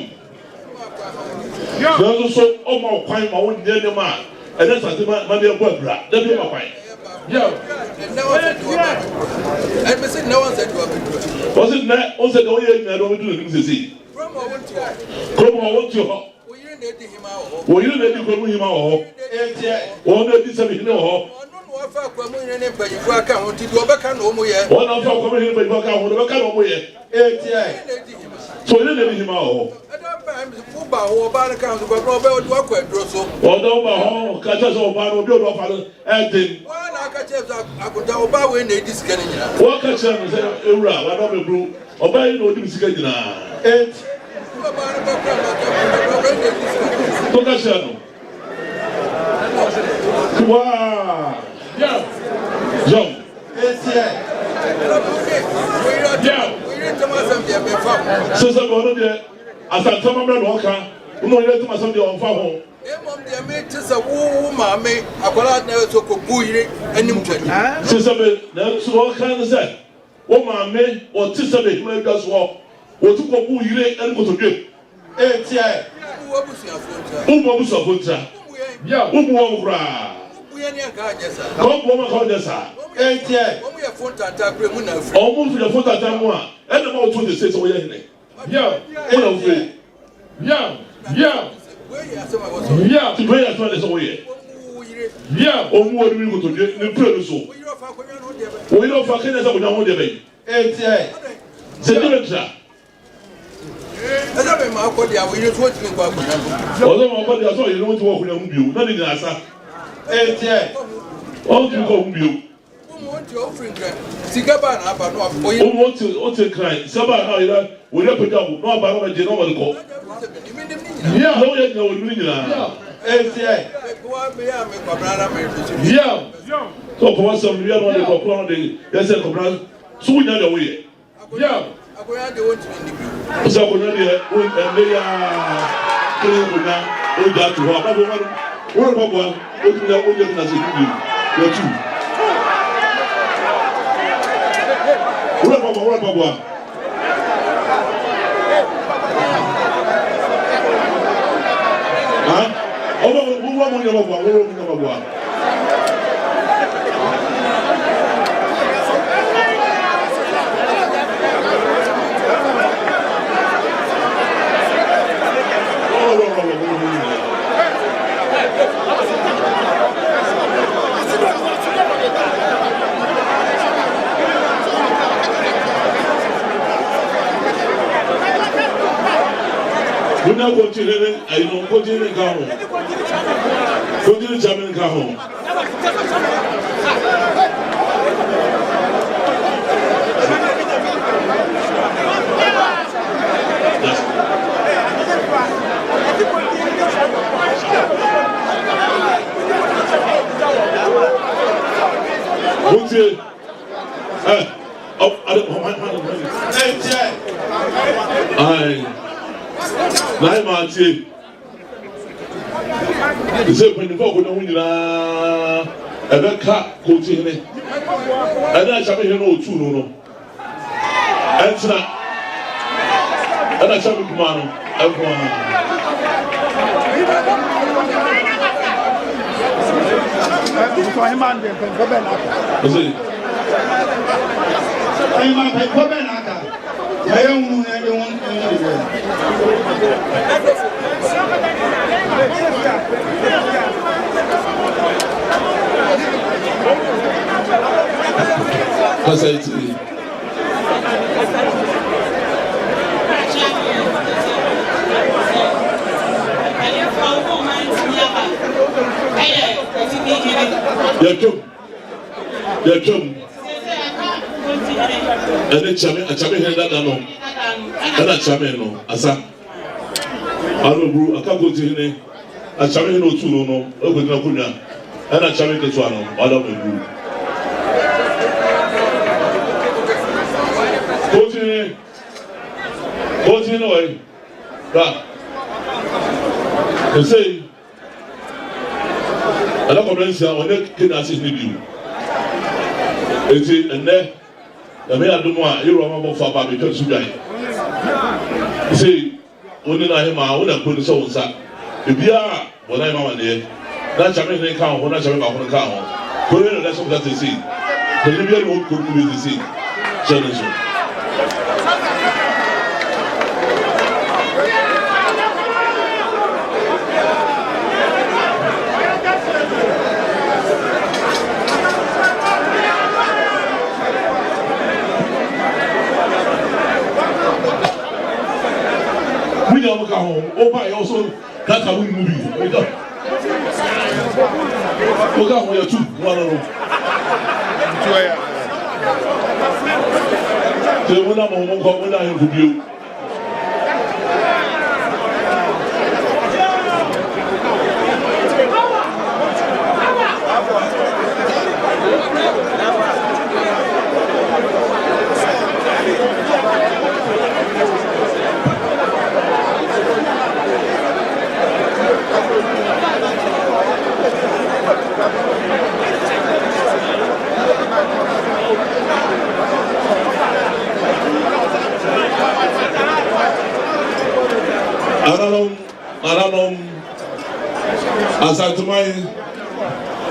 Nanso so ɔma wo kwan ma wonyɛ nneɛma a ɛne asase ma ma ne ɛbɔ abira? Dabi ɔma kwan. Ɔse nnɛ wo sɛ deɛ woyɛ nyinaa deɛ wɔbɛdu n'anim sesei. Kurom hɔ wonte hɔ. Wo yere na edi kurom hema wɔ hɔ. Wɔn na edi sɛbi hene wɔ hɔ. Wɔn na wɔfa akwamu hene mpanyinfoɔ aka ho deɛ wɔbɛka na wɔn yɛ. So ɔyere na edi hema wɔ hɔ. Ɔda wo ba hɔ ka kyerɛ sɛ ɔbaa no obi a ɔde ɔfa no ɛden. Wɔka kyerɛ no sɛ ewura wadɔ me bro ɔbaa yi na ɔdi me sika nyinaa. Wɔka kyerɛ no. Waa. Yɔm. Sɛ sɛ ɔno deɛ asante amammerɛ na ɔka wona ɔyere ntam asɛm deɛ ɔmfa ho. Mmom deɛ mete sɛ wo wo maame akwadaa na ɛsɛ kɔbu yere anim twani. Sɛ sɛ me nanso ɔka ne sɛ Wo maame ɔte sɛ bɛhima adwa soɔ, wɔtu kɔbu yere ne kotodwe. Etiɛ. Wommu abusuafoɔ ntira. Wommu wɔn koraa. Ka wommu wɔn a ka wonyɛ saa. Etiɛ. Wɔn yɛ fo ntanta mu a, ɛna ma woto de se sɛ woyɛ hene. Wo na wofiri. Nti wei yɛ asɛm a ɛsɛ sɛ woyɛ. Ɔmmu wɔn ne nkotodwe ne mprenu so. Wo yere ɔfa kanya sɛ akonnwa ho deɛ bɛn? Sɛ deɛ bɛntra. Ɛsɛ me ma akɔ deɛ a wo yere nso wɔntumi nkɔ akonnwa ho. Ɔsɛ ma akɔ deɛ sɛ ɔyere wɔntumi wɔ akonnwa ho bio na ne nyinaa asa. Ɔntumi kɔ ho bio. Womu wote nkran sika baa na ɔyera wɔyera pagya wo na ɔba na ɔbɛgye na ɔde kɔ. Na woyɛ nyina wɔnim ne nyinaa. Sɛ ɔpɛ w'asɛm no wia na ɔde kɔ kora na ɔde yɛ sɛ kɔbra so wonya deɛ woyɛ. Akonnwa deɛ wɔntumi nni bio. Ɔsɛ akonnwa deɛ ɛnne yi ara kene akonnwa ɔgya ato hɔ abafo wɔn wɔn mpaboa ɔtumi na ɔnya tena ase bio yɛtu wɔn mpaboa wɔn mpaboa. Ha ɔmo wɔn wɔn nyɛ mpaboa wɔn wɔn nyɛ mpaboa. Munya kontihene ne ayi no, kontihene nka ho. Kontihene kyame nka ho. Montie. Ɛ ɔ ade hɔn hɔn hɔn hɔn. Ayi. Na ayɛ maa tie. Sɛ mpanyinfoɔ akonnwa ho nyinaa ɛbɛka kooti hene ɛne akyame hene no otu no no ɛntena ɛna akyame kumaa no ɛnko ara. Ɔhema mpanyinfoɔ bɛn na aka? Ɛyɛ hunu na ɛde wɔn Kasa yi ti. Yɛtwam. Yɛtwam. Ɛne kyame akyame hene dada no ɛna kyame no asa. Aroburu aka koti hene akyame hene otu no no ɛkɔgyina akonnwa ɛna kyame ketewa no ɔda mo eburu. Koti hene koti hene wɔ yi ba ɛsɛ Ɛda kɔmɛ nsia ɔnyɛ Kenya ase hene bio. Eti ɛnnɛ Nyame adom a yɛwura ma bɔfo aba abɛtwa nsu dwan. Sei wo ne n'ahemaa wo na kuro no hyɛ wo nsa. Ebiara bɔ n'ahema amaneɛ. Na Kyame hene nka wo ho na Kyame baako no nka ho. Kuro no na ɛda hyɛ wo nsa seesei. Panyin biara nni hɔ kuro no mu bio seesei. Hyɛ no nso. Mo nyinaa mo ka ho, wo ba yɛ ɔso kaka mo mu bi. Wo ka ho yɛ tu mo ano no. Sɛ mo na mo mo nkɔ mo na ahemfo bio. Ananom, ananom, Asanteman.